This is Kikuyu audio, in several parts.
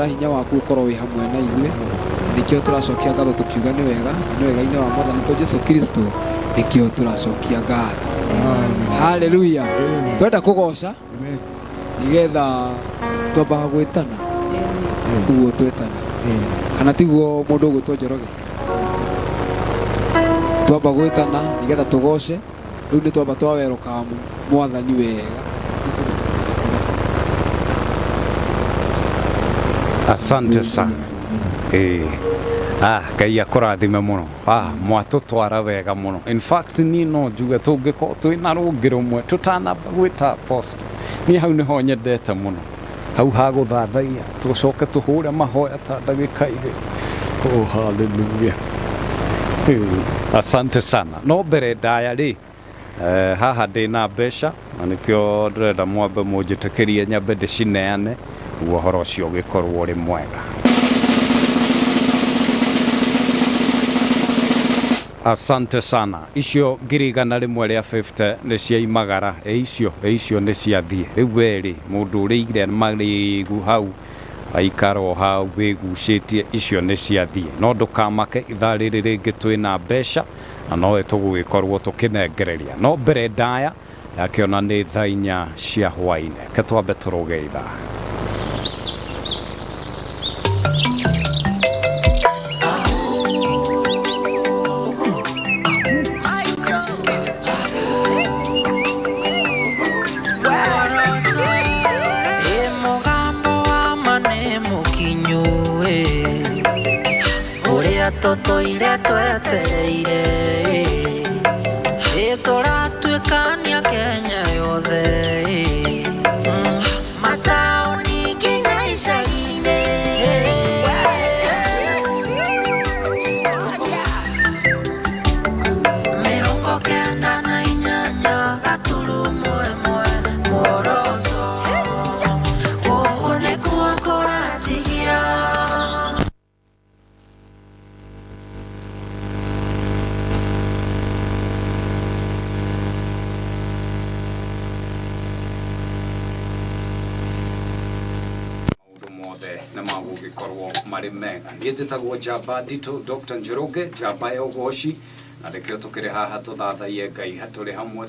Hinya waku ũkorwo wĩ hamwe na ithuĩ. Nĩkĩo tũracokia ngatho tũkiuga nĩ wega, na nĩ wega-inĩ wa Mwathani witũ Jesu Kristo nĩkĩo tũracokia ngatho. Haleluya. Twenda kũgoca nĩgetha twambaga gwĩtana ũguo twetana, kana tiguo mũndũ ũgwĩtwo Njoroge? Twamba gwĩtana nĩgetha tũgoce. Rĩu nĩ twamba twa welcome Mwathani wega. Asante sana. Ĩĩ. Ah, Ngai akũrathime mũno. Ah, mwatũtwara wega mũno. In fact niĩ no njuge tũngĩkorwo twĩna rũngĩ rũmwe tũtanamba gwĩta apostle. Niĩ hau nĩho nyendete mũno. Hau ha gũthathaiya tũcoke tũhũre mahoya ta ndagĩka igĩrĩ. Oh, hallelujah. Ĩĩ. Asante sana. No mbere ndaya rĩ, haha ndĩ na mbeca na nĩkĩo ndĩrenda mwambe mũnjĩtĩkĩrie nyambe ndĩcineane nĩguo ũhoro ũcio ũgĩkorwo ũrĩ mwega. Asante sana. Icio 150,000 nĩ cia imagara. Ĩ icio, ĩ icio nĩ ciathiĩ. Rĩu we rĩ, mũndũ ũrĩire marĩgu hau, waikara o hau wĩgucĩtie, icio nĩ ciathiĩ. No ndũkamake, ithaa rĩrĩ rĩngĩ twĩna mbeca na nowe tũgũgĩkorwo tũkĩnengereria. No mbere ndaya, yakĩona nĩ thaa 4 cia hwaĩ-inĩ. Reke twambe tũrũge ithaa. Ĩ mũgambo wa ma nĩ mũkinyu ĩ, ũrĩa tũtũire twetereire ĩ, ĩ tũratuĩkania Kenya yothe ĩ, mataũni nginya icagi-inĩ. 98.1 Muoroto, gũkũ nĩkuo kũratigia. Maũndũ mothe nĩ magũgĩkorwo marĩ mega. Niĩ njĩtagwo Njamba Nditũ Dr. Njoroge, njamba ya ũgoci, na nĩkĩo tũkĩrĩ haha tũthathaiye Ngai tũrĩ hamwe.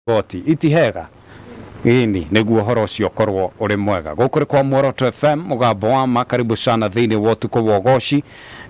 Goti itihega ĩni nĩguo ũhoro ũcio ũkorwo ũrĩ mwega. Gũkũ nĩ kwa Muoroto FM, mũgambo wa ma. Karibu sana thĩinĩ wa ũtukũ wa ũgoci.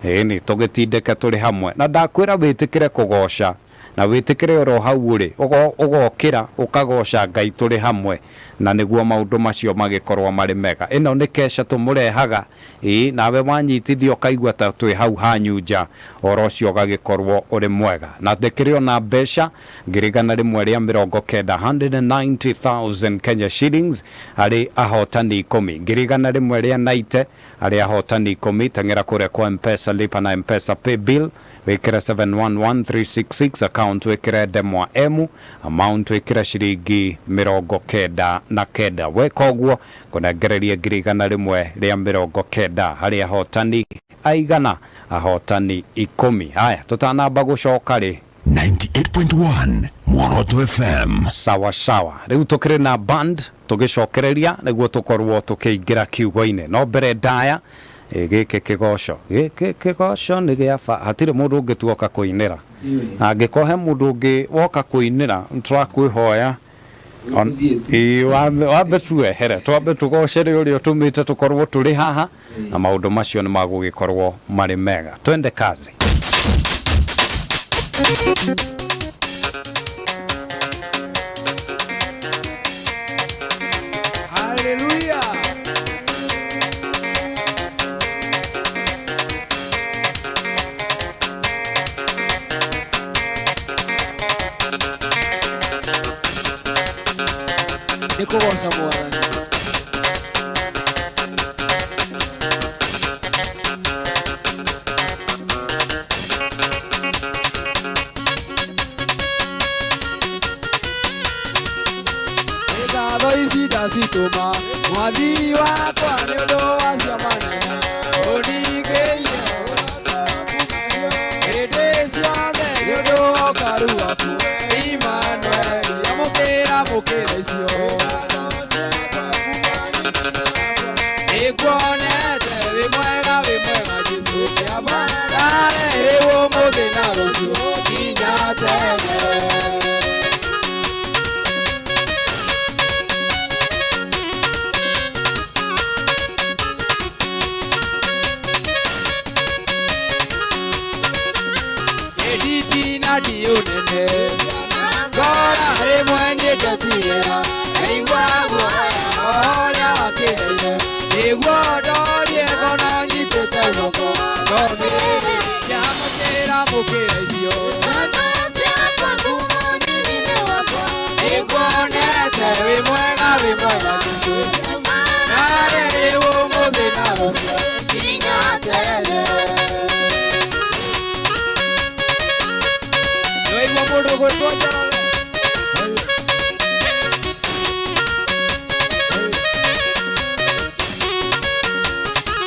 Ĩni tũgĩtindĩke tũrĩ hamwe, na ndakwĩra wĩtĩkĩre kũgoca na wĩtĩkĩre oro hau ũrĩ ũgokĩra ũkagoca Ngai tũrĩ hamwe, na nĩguo maũndũ macio magĩkorwo marĩ mega. Ĩno nĩ kesha tũmũrehaga, ĩĩ, nawe wanyitithio ũkaigua ta twĩ hau hanyu nja, ũhoro ũcio ũgagĩkorwo ũrĩ mwega. Na ndĩkĩrĩ ona mbeca 190,000, 190,000 Kenya shillings harĩ ahotani 10, 190,000 harĩ ahotani 10. Teng'era kũrĩa kwa M-Pesa lipa na M-Pesa pay bill, wĩkĩre 711366, account wĩkĩre ndemwa M, amount wĩkĩre ciringi 99. Weka ũguo kũnengereria 190,000 harĩ ahotani aigana? Ahotani 10. Haya, tũtanamba gũcoka rĩ, 98.1 Muoroto FM. Sawa sawa. Rĩu tũkĩrĩ na band tũgĩcokereria nĩguo tũkorwo tũkĩingĩra kiugo-inĩ. No mbere ndaya, gĩkĩ kĩgoco, gĩkĩ kĩgoco nĩ gĩa ba, hatirĩ mũndũ ũngĩ tuoka kũinĩra. Angĩkorwo he mũndũ ũngĩ woka kũinĩra, nĩtũrakwĩhoya ĩĩ, wambe tuehere, twambe tũgocere ũrĩa ũtũmĩte tũkorwo tũrĩ haha, na maũndũ macio nĩ magũgĩkorwo marĩ mega. Twende kazi. Haleluya. Nĩ kũgoca Mwathani. Ngatho ici ndacitũma mwathi wakwa nĩ ũndũ wa ciama nene ũningĩire hĩndĩ ciothe nĩ ũndũ wa ũkaru waku Emmanuel. Amũkĩra mũkĩra icio nĩnguonete wĩ mwega Jesũ kĩama ndarehĩrwo ũmũthĩ na rũciũ nginya tene. Ndiunene ngora rĩmwe nĩndetigĩra ngaigua guoya ũrĩa wakĩheire nĩguo ndorie ngona nyitĩte guoko no nĩamũkĩra mũkĩra icio nĩnguonete wĩ mwega Jesũ narĩrĩwo ũmũthĩ na rũciũ nginya tene. Nĩwaigua mũndũ ũgwĩtwo Njoroge?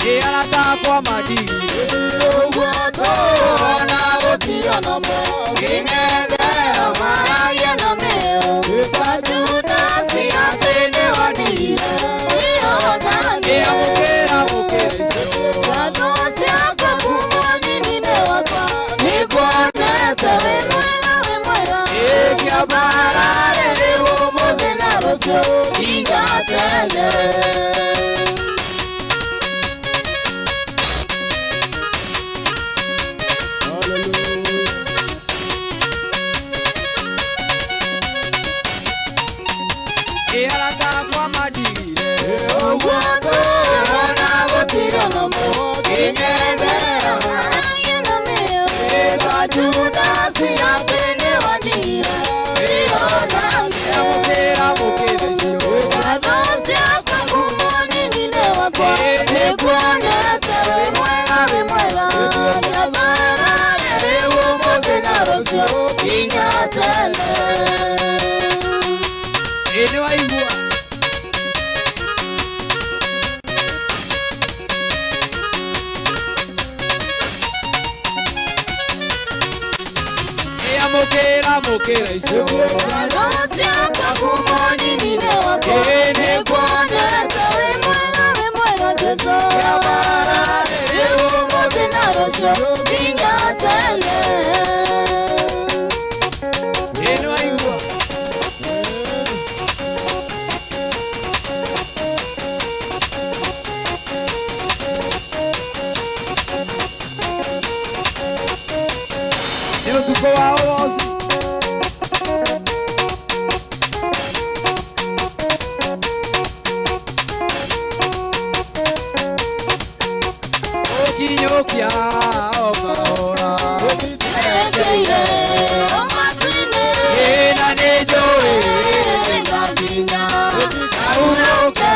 Nĩ arata akwa mandigire ũguo tũhana gũtigana mo ngĩng'ethera maragia na mĩo Judasi atĩ nĩwandigire nĩamũkĩra mũkĩra icio Ngatho ciakwa kuma nyinine wakwa nĩnguonete wĩ mwega ĩkĩambararĩrĩwo ũmũthĩ na rũciũ nginya tene. Nĩ arata akwa mandigire Ũguo tũhana gũtigana mo ngĩng'ethera maragia na mĩo ta Judasi atĩ nĩwandigire nĩamũkĩra mũkĩra icio Ngatho ciakwa kuma nyinine wakwa nĩnguonete wĩ mwega kĩambararĩrĩwo ũmũthĩ na rũciũ nginya tene. Ĩ nĩwaigua nĩamũkĩra mũkĩra icio Ngatho ciakwa kuma nyinine wakwa nĩnguonete wĩ mwega Jesũ kĩambararĩrĩwo ũmũthĩ na rũciũ nginya tene. Ĩ nĩwaigua nĩ ũtukũ wa ũgoci. Ũkinyũkia o kahora Nĩngeire ũgwati-inĩ ĩ na nĩnjũĩ nĩngakinya ahurũke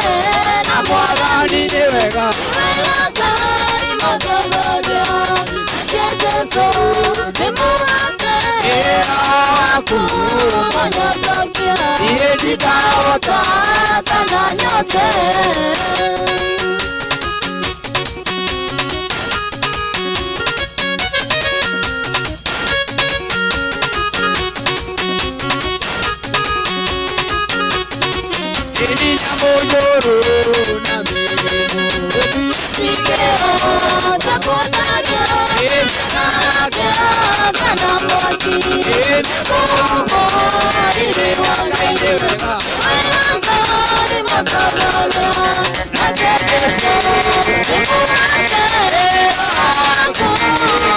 na Mwathani nĩ wega wega Ngai mũtongoria nake Jesũ ndĩmũhate ĩra waku mũnyotokia niĩ ndikahota kana nyote. Ĩni nyamũ njũru na mĩrimũ Singehota kũthario nake kana mwaki ĩ Mũriri wa Ngai nĩ wega wega Ngai mũtongoria nake Jesũ ndĩmũhate waku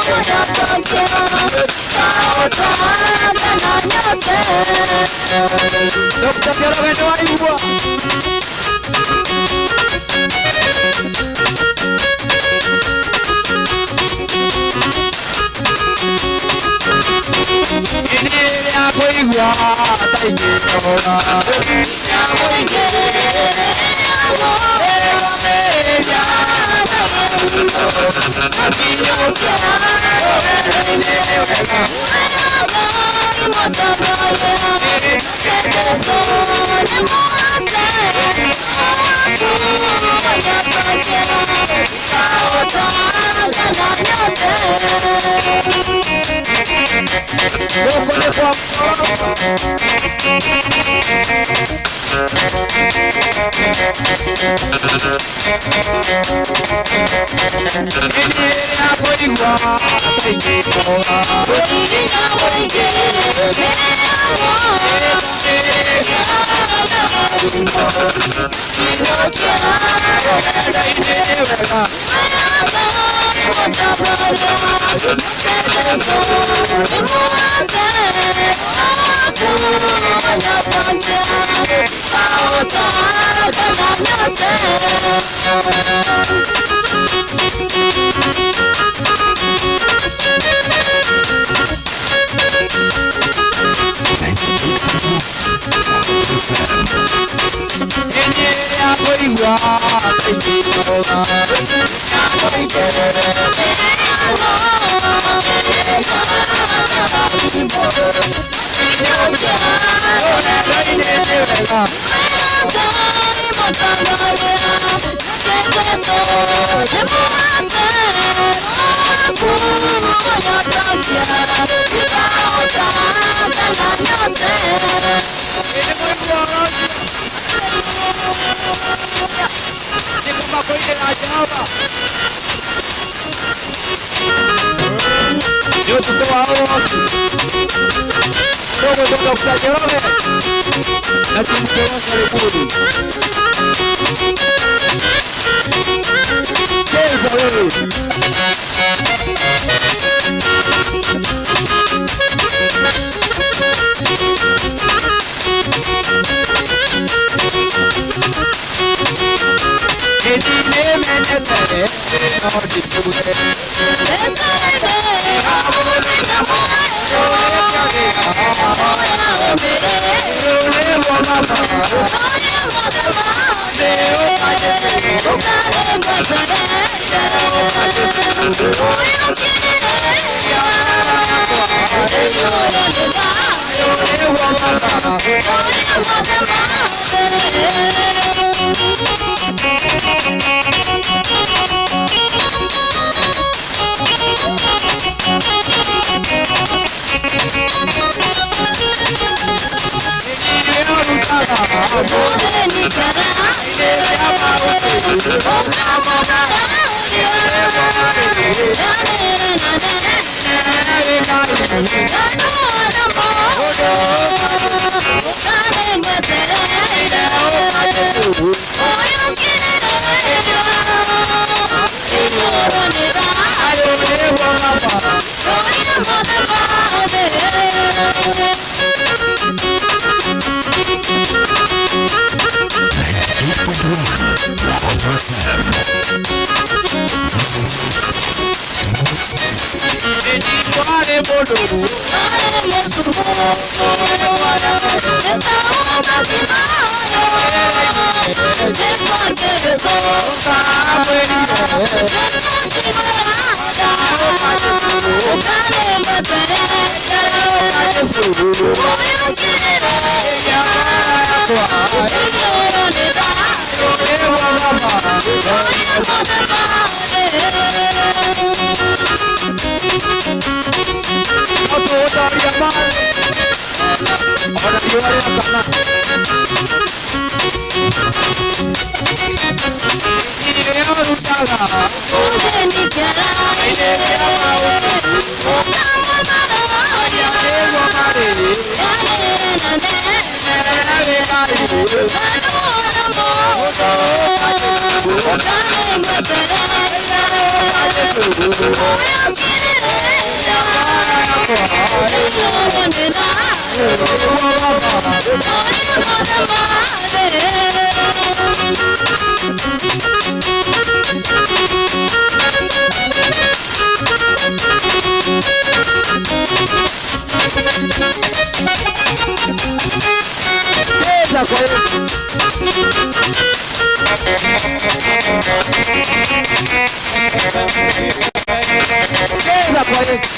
mũnyotokia ndikahota kana nyote. Dr. Njoroge nĩwaigua Ĩni rĩrĩa Kũigua ta ingĩnoga. Gũkũ nĩ kwa Ĩrĩa kũigua ta ingĩnoga. Ĩrĩa kũigua ta ingĩnoga. Nĩ ũtukũ wa ũroci tũgwĩtwo Dr. Njoroge na timu Keroso Limuru. Cheza wewe. Ĩni nĩmenyete no ndikuge. Cheza kwa Yesu.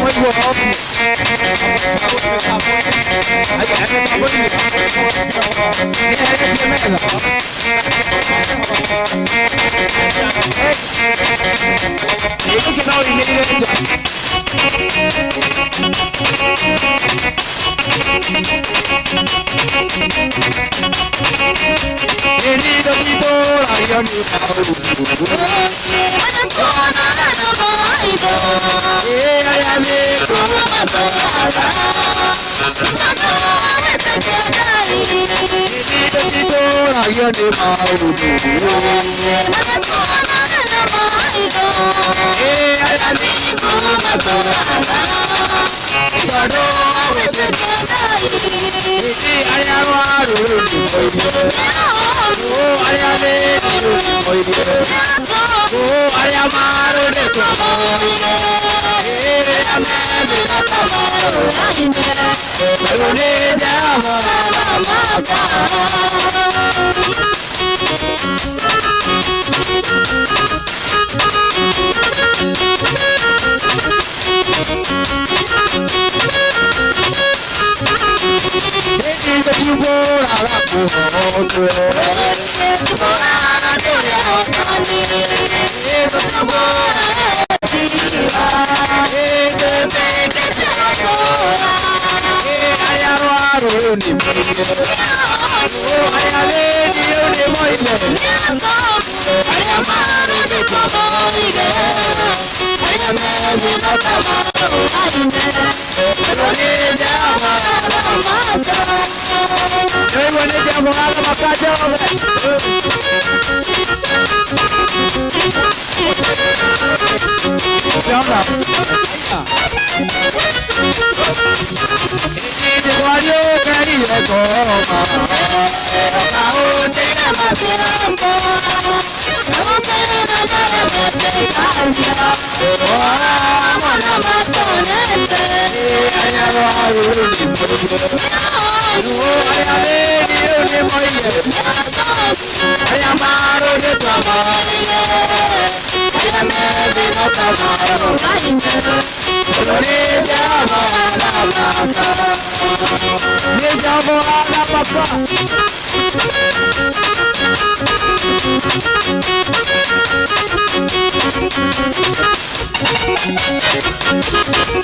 Mwaigua ũcio. Aya, mĩtambo-inĩ. Nĩeheretie metha. Gĩkĩ no ũinĩrĩre nja. Ĩrĩndo titũragio nĩ maũndũ. Ĩ arĩa Ĩrĩndo titũragio nĩ maũndũ. Ĩ arĩa tondũ ĩ arĩa arwaru rĩu nĩ moige. Ũ arĩa athĩni rĩu nĩ moige. Ũ arĩa marũrĩtwo moige. Ĩ rĩrĩa rĩu nĩ Jehova. Ĩrĩndo tiũmbũraga kũhotwo. Ĩ arĩa arwaru rĩu nĩ moige. Ũ arĩa athĩni rĩu nĩ moige. Rĩu nĩ Jehova. Rĩu nĩ Jehova aramaka Jehova. Jehova. Ĩndĩ twariũkĩrire ngoma. Arĩa arwaru rĩu nĩ moige. Ũ arĩa athĩni rĩu nĩ moige. Arĩa marũrĩtwo moige. Rĩu nĩ Jehova aramaka. Nĩ Jehova aramaka.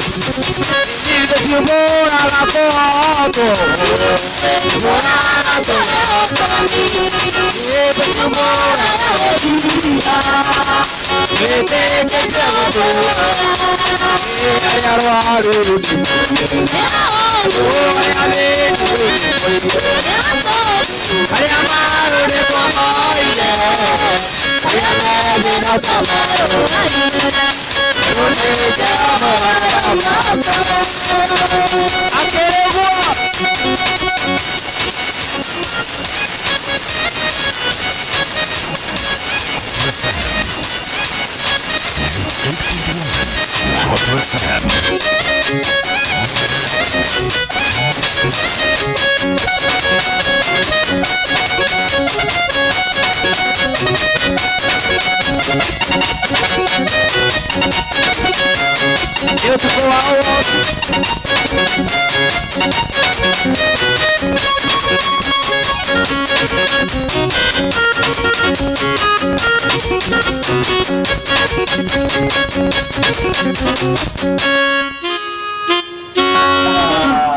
Ĩndĩ tiũmbũraga kũhotwo. Arĩa arwaru rĩu nĩ moige. Ũ arĩa athĩni rĩu nĩ moige. Arĩa marũrĩtwo moige. Rĩu nĩ Jehova aramaka. Akĩrĩgwo. Muoroto FM. Nĩ ũtukũ wa ũgoci.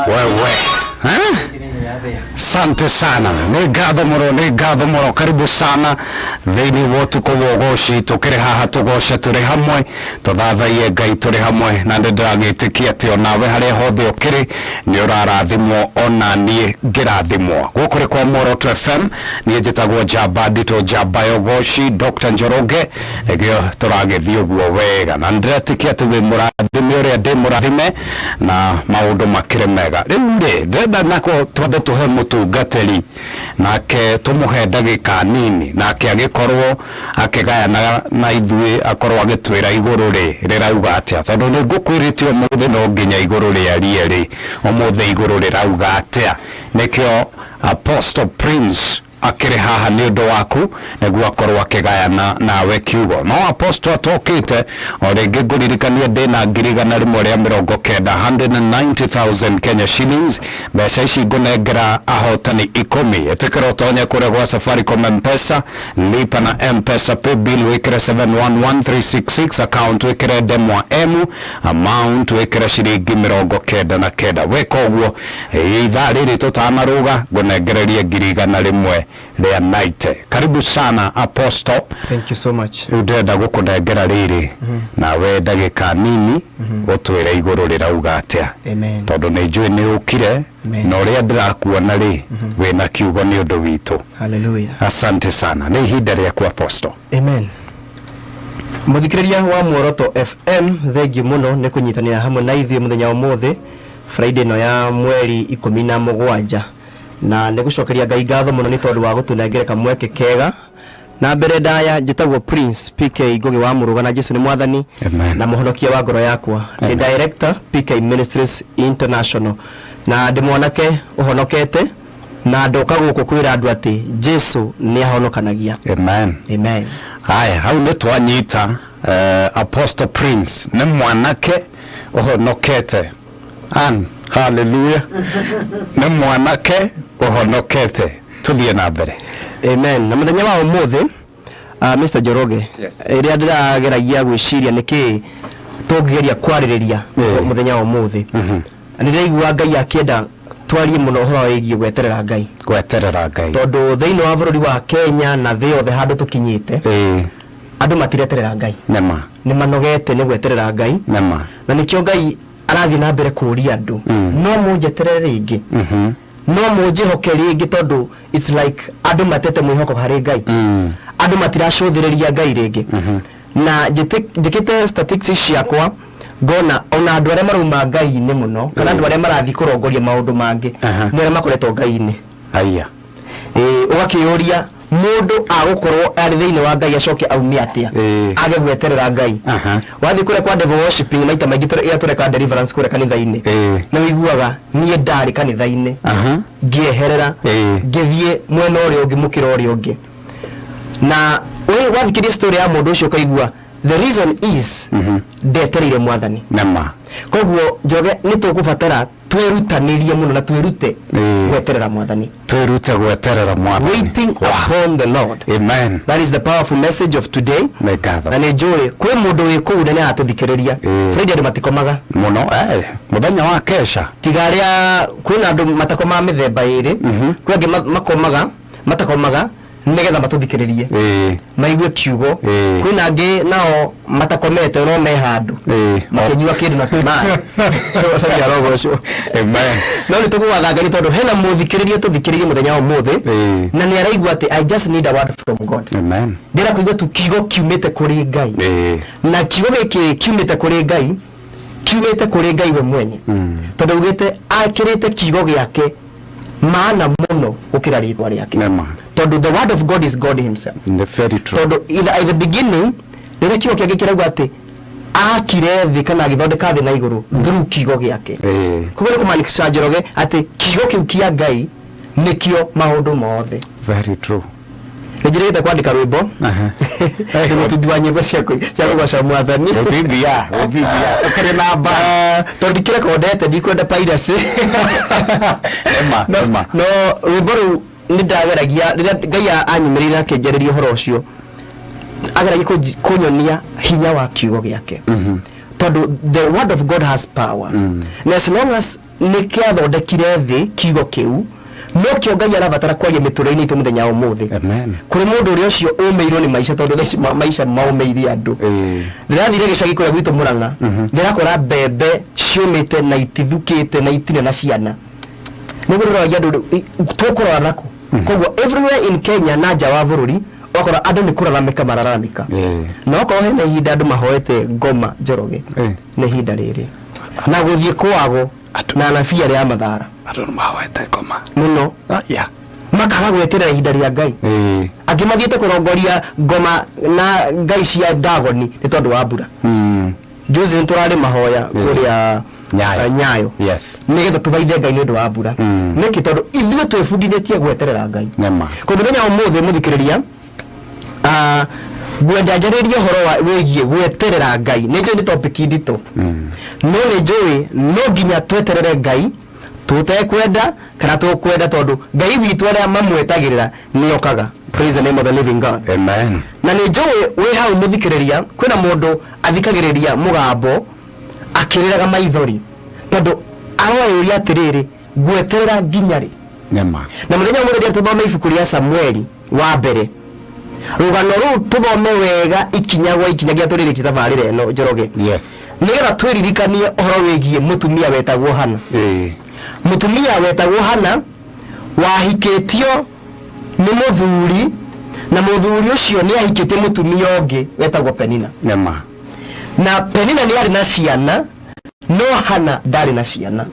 Wewe eh? Sante sana, nĩ ngatho mũno, nĩ ngatho mũno. Karibu sana thĩinĩ wa ũtukũ wa ũgoci. Tũkĩrĩ haha tũgoce tũrĩ hamwe, tũthathaiye Ngai tũrĩ hamwe, na nĩ ndĩragĩtĩkia atĩ onawe harĩa hothe ũkĩrĩ nĩ ũrarathimwo ona niĩ ngĩrathimwo. Gũkũ nĩ kwa Muoroto FM, niĩ njĩtagwo Njamba Nditũ, Njamba ya Ũgoci, Dr. Njoroge, nĩkĩo tũragĩthiĩ ũguo wega, na nĩndĩretĩkia atĩ wĩ mũrathime ũrĩa ndĩ mũrathime na maũndũ makĩrĩ mega. Rĩu rĩ, ndĩrenda nako twambe tũhe mũtungatĩri nake tũmũhe ndagĩka nini, nake agĩkorwo akĩgayana na ithuĩ, akorwo agĩtwĩra igũrũ rĩ rĩrauga atĩa, tondũ nĩ ngũkwĩrĩte ũmũthĩ no nginya igũrũ rĩarie rĩ, ũmũthĩ igũrũ rĩrauga atĩa. Nĩkĩo Apostle Prince Akĩrĩ haha nĩ ũndũ waku nĩguo akorwo akĩgayana nawe kiugo. No apostle atokĩte o rĩngĩ, ngũririkanie ndĩna 190,000, 190,000 Kenya shillings. Mbeca ici ngũnengera ahotani 10. Ĩtĩkĩra ũtonye kũrĩa gwa Safaricom Mpesa, lipa na Mpesa, paybill wĩkĩre 711366, account wĩkĩre ndemwa M, amount wĩkĩre ciringi 99. Wĩka ũguo, ithaa rĩrĩ tũtanarũga ngũnengererie 190,000. Karibu sana, apostle. Thank you so much. Rĩu ndĩrenda gũkũnengera rĩrĩ nawe ndagĩka nini ũtwĩre igũrũ rĩrauga atĩa. Amen. Tondũ nĩ njũĩ nĩ ũkire Amen. na ũrĩa ndĩrakuona rĩ, wĩna kiugo nĩ ũndũ witũ. Hallelujah. Asante sana, nĩ ihinda rĩaku, apostle. Amen. Mũthikĩrĩria wa Muoroto FM, thengiũ mũno nĩ kũnyitanĩra hamwe na ithuĩ mũthenya wa ũmũthĩ, Friday ĩno ya mweri 17, na nĩ gũcokeria Ngai ngatho mũno nĩ tondũ wa gũtũnengera kamweke kega. Na mbere ndaya, njĩtagwo Prince PK Ngũgĩ wa Mũrũga, na Jesu nĩ Mwathani Amen. na mũhonokia wa ngoro yakwa. Ndĩ Amen. director PK Ministries International, na ndĩ mwanake ũhonokete, na ndoka gũkũ kwĩra andũ atĩ Jesu nĩ ahonokanagia. Amen. Amen. Haya, hau nĩ twanyita. Apostle Prince nĩ mwanake ũhonokete. An haleluya, nĩ mwanake ũhonokete. Tũthiĩ na mbere. Amen. Na mũthenya wa ũmũthĩ, Mr. Njoroge, Yes. ĩrĩa ndĩrageragia gwĩciria nĩkĩ tũngĩgeria kwarĩrĩria mũthenya wa ũmũthĩ, nĩ ndĩraigua Ngai akĩenda twarie mũno ũhoro wĩgiĩ gweterera Ngai. Gweterera Ngai. Tondũ thĩinĩ wa bũrũri wa Kenya na thĩ yothe handũ tũkinyĩte, andũ matireterera Ngai. Nĩma. Nĩ manogete nĩ gweterera Ngai. Nĩma. Na nĩkĩo Ngai arathiĩ na mbere kũũria andũ, no mũnjeterere rĩngĩ, no mũnjĩhoke rĩngĩ? Tondũ it's like andũ matete mwĩhoko harĩ Ngai. Andũ matiracũthĩrĩria Ngai rĩngĩ. Na njĩkĩte statistics ciakwa, ngona ona andũ arĩa marauma Ngai-inĩ mũno, kana andũ arĩa marathiĩ kũrongoria maũndũ mangĩ, nĩ arĩa makoretwo Ngai-inĩ. Aya. Ĩĩ, ũgakĩyũria mũndũ agũkorwo arĩ thĩinĩ wa Ngai acoke aume atĩa, age gweterera Ngai. Wathiĩ kũrĩa kwa devil worshiping, maita maingĩ ĩrĩa tũreka deliverance kũrĩa kanitha-inĩ, nĩ ũiguaga, niĩ ndarĩ kanitha-inĩ, ngĩeherera, ngĩthiĩ mwena ũrĩa ũngĩ, mũkĩra ũrĩa ũngĩ. Na wathikĩria story ya mũndũ ũcio, ũkaigua the reason is ndetereire Mwathani. Nĩma. Koguo Njoge, nĩ tũkũbatara twĩrutanĩrie mũno na twĩrute gweterera Mwathani. Twĩrute gweterera Mwathani. Waiting upon the Lord. Amen. That is the powerful message of today. Nĩ ngatho. Na nĩ njũĩ kwĩ mũndũ wĩ kũu na nĩ aratũthikĩrĩria. Friday andũ matikomaga. Mũno, mũthenya wa kesha. Tiga arĩa, kwĩna andũ matakomaga mĩthemba ĩrĩ. Kwĩ angĩ makomaga, matakomaga nĩgetha matũthikĩrĩrie, maigue kiugo. Kwĩna angĩ nao matakomete no me handũ makĩnyua kĩndũ na maĩ. Arogocwo. Amen. No nĩ tũkũgatha Ngai nĩ tondũ hena mũthikĩrĩria tũthikĩrĩrie mũthenya wa ũmũthĩ, na nĩ araigua atĩ I just need a word from God. Amen. Ndĩrenda kũigua tu kiugo kiumĩte kũrĩ Ngai. Na kiugo gĩkĩ kiumĩte kũrĩ Ngai, kiumĩte kũrĩ Ngai we mwenye, tondũ augĩte akĩrĩte kiugo gĩake maana mũno gũkĩra rĩtwa rĩake. Nĩma. Tondũ the word of God is God himself. The very true. Tondũ in the beginning, rĩrĩa kiugo kĩake kĩrauga atĩ akire thĩ kana agĩthondeka thĩ na igũrũ through kiugo gĩake, koguo nĩ kũmaanisha, Njoroge, atĩ kiugo kĩu kĩa Ngai nĩkĩo maũndũ mothe. Very true. Nĩ njĩrĩgĩte kwandĩka rwĩmbo. Nĩ mũtungi wa nyĩmbo cia kũgoca Mwathani. Gũthithia, gũthithia. Tũkĩrĩ na mba. Tondũ ndikĩrekondete, ndikwenda piracy. Ema, ema. No rwĩmbo rũu nĩ ndageragia, rĩrĩa Ngai anyumĩrĩire akĩnjarĩria ũhoro ũcio, ageragia kũnyonia hinya wa kiugo gĩake, tondũ the word of God has power. Na as long as nĩ kĩathondekire thĩ, kiugo kĩu nokĩo Ngai arabatara kwaria mĩtũrĩre-inĩ itũ mũthenya wa ũmũthĩ. Amen. Kũrĩ mũndũ ũrĩa ũcio ũmĩirwo nĩ maica, tondũ thaa ici maica maũmĩire andũ. Ndĩrathire gĩcagi kũrĩa gwitũ Mũrang'a, ndĩrakora mbembe ciũmĩte na itithukĩte na itirĩ na ciana. Nĩguo ndĩroragia andũ, tũkũrora nakũ? Koguo everywhere in Kenya na nja wa bũrũri, ũgakora andũ nĩ kũraramĩka mararamĩka. Na okorwo hena ihinda andũ mahoete ngoma, Njoroge, nĩ ihinda rĩrĩ na gũthiĩ kwago na anabii arĩa a mathara. Andũ nĩ mahoete ngoma. Mũno. Yeah. Makaga gweterera ihinda rĩa Ngai. Angĩ mathiĩte kũrongoria ngoma na ngai cia Ndagoni nĩ tondũ wa mbura. Juzi nĩ tũrarĩ mahoya kũrĩa Nyayo. Nyayo Yes. nĩgetha tũthaithe Ngai nĩ ũndũ wa mbura. Nĩkĩ? Tondũ ithuĩ twĩbundithĩtie gweterera Ngai. Nĩma. Kwa mũthenya wa ũmũthĩ, mũthikĩrĩria, ngwenda njarĩrie ũhoro wa wĩgiĩ gweterera Ngai. Nĩ njũĩ nĩ topic nditũ, no nĩ njũĩ no nginya tweterere Ngai tũtekwenda kana tũkwenda, tondũ Ngai witũ arĩa mamwetagĩrĩra nĩ okaga. Praise the name of the living God. Amen. Na nĩ njũĩ wĩ hau, mũthikĩrĩria, kwĩna mũndũ athikagĩrĩria mũgambo akĩrĩraga maithori tondũ aroyũria atĩrĩrĩ, ngweterera nginya rĩ? Nĩma. Na mũthenya ũmwe rĩrĩa tũthome ibuku rĩa Samueli wa mbere, rũgano rũu tũthome wega ikinya gwa ikinya nginya tũrĩrĩkie tabarĩra ĩno, Njoroge, Yes. nĩgetha twĩririkanie ũhoro wĩgiĩ mũtumia wetagwo Hana. Mũtumia wetagwo Hana wahikĩtio nĩ mũthuri, na mũthuri ũcio nĩ ahikĩtie mũtumia ũngĩ wetagwo Penina. Nĩma. Na Penina nĩ arĩ na ciana, no Hana ndarĩ na ciana.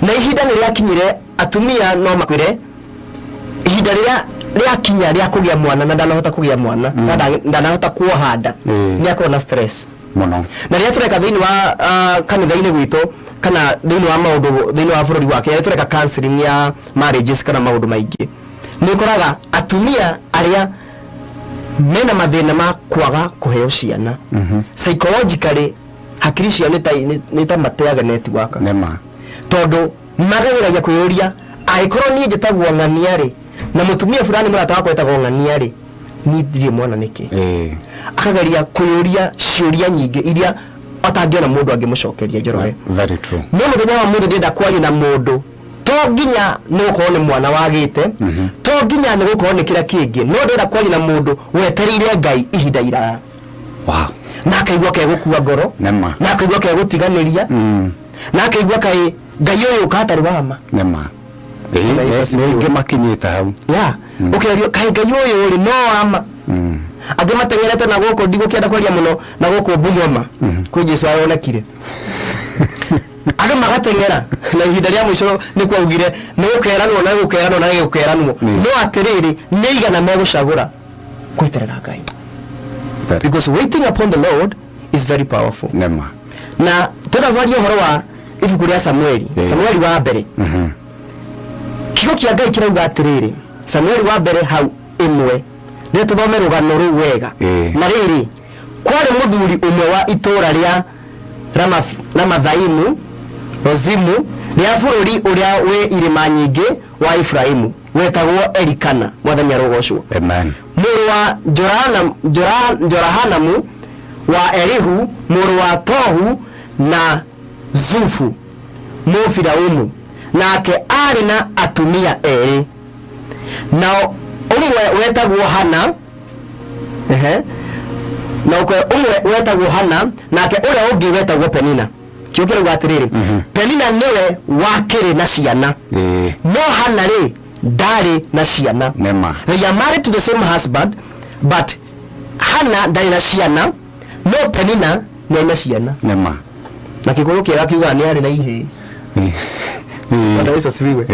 Na ihinda nĩ rĩakinyire, atumia no makwĩre ihinda rĩrĩa rĩakinya rĩa kũgĩa mwana na ndanahota kũgĩa mwana na ndanahota kuoha nda, nĩ akorwo na stress Mũno. Na rĩrĩa tũreka thĩinĩ wa kanitha-inĩ gwitũ kana thĩinĩ wa maũndũ thĩinĩ wa bũrũri wa Kenya, rĩrĩa tũreka counseling ya marriages kana maũndũ maingĩ, nĩ ũkoraga atumia arĩa mena mathĩna ma kwaga kũheo ciana, psychologically hakiri ciao nĩ ta mateaga network, Nĩma. tondũ magageragia kwĩyũria, angĩkorwo niĩ njĩtagwo ng'ania rĩ, na mũtumia fulani mũrata wakwa etagwo ng'ania rĩ, niĩ ndirĩ mwana nĩkĩ? Akageria kwĩyũria ciũria nyingĩ iria atangĩona mũndũ angĩmũcokeria, Njoroge. Very true. No mũthenya wa mũndũ ndĩrenda kwaria na mũndũ, to nginya nĩ gũkorwo nĩ mwana wagĩte, to nginya nĩ gũkorwo nĩ kĩrĩa kĩngĩ, no ndĩrenda kwaria na mũndũ wetereire Ngai ihinda iraya na akaigua kegũkua ngoro, Nĩma. na akaigua kegũtiganĩria, na akaigua kaĩ Ngai ũyũ ũka hatarĩ wa ma. Nĩma. Bwana Yesu asifiwe. Nĩ aingĩ makinyĩte hau. Ya, ũkerio kaĩ Ngai ũyũ rĩ no wama. Angĩ mateng'erete na gũkũ, ndigũkĩenda kwaria mũno, na gũkũ Bungoma kwĩ Jesu aronekire, andũ magateng'era, na ihinda rĩa mũico nĩ kwaugire nĩ gũkeranwo na gũkeranwo na gũkeranwo. No atĩrĩrĩ, nĩ igana megũcagũra gweterera Ngai, because waiting upon the Lord is very powerful. Nĩma. Na tũratwaria ũhoro wa ibuku rĩa Samueli, Samueli wa mbere. Kiugo kĩa Ngai kĩrauga atĩrĩrĩ, Samueli wa mbere hau 1, nĩ tũthome rũgano rũu wega. Na rĩrĩ, kwarĩ mũthuri ũmwe wa itũũra rĩa Ramathaimu Rozimu rĩa bũrũri ũrĩa wĩ irĩma nyingĩ wa Efraimu, wetagwo Elikana. Mwathani arogocwo. Amen. Mũrũ wa Jorahanamu wa Elihu, mũrũ wa Tohu na Zufu Mũfiraumu. Nake arĩ na atumia erĩ, nao ũmwe wetagwo Hana, ehe, na ũmwe wetagwo Hana, nake ũrĩa ũngĩ wetagwo Penina. Kĩo kĩrauga atĩrĩrĩ, Penina nĩwe wakĩrĩ na ciana, no Hana rĩ ndarĩ na ciana. Nĩma. They are married to the same husband, but Hana ndarĩ na ciana, no Penina nĩ na ciana. Nĩma. Na Gĩkũyũ kĩega kiugaga nĩ arĩ na ihĩĩ. Bwana Yesu asifiwe.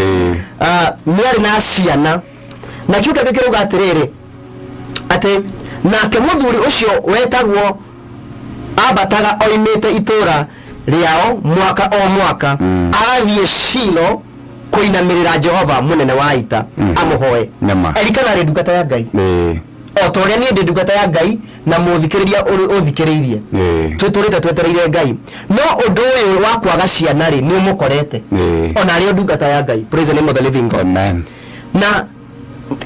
Nĩ arĩ na ciana, na kiugo kĩngĩ kĩrauga atĩrĩrĩ, atĩ nake mũthuri ũcio wetagwo ambataga oimĩte itũũra rĩao mwaka o mwaka, agathiĩ Shilo kũinamĩrĩra Jehova mũnene wa ita, amũhoe. Nĩma. Elikana arĩ ndungata ya Ngai, o ta ũrĩa niĩ ndĩ ndungata ya Ngai na mũthikĩrĩria ũrĩ ũthikĩrĩirie. Twĩtũrĩte twetereire Ngai, no ũndũ ũyũ wa kwaga ciana rĩ, nĩ ũmũkorete ona arĩ o ndungata ya Ngai. Praise the name of the living God. Amen. Na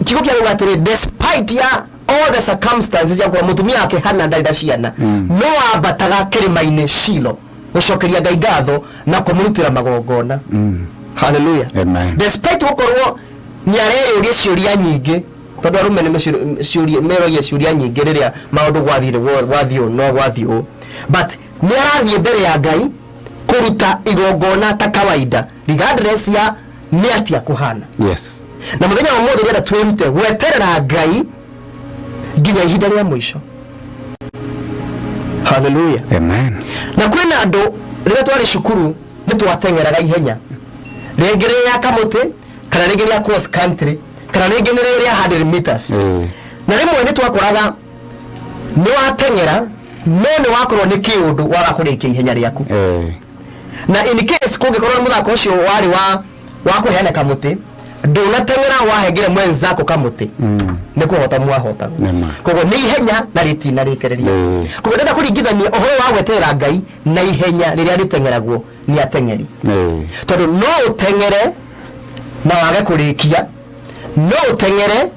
kiugo kĩa ruga atĩrĩ, despite ya all the circumstances ya gũkorwo mũtumia wake Hana ndarĩ na ciana, no ambataga kĩrĩma-inĩ Shilo gũcokeria Ngai ngatho na kũmũrutĩra magongona. Hallelujah. Amen. Despite gũkorwo nĩ areyũria ciũria nyingĩ, tondũ arũme nĩ meroria ciũria nyingĩ rĩrĩa maũndũ gwathire gwathiĩ ũũ no gwathiĩ ũũ, but nĩ arathiĩ mbere ya Ngai kũruta igongona ta kawaida, regardless ya nĩ atia kũhana. Na mũthenya wa mũthĩ ndĩrenda twĩrute gweterera Ngai nginya ihinda rĩa mũico. Hallelujah. Amen. Na kwĩna andũ, rĩrĩa twarĩ cukuru nĩ twateng'eraga ihenya, rĩngĩ rĩrĩa kamũtĩ, kana rĩngĩ rĩa cross country, kana rĩngĩ nĩ rĩrĩa 100 meters, na rĩmwe nĩ twakoraga nĩ wateng'era No nĩ wakorwo nĩ kĩũndũ waga kũrĩkia ihenya rĩaku. Na in case kũngĩkorwo nĩ mũthako ũcio warĩ wa kũheana kamũtĩ, ndũnateng'era wahengere mwenzako kamũtĩ, nĩ kũhota mwahotagwo. Nĩ ma. Koguo nĩ ihenya na rĩtinarĩkĩrĩria. Koguo ndĩrenda kũringithania ũhoro wa gweterera Ngai na ihenya rĩrĩa rĩteng'eragwo nĩ ateng'eri, tondũ no ũteng'ere na wage kũrĩkia, no ũteng'ere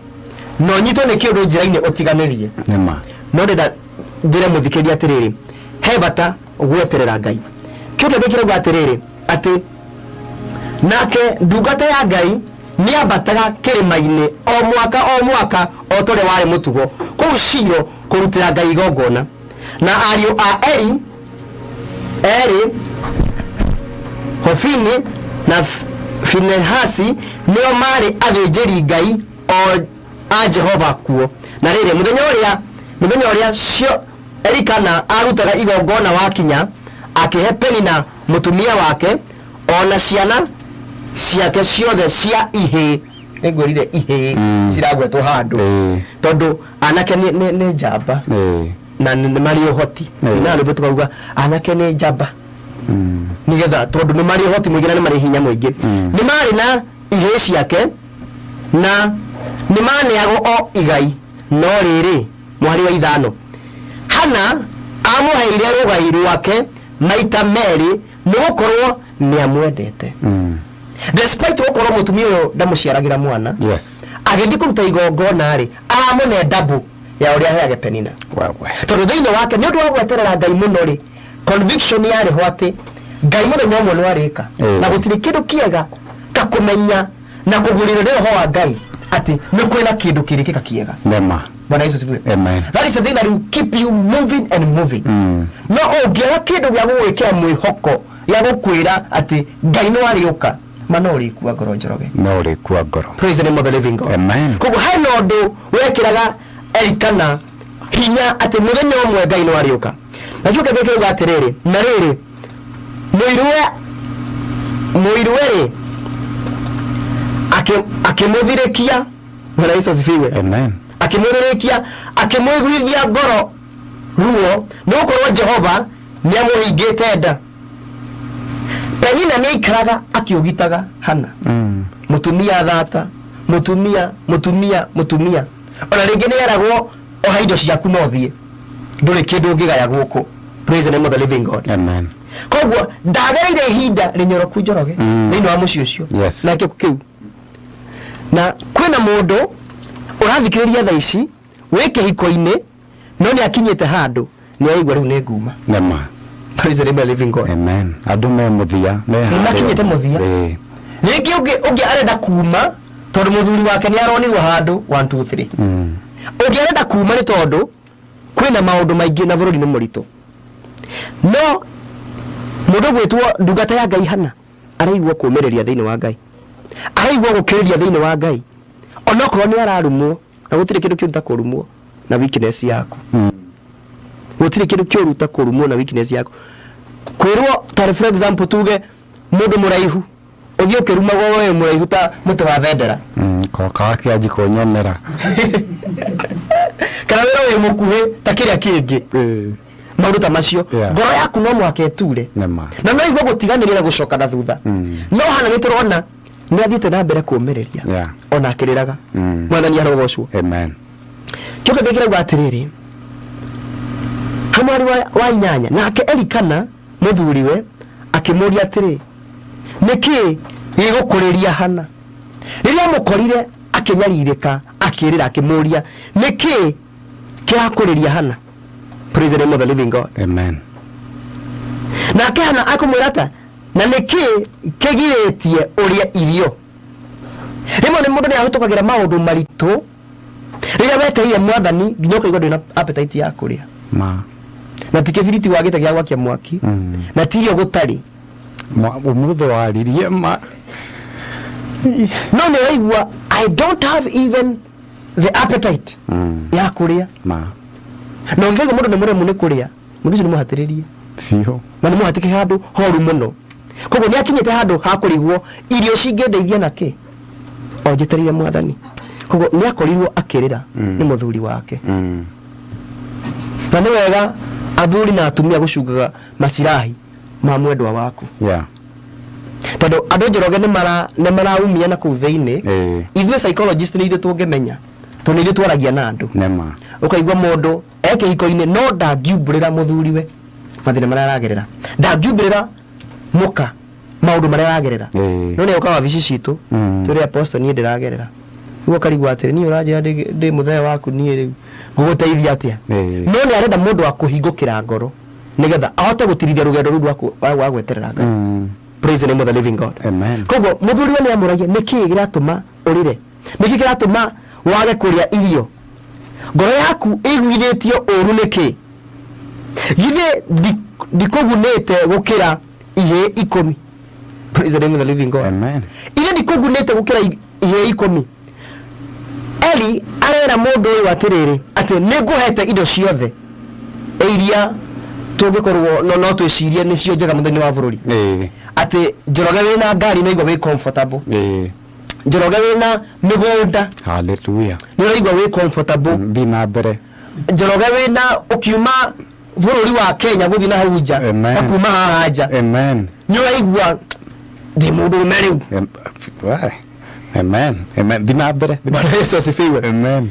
na ũnyitwo nĩ kĩũndũ njĩra-inĩ ũtiganĩrie. Nĩ ma. No ndĩrenda njĩre mũthikĩrĩria atĩrĩrĩ, he bata gweterera Ngai. Kĩu kĩngĩ kĩrauga atĩrĩrĩ, atĩ nake ndungata ya Ngai nĩambataga kĩrĩma-inĩ o mwaka o mwaka o ta ũrĩa warĩ mũtugo kũu Shilo kũrutĩra Ngai igongona. Na ariũ a Eli erĩ, Hofini na Finehasi, nĩo marĩ athĩnjĩri Ngai o a Jehova kuo. Na rĩrĩ, mũthenya ũrĩa cio Elikana arutaga igongona wakinya, akĩhe Penina mũtumia wake ona ciana ciake ciothe cia ihĩĩ. Nĩngwĩrire ihĩĩ ciragwetwo handũ tondũ anake nĩ njamba na nĩ marĩ ũhoti. Na rwĩmbo tukauga anake nĩ njamba, nĩgetha tondũ nĩ marĩ ũhoti mũingĩ na nĩ marĩ hinya mũingĩ. Nĩ marĩ na ihĩĩ ciake na nĩ maneagwo o igai. No rĩrĩ, mwari wa 5, Hana amũheire rũgai rwake maita merĩ, nĩ gũkorwo nĩ amwendete. Despite gũkorwo mũtumia ũyũ ndamũciaragĩra mwana, agĩthiĩ kũruta igongona rĩ, aramũne double ya ũrĩa aheage Penina, Wewe. Tondũ thĩinĩ wake, nĩ ũndũ wa gweterera Ngai mũno rĩ, conviction yarĩ ho atĩ Ngai mũthenya ũmwe nĩ warĩka. Na gũtirĩ kĩndũ kĩega ta kũmenya na kũgũrĩrwo nĩ roho wa Ngai atĩ nĩ kwĩna kĩndũ kĩrĩkĩka kĩega. Nĩ ma. Bwana Yesu asifiwe. Amen. That is the thing that will keep you moving and moving. No ũngĩaga kĩndũ gĩa gũgwĩkĩra mwĩhoko, gĩa gũkwĩra atĩ Ngai nĩ warĩũka, ma no ũrĩkua ngoro, Njoroge. No ũrĩkua ngoro. Praise the name of the living God. Amen. Koguo hena ũndũ wekĩraga Elikana hinya atĩ mũthenya ũmwe Ngai nĩ warĩũka. Nakĩo kĩngĩ kĩuga atĩrĩrĩ, na rĩrĩ, mũiruwe rĩ, akĩmũthirĩkia. Bwana Yesu asifiwe. Amen. Akĩmũthirĩkia, akĩmũiguithia ngoro ruo, nĩ gũkorwo Jehova nĩ amũhingĩte nda. Penina nĩ aikaraga akĩũgitaga Hana. Mũtumia thata, mũtumia, mũtumia, mũtumia. Ona rĩngĩ nĩ eragwo, oha indo ciaku no thiĩ, ndũrĩ kĩndũ ũngĩgaya gũkũ. Praise the name of the living God. Amen. Koguo ndagereire ihinda rĩnyoroku, Njoroge, thĩinĩ wa mũciĩ ũcio. Nakĩo kĩu na kwĩna mũndũ ũrathikĩrĩria thaa ici wĩ kĩhiko-inĩ, no nĩ akinyĩte handũ nĩ aigua rĩu nĩ nguma. Nĩ ma. Praise the name of the living God. Amen. Andũ me mũthia me Nĩ makinyĩte mũthia. Rĩngĩ ũngĩ arenda kuma tondũ mũthuri wake nĩ aronirwo handũ 1 2 3. Ũngĩ arenda kuma nĩ tondũ kwĩna maũndũ maingĩ na bũrũri nĩ mũritũ. No mũndũ gwĩtwo ndungata ya Ngai Hana araigua kũmĩrĩria thĩinĩ wa Ngai, araigua gũkĩrĩria thĩinĩ wa Ngai, onokorwo nĩ ararumwo. Na gũtirĩ kĩndũ kĩũru ta kũrumwo na weakness yaku. Gũtirĩ kĩndũ kĩũru ta kũrumwo na weakness yaku, kwĩrwo tarĩ, for example, tuge mũndũ mũraihu, ũthiĩ ũkĩrumagwo we mũraihu ta mũtĩ wa bendera. Koka wake anji kũnyonera. Kana wĩra wĩ mũkuhĩ ta kĩrĩa kĩngĩ, maũndũ ta macio. Ngoro yaku no mũhaka ĩture. Nĩ ma. Na no igua gũtiganĩria na gũcoka na thutha. No Hana nĩ tũrona nĩ athiĩte na mbere kũmĩrĩria ona akĩrĩraga. Mwathani arogocwo. Amen. Kĩo kĩngĩ kĩrauga atĩrĩrĩ, hamwari wa 8, nake Elikana mũthuriwe akĩmũria atĩrĩ, nĩkĩ gĩgũkũrĩria Hana? Rĩrĩa amũkorire akĩnyarirĩka, akĩrĩra, akĩmũria, nĩkĩ kĩrakũrĩria Hana? Praise the name of the living God. Amen. Nake Hana akũmwĩra ta, na nĩkĩ kĩgirĩtie ũrĩe irio? Rĩmwe nĩ mũndũ nĩ ahĩtũkagĩra maũndũ maritũ rĩrĩa wetereire mwathani nginya ũkaigua ndũrĩ na appetite ya kũrĩa. Ma. Na ti kĩbiriti wagĩte gĩa gwakia mwaki, na ti irio gũtarĩ. Ũmũthĩ waririe ma. No nĩ ũraigua, I don't have even the appetite ya kũrĩa. Ma. Na ũngĩkaigua mũndũ nĩ mũremu nĩ kũrĩa, mũndũ ũcio nĩ mũhatĩrĩrie. Biũ. Na nĩ mũhatĩke handũ horu mũno. Koguo nĩ akinyĩte handũ ha kũrigwo, irio cingĩndeithia na kĩ o njetereire mwathani? Koguo nĩ akorirwo akĩrĩra nĩ mũthuri wake. Na nĩ wega Athuri na atumia gũcungaga macirahi ma mwendwa waku. Tondũ andũ, Njoroge, nĩ maraumia na kũu thĩinĩ. Ithuĩ psychologist nĩ ithuĩ tũngĩmenya, tondũ nĩ ithuĩ twaragia na andũ. Nĩma. Ũkaigua mũndũ e kĩhiko-inĩ no ndangiumbũrĩra mũthuriwe mathĩna marĩa aragerera, ndangiumbũrĩra mũka maũndũ marĩa aragerera. No nĩ ũka wabici citũ, twĩre, "Apostle, niĩ ndĩragerera." Rĩu ũkarigwo atĩrĩ, niĩ ũranjĩra ndĩ mũthee waku, niĩ rĩu ngũgũteithia atĩa? No nĩ arenda mũndũ wa kũhingũkĩra ngoro nĩgetha ahote gũtirithia rũgendo rũu rwa gweterera Ngai. Praise the name of the living God. Amen. Koguo mũthuri we nĩ amũragia, nĩ kĩĩ kĩratũma ũrĩre? Nĩ kĩĩ kĩratũma wage kũrĩa irio? Ngoro yaku ĩiguithĩtio ũru nĩkĩ? Githĩ ndikũgunĩte gũkĩra ihĩĩ 10? Praise the name of the living God. Amen. Ithe ndikũgunĩte gũkĩra ihĩĩ 10? Eli arera mũndũ ũyũ atĩrĩrĩ, atĩ nĩ ngũhete indo ciothe iria tũngĩkorwo no twĩcirie nĩcio njega mũthenya wa bũrũri, atĩ Njoroge wĩna ngari no igua wĩ comfortable, Njoroge wĩna mĩgũnda Hallelujah. nĩ ũraigua wĩ comfortable, Thiĩ na mbere. Njoroge wĩna ũkiuma bũrũri wa Kenya gũthiĩ na hau nja, Amen. na kuma haha nja, Amen. nĩ ũraigua ndĩ mũndũrũme rĩu. Amen. Amen. Thiĩ na mbere. Bwana Yesu asifiwe. Amen.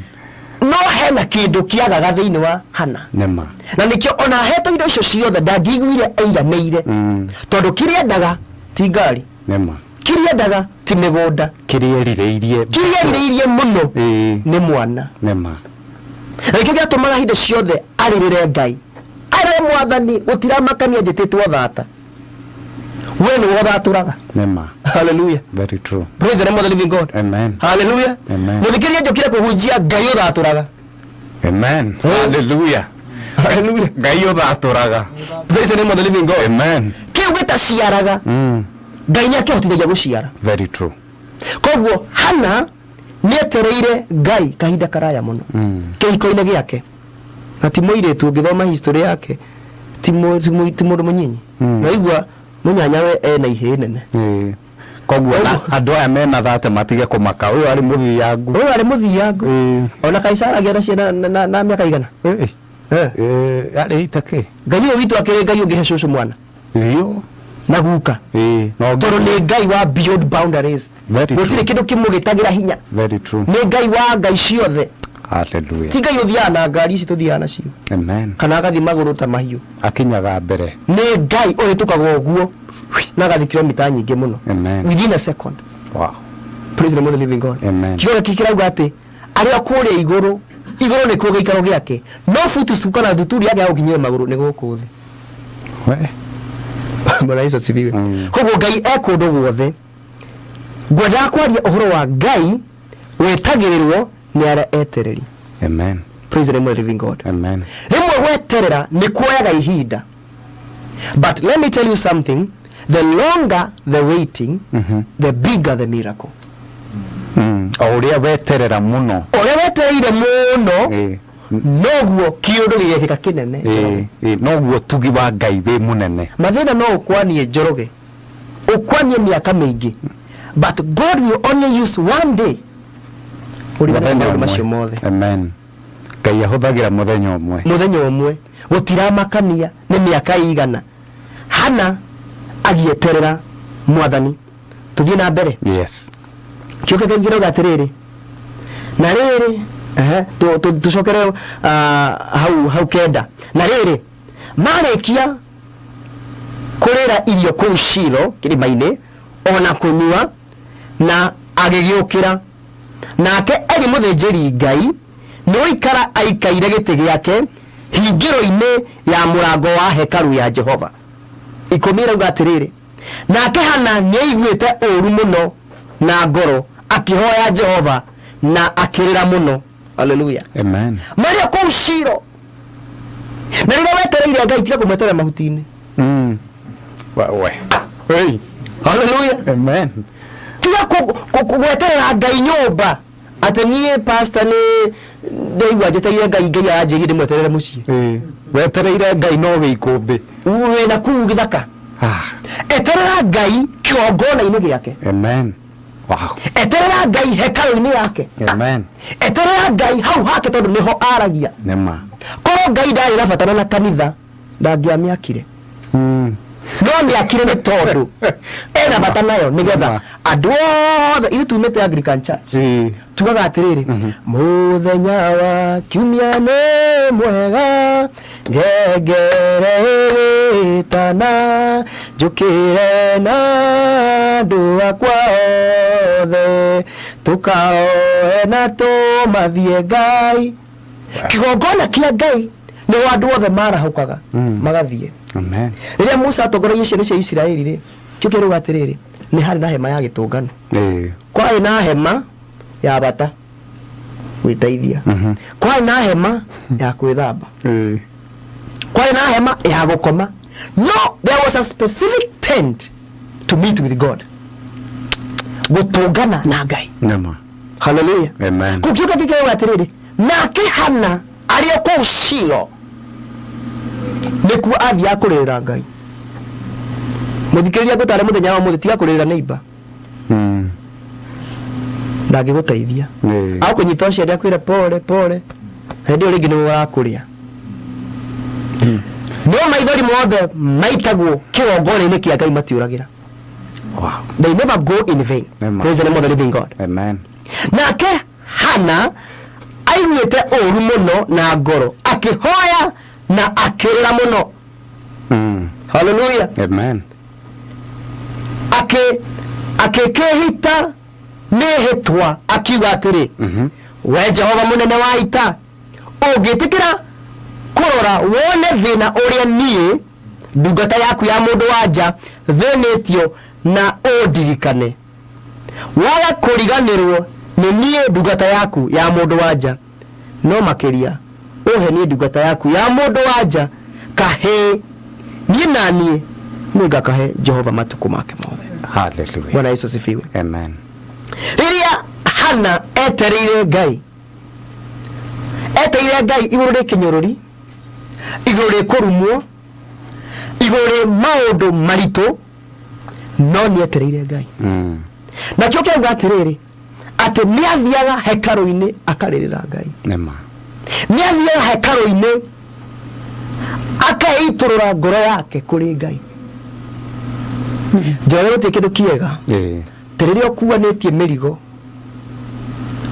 No hena kĩndũ kĩagaga thĩinĩ wa Hana, Nĩma. na nĩkĩo ona ahetwo indo icio ciothe ndangĩiguire aiganĩire, tondũ kĩrĩa endaga ti ngari, Nĩma. kĩrĩa endaga ti mĩgũnda, Kĩrĩa erirĩirie. Kĩrĩa erirĩirie mũno nĩ mwana. Nĩma. Na nĩkĩo gĩatũmaga hĩndĩ ciothe arĩrĩre Ngai, arĩre Mwathani, gũtiramakania njĩtĩtwo thata, we nĩwe ũthatũraga. Nĩma. Haleluya. Very true. Praise the name of the living God. Amen. Haleluya. Amen. Mũthikĩrĩria, njũkire kũhunjia Ngai ũthatũraga. Amen. Hallelujah. Haleluya. Ngai ũthatũraga. Praise the name of the living God. Amen. Kĩu gĩtaciaraga, Ngai nĩ akĩhotithagia gũciara. Very true. Koguo Hana nĩ etereire Ngai kahinda karaya mũno kĩhiko-inĩ gĩake, na ti mũirĩtu. Ũngĩthoma history yake, ti mũndũ mũnyinyi. Naigua mũnyanyawe ena ihĩĩ nene. Koguo na andũ aya mena thate matige kũmaka, ũyũ arĩ mũthiangu. Ũyũ arĩ mũthiangu. Ona Kaisara agĩa na ciana na mĩaka igana. Arĩ itakĩ. Ngai ũyũ witũ akĩrĩ Ngai ũngĩhe cũcũ mwana Biũ. na guka, No tondũ nĩ Ngai wa beyond boundaries. Very Gũtirĩ true. kĩndũ kĩmũgĩtagĩra hinya. Very true. Nĩ Ngai wa ngai ciothe. Hallelujah. Ti Ngai ũthiaga na ngari ici tũthiaga nacio, Amen. kana agathiĩ magũrũ ta mahiũ. Akinyaga mbere. Nĩ Ngai ũhĩtũkaga ũguo na agathiĩ kilomita nyingĩ mũno Amen. within a second. Praise the name of the living God. Amen. Kiugo gĩkĩ kĩrauga atĩ arĩa kũrĩa igũrũ igũrũ nĩkuo gĩikaro gĩake, no butu kana thuturi yake ya gũkinyĩra magũrũ nĩ gũkũ thĩ. We. Bwana Yesu asifiwe. Koguo Ngai e kũndũ guothe. Ngwendaga kwaria ũhoro wa Ngai wetagĩrĩrwo nĩ arĩa etereri. Amen. Praise the name of the living God. Amen. Rĩmwe gweterera nĩ kuoyaga ihinda, but let me tell you something: the longer the waiting, the bigger the miracle. O ũrĩa weterera mũno. Ũrĩa wetereire mũno, noguo kĩũndũ gĩgekĩka kĩnene. Ĩĩ, noguo tugi wa Ngai wĩ mũnene. Mathĩna no ũkwanie, Njoroge, ũkwanie mĩaka mĩingĩ, but God will only use one day ũrigane Mũthenya maũndũ ũmwe. macio mothe. Amen. Ngai ahũthagĩra mũthenya ũmwe. Mũthenya ũmwe, gũtiramakania nĩ mĩaka igana Hana agĩeterera Mwathani. Tũthiĩ na mbere. Yes. Kĩũke kĩrauga atĩrĩrĩ, na rĩrĩ, ehe, tũcokere hau 9. Na rĩrĩ, marĩkia kũrĩra irio kũu Shilo kĩrĩma-inĩ ona kũnyua, na agĩgĩũkĩra, nake Eli mũthĩnjĩri Ngai nĩ gũikara aikaire gĩtĩ gĩake hingĩro-inĩ ya mũrango wa hekaru ya Jehova. 10 ĩrauga atĩrĩrĩ, nake Hana nĩ aiguĩte ũũru mũno na ngoro, akĩhoya Jehova na akĩrĩra mũno. Haleluya. Amen. Marĩa kũu Shilo, na rĩrĩa wetereire Ngai, tiga kũmweterera mahuti-inĩ. We. Hey. Haleluya. Amen. Tiga gweterera Ngai nyũmba, atĩ niĩ pastor nĩ ndaigua njetereire Ngai, Ngai aranjĩrire ndĩmweterere mũciĩ. Wetereire Ngai no wĩ ikũmbĩ. Wĩna kũu gĩthaka. Eterera Ngai kĩgongona-inĩ gĩake. Amen. Wow. Eterera Ngai hekarũ-inĩ yake. Amen. Eterera Ngai hau hake, tondũ nĩho aragia. Nĩma. Korwo Ngai ndarĩ na bata na kanitha, Ndangĩamĩakire, no mĩakire nĩ tondũ ena bata nayo nĩgetha andũ othe. Ithuĩ tumĩte Anglican Church, tugaga atĩrĩrĩ, mũthenya wa kiumia nĩ mwega, ngengere ĩgĩtana, njũkĩre na andũ akwa othe, tũkaoe na tũmathiĩ Ngai. Kĩgongona kĩa Ngai nĩho andũ othe marahũkaga magathiĩ. Amen. Rĩrĩa Musa atongoragia ciana cia Isiraeli rĩ, kĩo kĩrauga atĩrĩrĩ, nĩ harĩ na hema ya gĩtũngano, kwarĩ na hema ya bata gwĩteithia, kwarĩ na hema ya kwĩthamba, kwarĩ na hema ya gũkoma, no there was a specific tent to meet with God, gũtũngana na Ngai. Nĩma. Haleluya. Amen. Kũkiuga kĩkĩrauga atĩrĩrĩ, nake Hana arĩ o kũu Shilo nĩkuo athiaga kũrĩrĩra Ngai. Mũthikĩrĩria, ngũtare mũthenya wa mũthĩ, tiga kũrĩrĩra neighbor, ndangĩgũteithia. Agũkũnyita ũcio akwĩra pole pole, na hĩndĩ ĩyo rĩngĩ nĩwe ũrakũrĩa. No maithori mothe maitagwo kĩgongona-inĩ kĩa Ngai matiũragĩra. They never go in vain. Amen. Praise the name of the living God. Amen. Nake Hana aiguĩte ũũru mũno na ngoro, akĩhoya na akĩrĩra mũno. Haleluya. Amen. Akĩkĩhita mĩhĩtwa akiuga atĩrĩ, we Jehova mũnene wa ita, ũngĩtĩkĩra kũrora wone thĩna ũrĩa niĩ ndungata yaku ya mũndũ wa nja thĩnĩtio, na ũndirikane, waga kũriganĩrwo nĩ niĩ ndungata yaku ya mũndũ wa nja, no makĩria ũhe niĩ ndungata yaku ya mũndũ wa nja kahĩĩ, niĩ na niĩ nĩngakahe Jehova matukũ make mothe. Hallelujah. Bwana Yesu asifiwe. Amen. Rĩrĩa Hana etereire Ngai, etereire Ngai igũrũ rĩ kĩnyũrũri, igũrũ rĩ kũrumwo, igũrũ rĩ maũndũ maritũ, no nĩ etereire Ngai. Nakĩo kĩauga atĩrĩrĩ, atĩ nĩ athiaga hekarũ-inĩ akarĩrĩra Ngai. Nĩma. Nĩ athiaga hekarũ-inĩ akeitũrũra ngoro yake kũrĩ Ngai. Njĩra gũtirĩ kĩndũ kĩega ta rĩrĩa ũkuanĩtie mĩrigo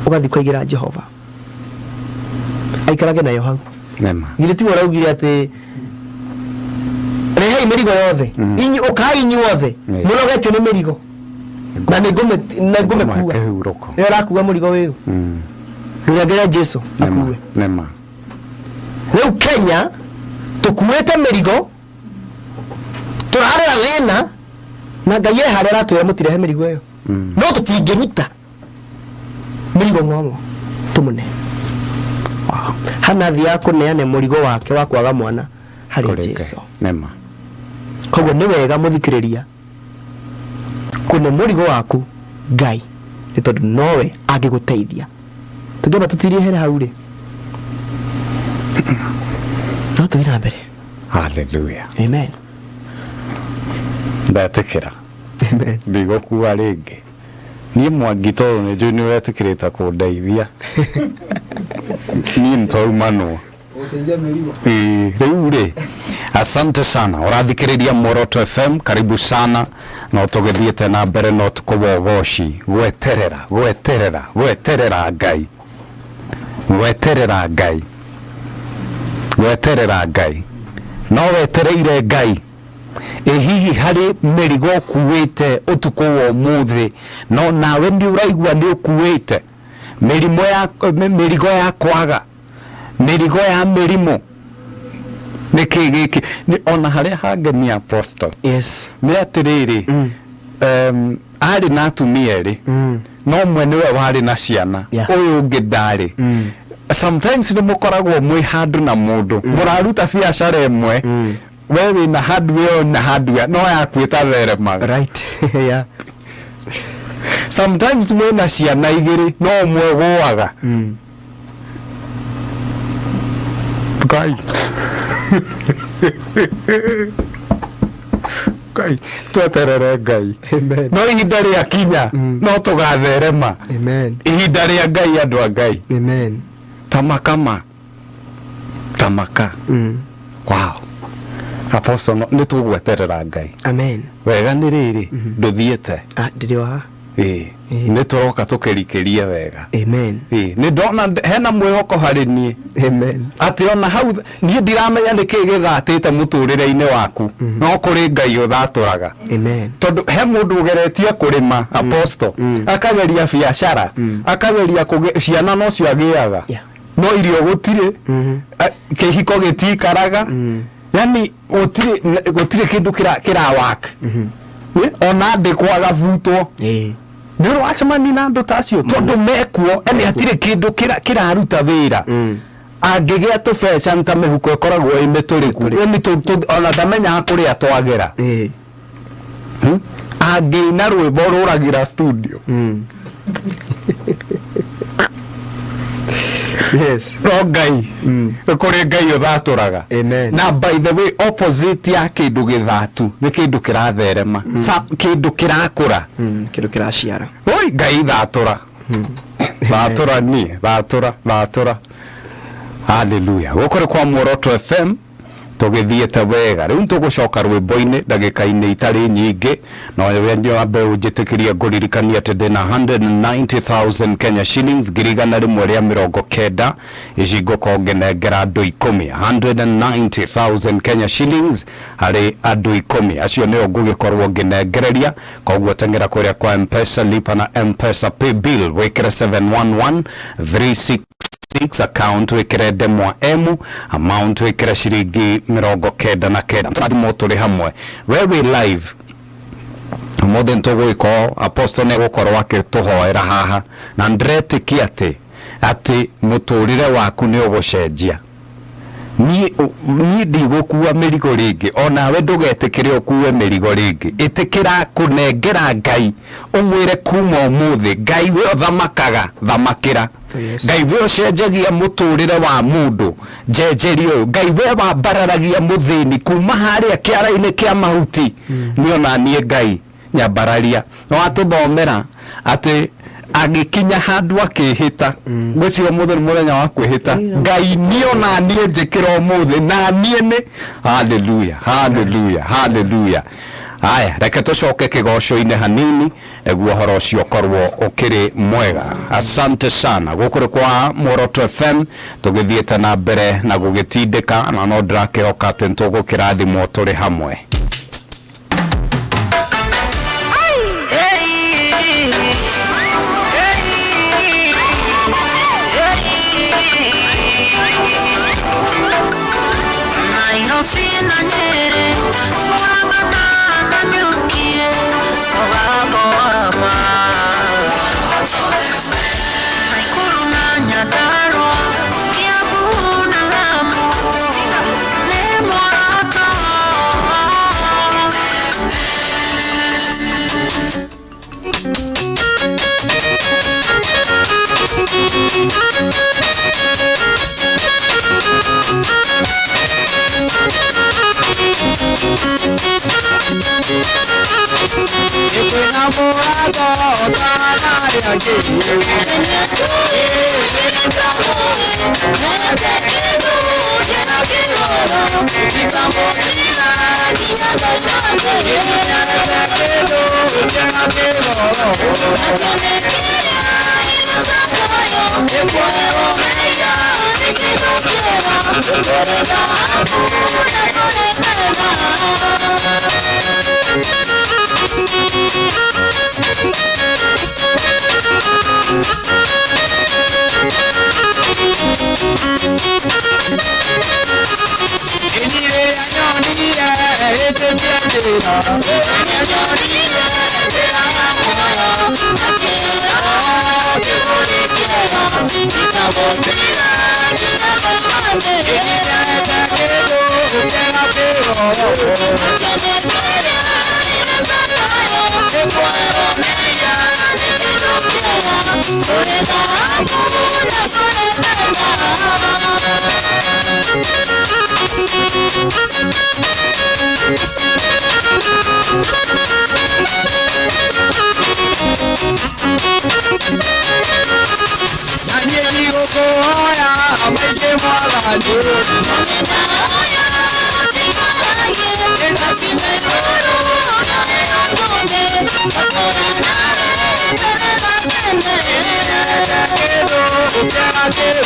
ũgathiĩ kũigĩra Jehova aikarage nayo hau. Nĩma. Githĩ tiwe ũraugire atĩ rehei mĩrigo yothe, ũkai inyuothe mũnogetio nĩ mĩrigo, na nĩ ngũmĩkua? Kĩhurũko. Nĩ ũrakua mũrigo ũyũ, rũrengere Jesu akue. Nĩma. Rĩu Kenya tũkuĩte mĩrigo, tũrarĩra thĩna, na Ngai e harĩa aratwĩra mũtirehe mĩrigo ĩyo. No tũtingĩruta mĩrigo ng'ong'o tũmũne. Hana athiaga kũneane mũrigo wake wa kwaga mwana harĩ Kũrĩ Ngai. Jesu. Nĩma. Koguo nĩ wega, mũthikĩrĩria, kũne mũrigo waku Ngai, nĩ tondũ nowe angĩgũteithia. Tũngĩamba tũtirie here hau rĩ, no tũthiĩ na mbere. Hallelujah. Amen. Ndetĩkĩra. Amen. Ndigũkua rĩngĩ niĩ, Mwangi, tondũ nĩ njũĩ nĩ ũretĩkĩrĩte kũndeithia niĩ nĩtwaumanwo. Ĩĩ, rĩu rĩ, asante sana. Ũrathikĩrĩria Muoroto FM, karibu sana. No tũgĩthiĩte na mbere na ũtukũ wa ũgoci, gweterera, gweterera, gweterera Ngai, gweterera Ngai, gweterera Ngai. No wetereire Ngai? Ĩ hihi harĩ mĩrigo ũkuĩte ũtukũ wa ũmũthĩ, no nawe nĩ ũraigua nĩ ũkuĩte mĩrimũ ya mĩrigo ya kwaga, mĩrigo ya mĩrimũ? Nĩkĩ gĩkĩ? Ona harĩa hangenia, Apostle, nĩ atĩrĩrĩ, arĩ na atumia erĩ, no ũmwe nĩwe warĩ na ciana, ũyũ ũngĩ ndarĩ. Sometimes nĩ mũkoragwo mwĩ handũ na mũndũ mũraruta biacara ĩmwe, we wĩna hardware na hardware no yaku ĩtatheremaga. Right, yeah. Sometimes mwĩna ciana igĩrĩ, no ũmwe ũgũaga. Ngai, Ngai, tweterere Ngai. Amen. No ihinda rĩa kinya no tũgatherema. Amen. Ihinda rĩa Ngai, andũ a Ngai. Amen. Tamakama tamaka. Wow. Apostle, nĩ tũgweterera Ngai. Amen. Wega nĩ rĩrĩ, ndũthiĩte. Ah, ndĩrĩ o haha. Ĩĩ, nĩ tũroka tũkĩrikĩrie wega. Amen. Ĩĩ, nĩ ndona hena mwĩhoko harĩ niĩ. Amen. Atĩ ona hau niĩ ndiramenya nĩkĩ gĩthatĩte mũtũrĩre-inĩ waku, no kũrĩ Ngai ũthatũraga. Amen. Tondũ he mũndũ ũgeretie kũrĩma, Apostle, akageria biacara, akageria ciana nocio agĩaga, no irio gũtirĩ, kĩhiko gĩtikaraga, yani gũtirĩ kĩndũ kĩrawaka. Ona andĩkwo agabutwo. Nĩ ũracemania na andũ ta acio tondũ mekuo, yani hatirĩ kĩndũ kĩraruta wĩra. Angĩgĩa tũbeca nĩ ta mĩhuko ĩkoragwo ĩ mĩtũrĩku, yani ona ndamenyaga kũrĩa twagera. Angĩina rwĩmbo rũragĩra studio. Yes. No Ngai, kũrĩ Ngai ũthatũraga. Amen. Na by the way, opposite ya kĩndũ gĩthatu nĩ kĩndũ kĩratherema, kĩndũ kĩrakũra, kĩndũ kĩraciara. Oi Ngai thatũra. Thatũra niĩ, thatũra, thatũra. Hallelujah. Gũkũ nĩ kwa Muoroto FM, tũgĩthiĩte wega. Rĩu tũgũcoka rwĩmbo-inĩ ndagĩka-inĩ itarĩ nyingĩ, no wambe ũnjĩtĩkĩrie ngũririkanie atĩ ndĩna 190,000 Kenya shillings, 190,000 ici ngũkorwo ngĩnengera andũ 10, 190,000 Kenya shillings harĩ andũ 10 acio nĩo ngũgĩkorwo ngĩnengereria. Koguo teng'era kũrĩa kwa M-Pesa, lipa na M-Pesa pay bill, wĩkĩre 71136 account, wĩkĩre ndemwa M, amount wĩkĩre ciringi 99. Tũrathimwo tũrĩ hamwe. We wĩ live ũmũthĩ nĩtũgũgĩkorwo Apostle nĩegũkorwo akĩtũhoera haha, na ndĩretĩkia atĩ mũtũrĩre waku nĩ ũgũcenjia. Niĩ ndigũkua mĩrigo rĩngĩ, onawe ndũgetĩkĩre ũkue mĩrigo rĩngĩ. Ĩtĩkĩra kũnengera Ngai, ũmwĩre kuma ũmũthĩ, Ngai we ũthamakaga, thamakĩra. Ngai we ũcenjagia mũtũrĩre wa mũndũ, njenjeria ũyũ. Ngai we wambararagia mũthĩni kuma harĩa kĩara-inĩ kĩa mahuti, nĩ ona niĩ Ngai nyambararia. No atũthomera atĩ agĩkinya handũ akĩhĩta, ngwĩciria ũmũthĩ nĩ mũthenya wa kwĩhĩta. Ngai niĩ ona niĩ njĩkĩra ũmũthĩ, na niĩ nĩ hallelujah, hallelujah, hallelujah. Aya, reke tũcoke kĩgoco-inĩ hanini nĩguo ũhoro ũcio ũkorwo ũkĩrĩ mwega. Asante sana. Gũkũ nĩ kwa Muoroto FM, tũgĩthiĩte na mbere na gũgĩtindĩka, na no ndĩrakĩhoka atĩ nĩtũgũkĩrathimwo tũrĩ hamwe. Thank you.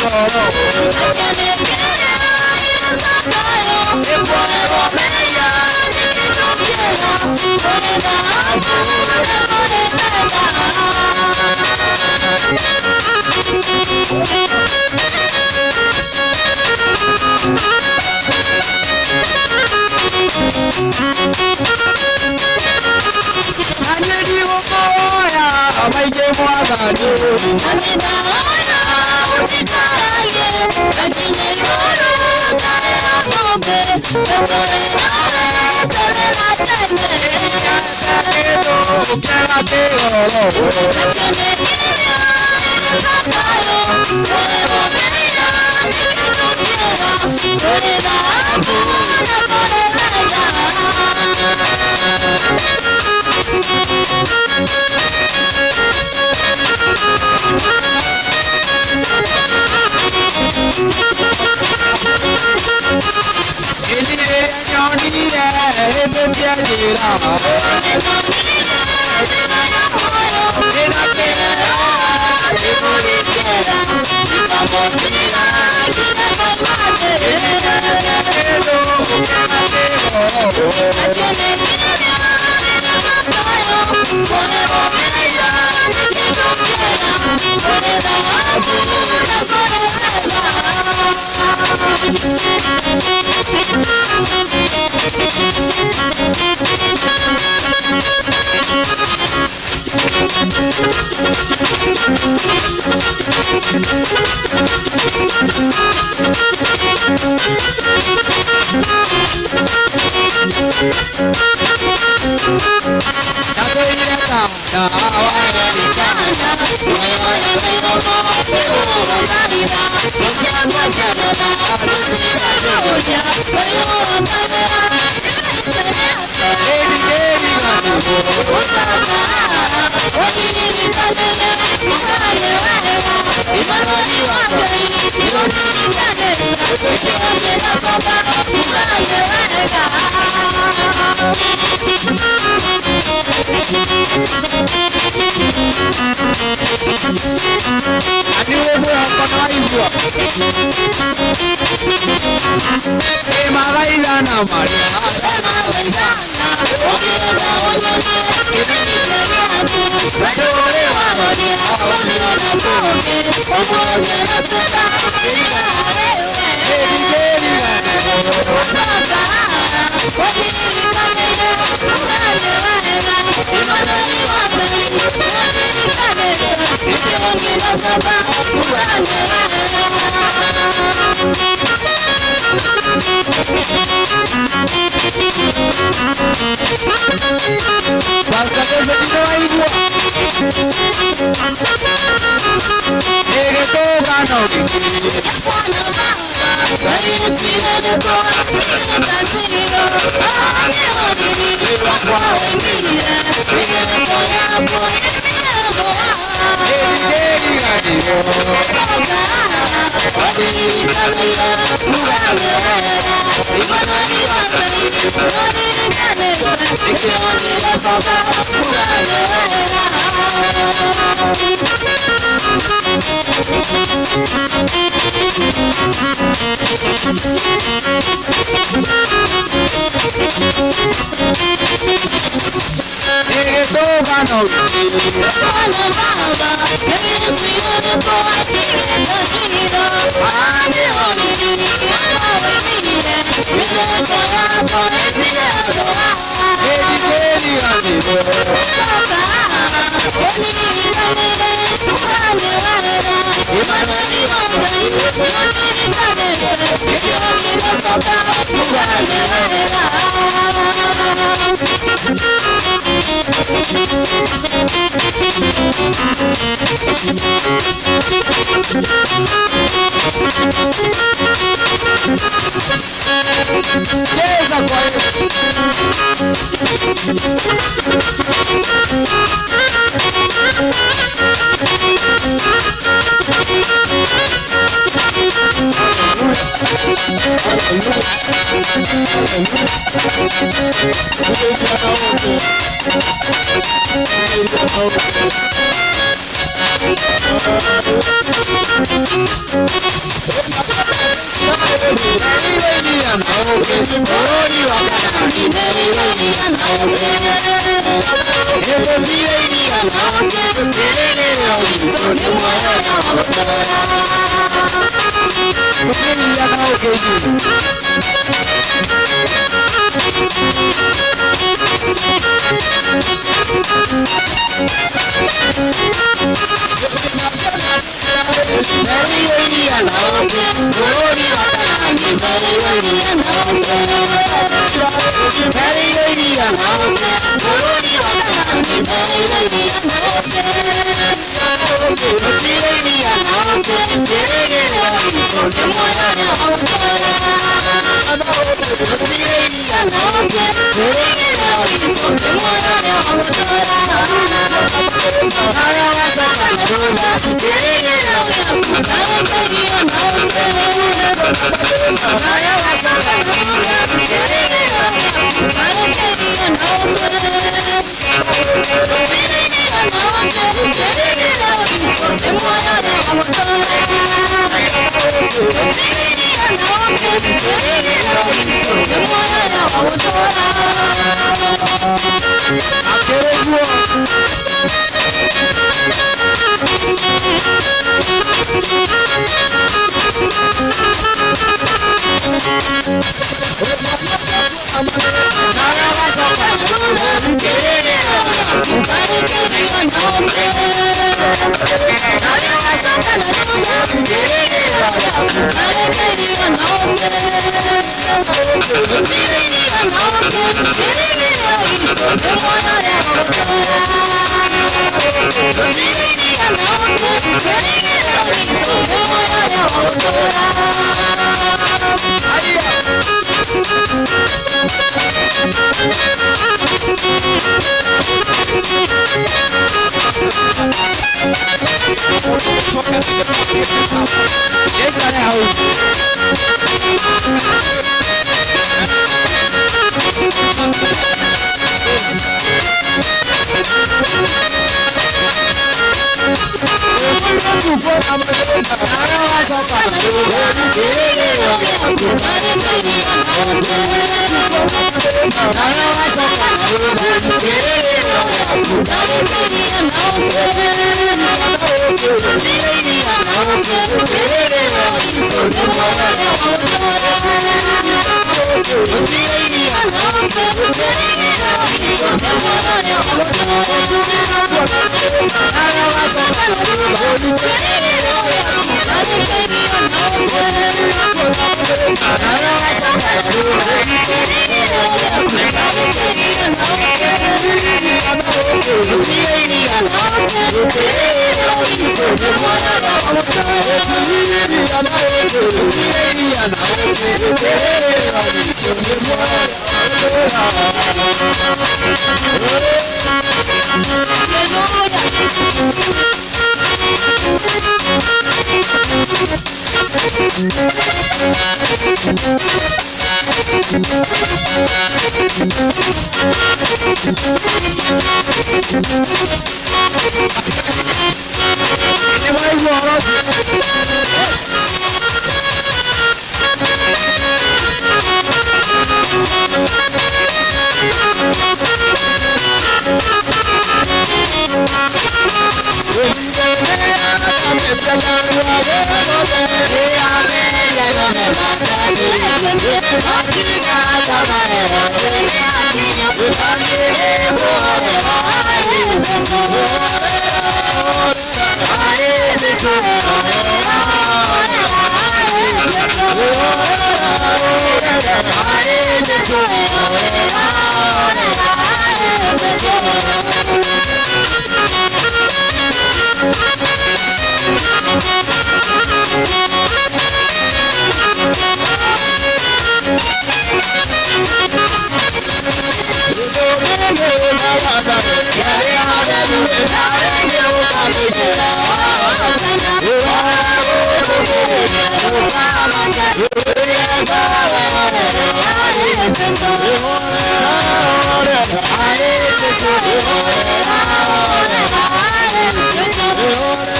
Hare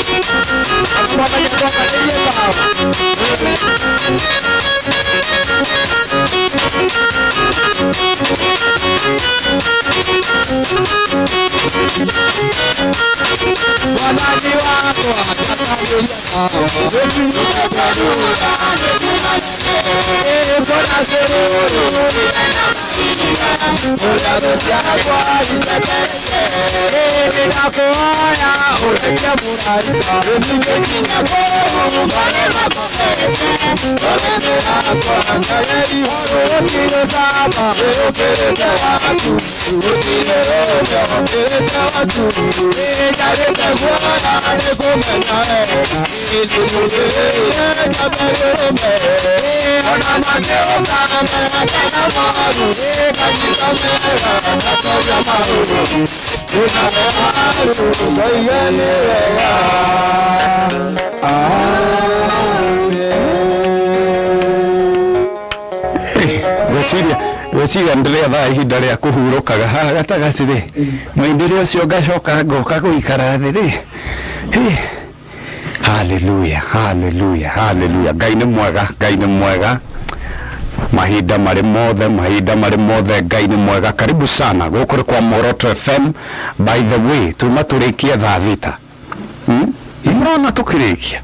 Mwathani atwakanĩrie tawa. Mwathani wakwa njakanĩria tawa. Kona cũrũrũ ũrĩa thũ ciakwa itetete. Nĩndakũhoya ũreke mũraika nginya kũu marĩa makũhete. Yakwa gũtirĩ cama ũkĩrĩte waku, gũtirĩ ũrĩa ũkĩrĩte waku. Njarĩte guoya nĩ kũmenya wega, nĩndĩrũmĩrĩire njambe rũme. Ona makĩũka mega kana moru, nganyita mega ngatoria maũru. Ndĩna waru ndoige nĩ wega. Ngwĩciria ngwĩciria ndĩretha ihinda rĩa kũhurũkaga haha gatagatĩ rĩ, mũindĩre ũcio ngacoka ngoka gũikara thĩ rĩ. Hĩ. Haleluya, haleluya, haleluya. Ngai nĩ mwega, Ngai nĩ mwega mahinda marĩ mothe, mahinda marĩ mothe Ngai nĩ mwega. Karibu sana gũkũ nĩ kwa Muoroto FM. By the way, tuma tũrĩkie thaa 6. Imrona tũkĩrĩkia.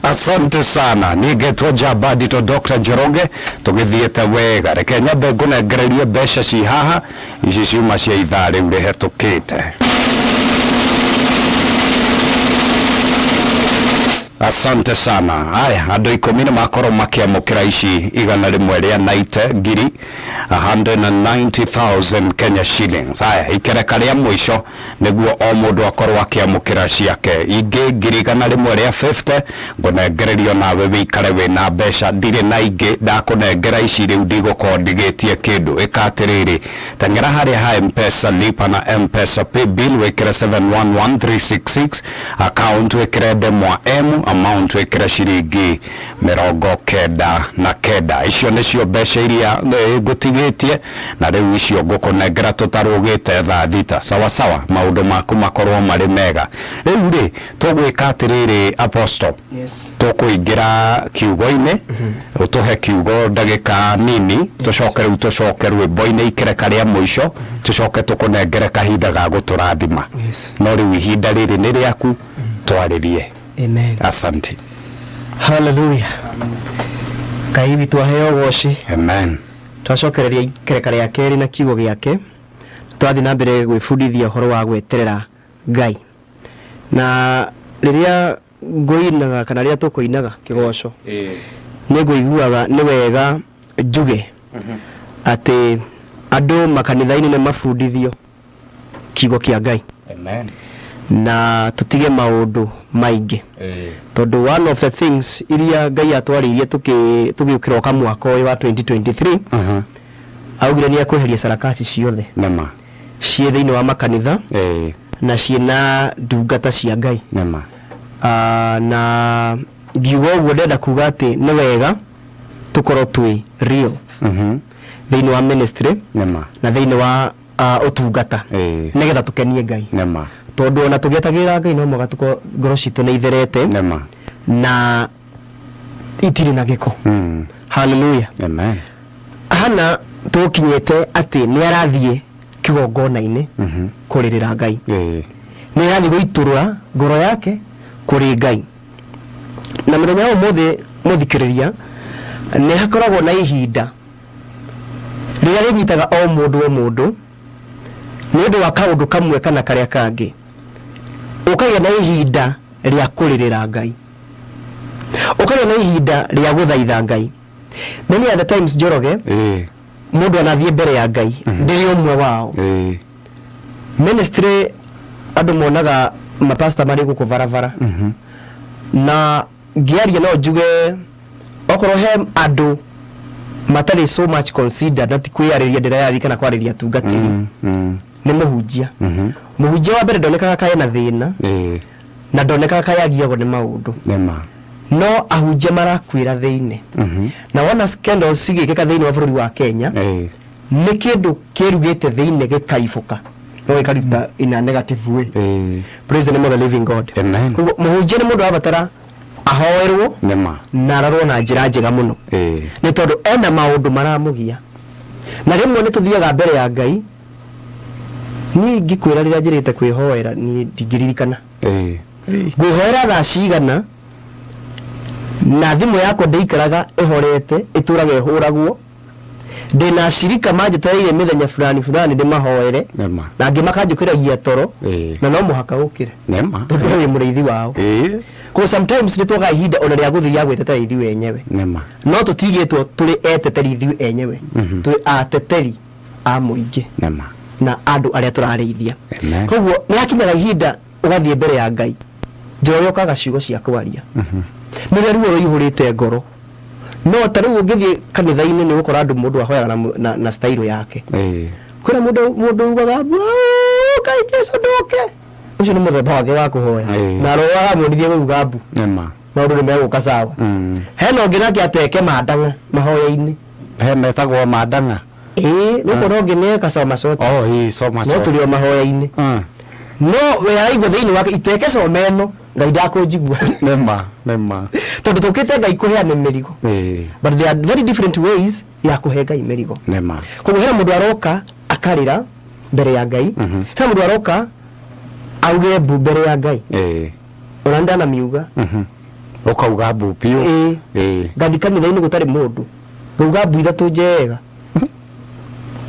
Asante sana. Niĩ ngetwo Njamba Ndito Dr. Njoroge, tũgĩthiĩte wega. Reke nyambe ngũnengererie mbeca ci haha, ici ciuma cia ithaa rĩu rĩhetũkĩte. Asante sana. Aya, andũ 10 nĩ makorwo makĩamũkĩra ici 190 ngiri, 190,000 Kenya shillings. Aya, ikereka rĩa mũico nĩguo o mũndũ akorwo akĩamũkĩra ciake. Ingĩ 150,000 ngũnengererio nawe wĩikare wĩna mbeca. Ndirĩ na ingĩ, ndakũnengera ici rĩu ndigũkorwo ndigĩtie kĩndũ. Ĩka atĩrĩrĩ, teng'era harĩa ha M-Pesa, lipa na M-Pesa paybill wĩkĩre 711366, account wĩkĩre ndemwa M, amount wĩkĩre ciringi 99. Icio nĩcio mbeca iria ngũtigĩtie na rĩu icio ngũkũnengera tũtarũgĩte thaa 6. Sawa sawa, maũndũ maku makorwo marĩ mega. Rĩu rĩ, tũgwĩka atĩrĩrĩ Apostle, tũkũingĩra kiugo-inĩ, ũtũhe kiugo ndagĩka nini, tũcoke rĩu tũcoke rwĩmbo-inĩ ikereka rĩa mũico, tũcoke tũkũnengere kahinda ga gũtũrathima. No rĩu ihinda rĩrĩ nĩ rĩaku, twarĩrie. Amen. Asante. Hallelujah. Ngai witũ aheo ũgoci. Amen. Twacokereria ikereka rĩa kerĩ na kiugo gĩake, twathiĩ na mbere gwĩbundithia ũhoro wa gweterera Ngai. Na rĩrĩa ngũinaga kana rĩrĩa tũkũinaga kĩgoco, nĩ ngũiguaga nĩ wega njuge atĩ andũ makanitha-inĩ nĩ mabundithio kiugo kĩa Ngai. Amen. Na tũtige maũndũ maingĩ, tondũ one of the things iria Ngai atwarĩirie tũgĩũkĩroka mwaka ũyũ wa 2023, augire nĩ ekweheria sarakasi ciothe Nĩma. ciĩ thĩinĩ wa makanitha na ciĩna ndungata cia Ngai. Nĩma. Na ngiuga ũguo ndĩrenda kuga atĩ nĩ wega tũkorwo twĩ real thĩinĩ wa ministry Nĩma. na thĩinĩ wa ũtungata, nĩgetha tũkenie Ngai, Nĩma. tondũ ona tũgĩetagĩrĩra Ngai no mũhaka tũkorwo ngoro citũ nĩ itherete Nĩma. na itirĩ na gĩko. Hallelujah. Amen. Hana tũkinyĩte atĩ nĩ arathiĩ kĩgongona-inĩ kũrĩrĩra Ngai, nĩ arathiĩ gũitũrũra ngoro yake kũrĩ Ngai. Na mũthenya wa ũmũthĩ, mũthikĩrĩria, nĩ hakoragwo na ihinda rĩrĩa rĩnyitaga o mũndũ o mũndũ nĩ ũndũ wa kaũndũ kamwe kana karĩa kangĩ, ũkagĩa na ihinda rĩa kũrĩrĩra Ngai, ũkagĩa na ihinda rĩa gũthaitha Ngai. Many other times, Njoroge, mũndũ anathiĩ mbere ya Ngai, ndĩrĩ ũmwe wao. Ministry andũ monaga mapasta marĩ gũkũ barabara, na ngĩaria no njuge okorwo he andũ matarĩ so much considered, na ti kwĩyarĩria ndĩrayarĩria kana kwarĩria atungatĩri, nĩ mũhunjia. Mũhunjia wa mbere ndonekaga kaĩ na thĩna na ndonekaga kaĩ agiagwo nĩ maũndũ, Nĩma. no ahunjia marakuĩra thĩinĩ. Na wona scandals cigĩkĩka thĩinĩ wa bũrũri wa Kenya, Nĩ kĩndũ kĩrugĩte thĩinĩ gĩkaribũka, no gĩkaruta in a negative way. Praise the name of the living God. Amen. Koguo mũhunjia nĩ mũndũ abatara ahoerwo Nĩma. Na arorwo na njĩra njega mũno, nĩ tondũ ena maũndũ maramũgia, na rĩmwe nĩ tũthiaga mbere ya Ngai. Niĩ ingĩkwĩra rĩrĩa njĩrĩte kwĩhoera, niĩ ndingĩririkana ngwĩhoera thaa cigana, na thimũ yakwa ndĩikaraga ĩhorete, ĩtũraga ĩhũragwo. Ndĩna acirika manjetereire mĩthenya fulani fulani ndĩmahoere, Nĩma. Na angĩ makanjũkĩragia toro, na no mũhaka ũkĩre tondũ we wĩ mũrĩithi wao. Koguo sometimes nĩ twagaga ihinda ona rĩa gũthiĩ rĩa gwĩtetera ithuĩ enyewe. No tũtigĩtwo tũrĩ eteteri ithuĩ enyewe, tũrĩ ateteri a mũingĩ na andũ arĩa tũrarĩithia. Koguo nĩ hakinyaga ihinda ũgathiĩ mbere ya Ngai, Njoroge, ũkaga ciugo cia kwaria nĩ rĩrĩa ruo rũihũrĩte ngoro. No ta rĩu ũngĩthiĩ kanitha-inĩ, nĩ ũgũkora andũ, mũndũ ahoyaga na style yake. Kwĩna mũndũ ugaga, "Ngai Jesu ndoke." Ũcio nĩ mũthemba wake wa kũhoya, na roho aramuonithia gũuga mbu, maũndũ nĩ megũka sawa. Hena ũngĩ nake ateke mandang'a mahoya-inĩ. He metagwo mandang'a? Ĩĩ, nĩ ũkona ũngĩ nĩ eka soma sote. Oh, ĩĩ, soma. No tũrĩ o mahoya-inĩ, no we araigua thĩinĩ wake iteke coma ĩno, Ngai ndakũnjigua. Nĩma, nĩma. Tondũ tũkĩte Ngai kũheana mĩrigo, but there are very different ways ya kũhe Ngai mĩrigo. Koguo hena mũndũ aroka akarĩra mbere ya Ngai, hena mũndũ aroka auge mbu mbere ya Ngai. Ona ndanamiuga. Ũkauga mbu biũ? Ĩĩ. Ngathi kanitha-inĩ gũtarĩ mũndũ, ngauga mbu ithatũ njega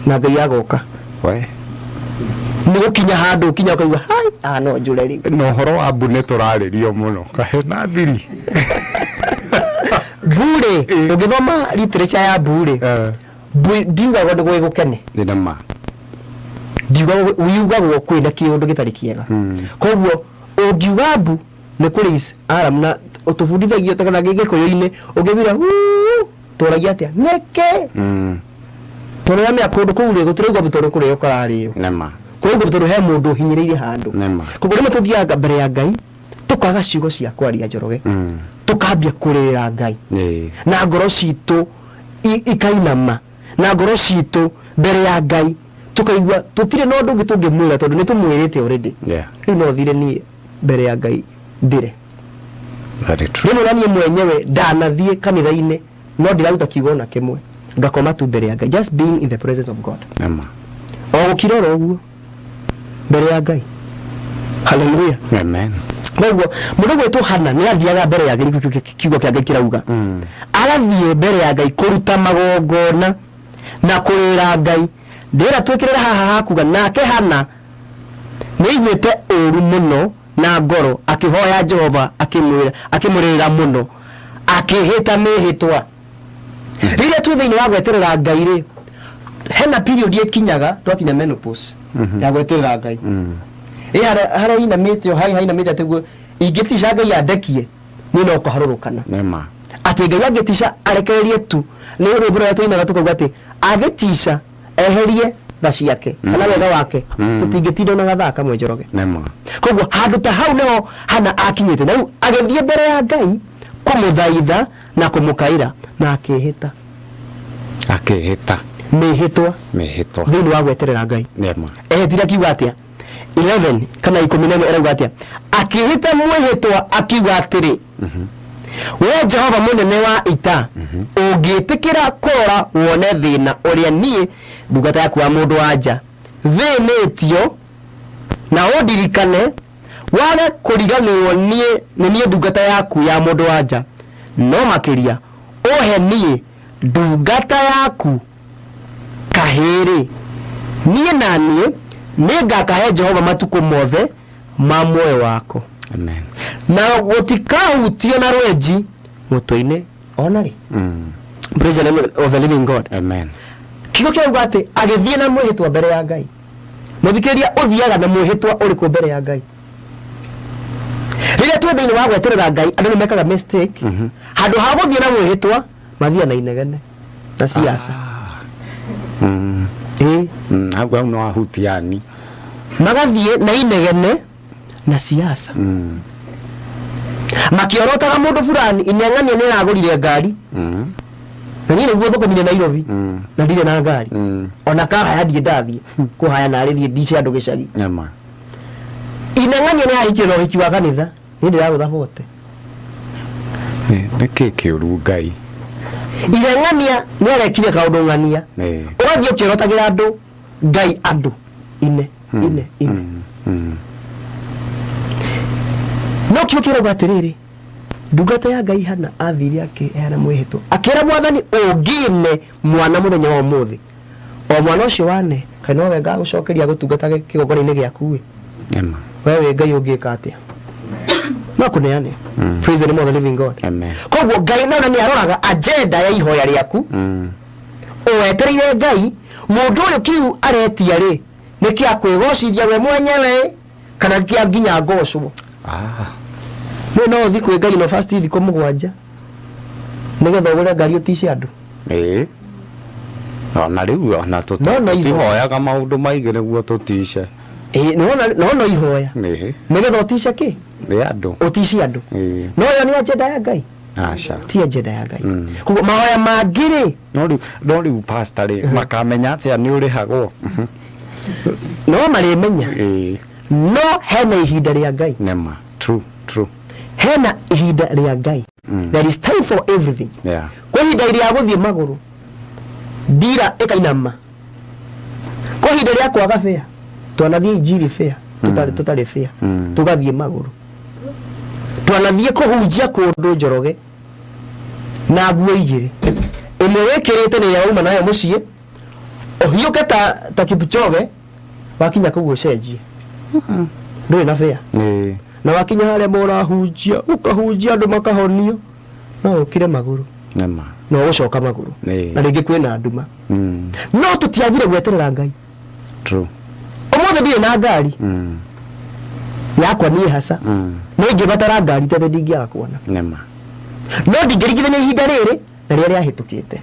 na Ngai agoka. We. Nĩ gũkinya handũ ũkinya ũkaigua hai, ah, no njũre rĩu. Na ũhoro wa mbu nĩ tũrarĩrio mũno, kahe na thiri. Mbu-rĩ, ũngĩthoma literature ya mbu-rĩ, mbu ndiugagwo nĩ gwĩgũkene. Ndiugagwo, yugagwo kwĩna kĩũndũ gĩtarĩ kĩega. Koguo ũngiuga mbu nĩ kũ raise alarm, na tũbundithagio ta kana Gĩkũyũ-inĩ ũngĩwira huu, tũragia atĩa nĩkĩ, tondũ ramenya kũndũ kũu rĩ, gũtiraigua mbu tondũ kũrĩo kararĩo, kũraigua mbu tondũ he mũndũ ũhinyĩrĩirie handũ. Koguo rĩmwe tũthiaga mbere ya Ngai tũkaga ciugo cia kwaria, Njoroge, tũkambia kũrĩrĩra Ngai na ngoro citũ ikainama, na ngoro citũ mbere ya Ngai tũkaigua tũtirĩ na ũndũ ũngĩ tũngĩmwĩra tondũ nĩ tũmwĩrĩte already. Rĩu no thire niĩ mbere ya Ngai ndĩre. Very true. Rĩmwe na niĩ mwenyewe ndanathiĩ kanitha-inĩ, no ndiraruta kiugo ona kĩmwe, ngakoma tu mbere ya Ngai, just being in the presence of God. O gũkira oro ũguo mbere ya Ngai. Haleluya. Amen. Koguo mũndũ gwĩtwo Hana nĩ athiaga mbere ya Ngai, nĩkĩo kiugo kĩa Ngai kĩrauga agathiĩ mbere ya Ngai kũruta magongona na kũrĩra Ngai. Ndĩra twĩkĩrĩra haha hakuga, nake Hana nĩ aiguĩte ũũru mũno na ngoro, akĩhoya Jehova, akĩmwĩra, akĩmũrĩrĩra mũno, akĩhĩta mĩhĩtwa. Rĩrĩa twĩ thĩinĩ wa gweterera Ngai rĩ, hena period ĩkinyaga twakinya menopause ya gweterera Ngai. Ĩ harĩa inamĩte o hai hainamĩte atĩ guo ingĩtica Ngai andekie niĩ no kũharũrũkana, atĩ Ngai angĩtica arekererie tu. Nĩ rwĩmbo rũrĩa tũinaga tũkauga atĩ angĩtica eherie tha ciake kana wega wake, tũtingĩtinda ona gathaa kamwe, Njoroge. Koguo handũ ta hau nĩho Hana akinyĩte, na rĩu agĩthiĩ mbere ya Ngai kũmũthaitha na kũmũkaĩra, na akĩhĩta. Akĩhĩta. Mĩhĩtwa. Mĩhĩtwa. Thĩinĩ wa gweterera Ngai. Ehĩtire akiuga atĩa? 11 kana 11 ĩrauga atĩa? Akĩhĩta mwĩhĩtwa akiuga atĩrĩ, "We Jehova mũnene wa ita, ũngĩtĩkĩra kũrora wone thĩna ũrĩa niĩ ndungata yaku wa mũndũ wa nja thĩnĩtio, na ũndirikane wage kũriganĩrwo niĩ nĩ niĩ ndungata yaku ya mũndũ wa nja, no makĩria ũhe niĩ ndungata yaku kahĩrĩ, niĩ na niĩ nĩngakahe Jehova matukũ mothe ma muoyo wako." Amen. Na gũtikahutio na rwenji mũtwe-inĩ ona rĩ. Praise the name of the living God. Amen. Kiugo kĩrauga atĩ agĩthiĩ na mwĩhĩtwa mbere ya Ngai. Mũthikĩrĩria, ũthiaga na mwĩhĩtwa ũrĩkũ mbere ya Ngai rĩrĩa twĩ thĩinĩ wa gweterera Ngai? Andũ nĩ mekaga mistake, handũ ha gũthiĩ na mwĩhĩtwa mathiaga na inegene na siasa. Ĩĩ. Hau hau no ahutiani. Magathiĩ na inegene na siasa, makiorotaga mũndũ fulani ineng'ania nĩ aragũrire ngari. Na niĩ nĩguo thũkũmire Nairobi na ndirĩ na ngari. Ona kahaya ndirĩ ndathiĩ kũhaya narĩ thiĩ ndice andũ gĩcagi. Nema. Ineng'ania nĩ ahikire na ũhiki wa kanitha, niĩ ndĩragũtha bote. Nĩ kĩ kĩũru Ngai? Ireng'ania nĩ arekire kaũndũ ng'ania. Ũgathiĩ ũkĩorotagĩra andũ Ngai andũ ine ine ine. No kĩo kĩrauga atĩrĩrĩ, ndungata ya Ngai Hana athire akĩheana mwĩhĩtwa akĩra Mwathani, ũngĩne mwana mũthenya wa ũmũthĩ, o mwana ũcio wane kaĩ nowe ngagũcokeria gũtungatage kĩgongona-inĩ gĩaku ĩ. Nema. We wĩ Ngai ũngĩka atĩa? No kũneane. Praise the name of the living God. Amen. Koguo Ngai naona nĩ aroraga agenda ya ihoya rĩaku. Ũwetereire Ngai, mũndũ ũyũ kĩu aretia rĩ, nĩ kĩa kwĩgocithia we mwenyewe kana kĩa nginya ngocwo? Nĩ no ũthiĩ kwĩ Ngai no fast thikũ 7 nĩgetha ũgũre ngari ũtice andũ. Ĩĩ. Ona rĩu ona No, no, tũtihoyaga maũndũ maingĩ nĩguo tũtice. Ĩĩ, no no ihoya. Ĩĩ. Nĩgetha ũtice kĩ? Nĩ andũ. Ũtice andũ. Ĩĩ. No ĩyo nĩ agenda ya Ngai. Aca. Ti agenda ya Ngai. Koguo mahoya mangĩ rĩ, No rĩu pastor rĩ, makamenya atĩa nĩ ũrĩhagwo? No marĩmenya. Ĩĩ. No hena ihinda rĩa Ngai. Nema. True, true. Hena ihinda rĩa Ngai. There is time for everything. Kwĩ ihinda rĩa gũthiĩ magũrũ, ndira ĩkainama. Kwĩ ihinda rĩa kwaga fare, twanathiĩ injiri fare, tũtarĩ fare, tũgathiĩ magũrũ. Twanathiĩ kũhunjia kũndũ Njoroge na nguo igĩrĩ, ĩmwe wĩkĩrĩte nĩ ĩrĩa wauma nayo mũciĩ, ũhiũke ta Kipchoge, wakinya kũu ũcenjie. Ndũrĩ na fare. Na wakinya harĩa mũrahunjia, ũkahunjia andũ makahonio, no ũkire magũrũ. Nema. No ũgũcoka magũrũ. Na rĩngĩ kwĩna nduma. No tũtiagire gweterera Ngai. True. Ũmũthĩ ndirĩ na ngari. Yakwa niĩ haca. No ingĩbatara ngari tete ndingĩaga kuona. Nema. No ndingĩringithania ihinda rĩrĩ na rĩrĩa rĩahĩtũkĩte.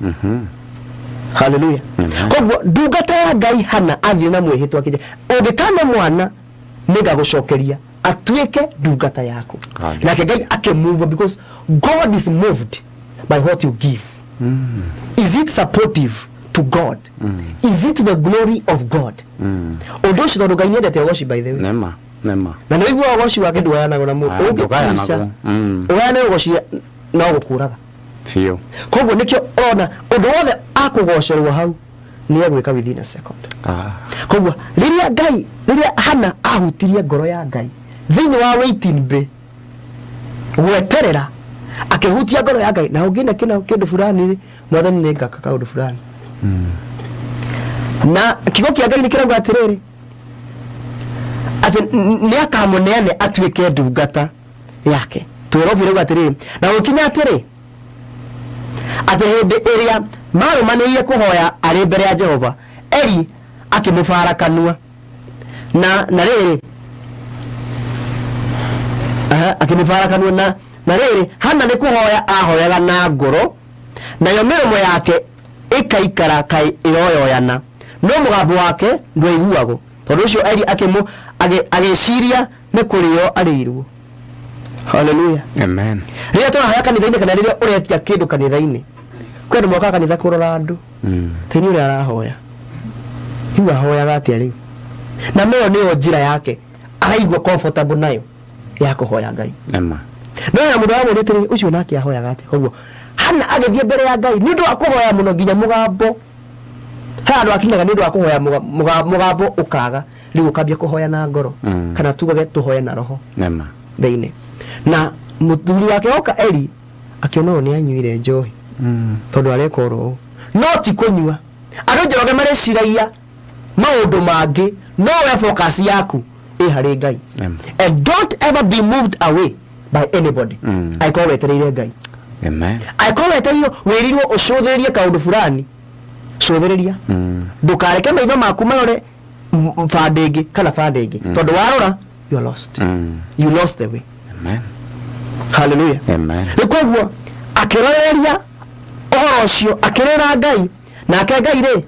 Hallelujah. Koguo ndungata ya Ngai Hana athire na mwĩhĩtwa akĩnjĩra, ũngĩkana mwana nĩngagũcokeria atuĩke ndungata yaku. Hallelujah. Nake Ngai akĩmove because God is moved by what you give. Is it supportive to God? Is it the glory of God? Ũndũ ũcio tondũ Ngai nĩendete ũgoci by the way. Nema. Nema. Na nĩ ũiguaga ũgoci wake ndũgayanagwo na mũndũ. Ah, Ũngĩtica, ndũgayanagwo. ũgayane ũgoci no gũkũraga. Biũ. Koguo nĩkĩo ũrona ũndũ wothe akũgocerwo hau nĩ egwĩka within a second. Koguo rĩrĩa Ngai, rĩrĩa Hana ahutirie ngoro ya Ngai thĩinĩ wa waiting bay, gweterera akĩhutia ngoro ya Ngai, na ũngĩna kĩna kĩndũ fulani rĩ, Mwathani nĩ ngaka kaũndũ fulani. Na kiugo kĩa Ngai nĩ kĩrauga atĩrĩrĩ, atĩ nĩ akamũneane atuĩke ndungata yake. Twĩrobi rauga atĩrĩrĩ, na gũkinya atĩrĩ, atĩ hĩndĩ ĩrĩa marũmanĩrĩire kũhoya arĩ mbere ya Jehova, Eli akĩmũbara kanua. Na rĩrĩ, aha, akĩmũbara kanua na rĩrĩ, Hana nĩ kũhoya ahoyaga na ngoro, nayo mĩromo yake ĩkaikara kaĩ ĩroyoyana, no mũgambo wake ndwaiguagwo. Tondũ ũcio Eli agĩciria nĩ kũrĩo arĩirwo. Hallelujah. Amen. Rĩrĩa tũrahoya kanitha-inĩ kana rĩrĩa ũretia kĩndũ kanitha-inĩ, kwĩ andũ mokaga kanitha kũrora andũ. Tĩri ũrĩa arahoya. Rĩu ahoyaga atĩa rĩu? Na mĩyo nĩyo njĩra yake araigua comfortable nayo ya kũhoya Ngai. Ema. No ya mũndũ aramũria atĩrĩ, ũcio nake ahoyaga atĩa? Koguo Hana agĩthiĩ mbere ya Ngai nĩ ũndũ wa kũhoya mũno nginya mũgambo. He handũ akinyaga nĩ ũndũ wa kũhoya mũgambo ũkaga, rĩu ũkambia kũhoya na ngoro. Kana tugage tũhoye na roho. Ema. Thĩinĩ. Na mũthuri wake oka Eli akĩona ũyũ nĩ anyuire njohi. Tondũ areka oro ũũ. No ti kũnyua. Andũ Njoroge mareciragia maũndũ mangĩ, no we focus yaku ĩ harĩ Ngai. And don't ever be moved away by anybody. Angĩkorwo wetereire Ngai. Amen. Angĩkorwo wetereirwo wĩrirwo ũcũthĩrĩrie kaũndũ fulani, cũthĩrĩria. Ndũkareke maitho maku marore bande ĩngĩ kana bande ĩngĩ. Tondũ warora, you are lost. You lost the way. Amen. Hallelujah. Amen. Rĩu koguo akĩroreria ũhoro ũcio, akĩrĩra Ngai, nake Ngai rĩ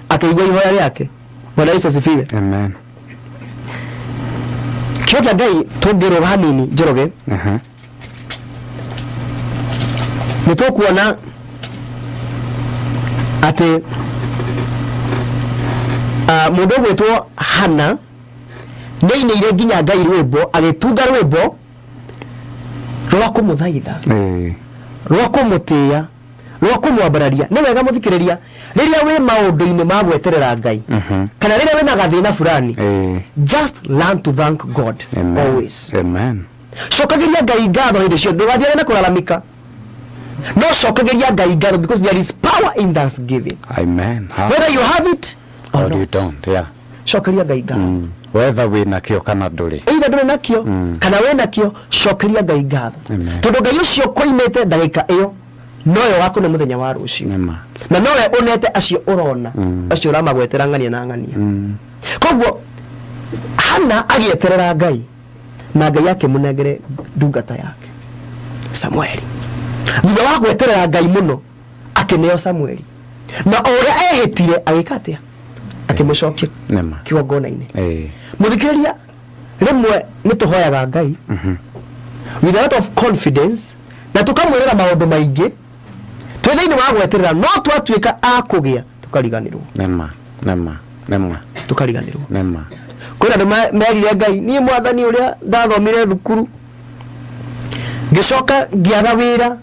akĩigua ihoya rĩake. Bwana Yesu asifiwe. Amen. Kiugo kĩa Ngai tũngĩrũga hanini Njoroge. Nĩ tũkuona Atĩ mũndũ ũgwĩtwo Hana nĩ ainĩire nginya Ngai rwĩmbo, agĩtunga rwĩmbo rwa kũmũthaitha, rwa kũmũtĩĩa, rwa kũmwambararia. Nĩ wega mũthikĩrĩria, rĩrĩa wĩ maũndũ-inĩ ma gweterera Ngai kana rĩrĩa wĩna gathĩna fulani, just learn to thank God. Amen. Always. Amen. Cokagĩria Ngai ngatho hĩndĩ ciothe. Ndũgathiage na kũlalamika, no cokagĩria Ngai ngatho, because there is power in thanksgiving. Amen. Ha. Whether you have it or Or you not, don't. Yeah. cokeria Ngai ngatho. Whether wĩ nakĩo kana ndũrĩ. Either ndũrĩ nakĩo kana wĩ nakĩo, cokeria Ngai ngatho. Amen. Tondũ Ngai ũcio koimĩte ndagĩka ĩyo nowe wakũne mũthenya wa rũciũ, Nĩma. na nowe ũnete acio ũrona, acio ũramagwetera ng'ania na ng'ania. Koguo Hana agĩeterera Ngai, na Ngai akĩmũnengere ndungata yake Samueli. Thutha wa gweterera Ngai mũno, akĩneo Samueli, na o ũrĩa ehĩtire agĩka atĩa? Akĩmũcokia Nĩma. kĩgongona-inĩ. Mũthikĩrĩria, rĩmwe nĩ tũhoyaga Ngai with a lot of confidence na tũkamwĩrĩra maũndũ maingĩ twĩ thĩinĩ wa gweterera, no twatuĩka a kũgĩa tũkariganĩrwo. Nĩma. Nĩma. Nĩma. Tũkariganĩrwo. Nĩma. Kwĩna andũ merire Ngai, niĩ Mwathani, ũrĩa ndathomire thukuru ngĩcoka ngĩaga wĩra,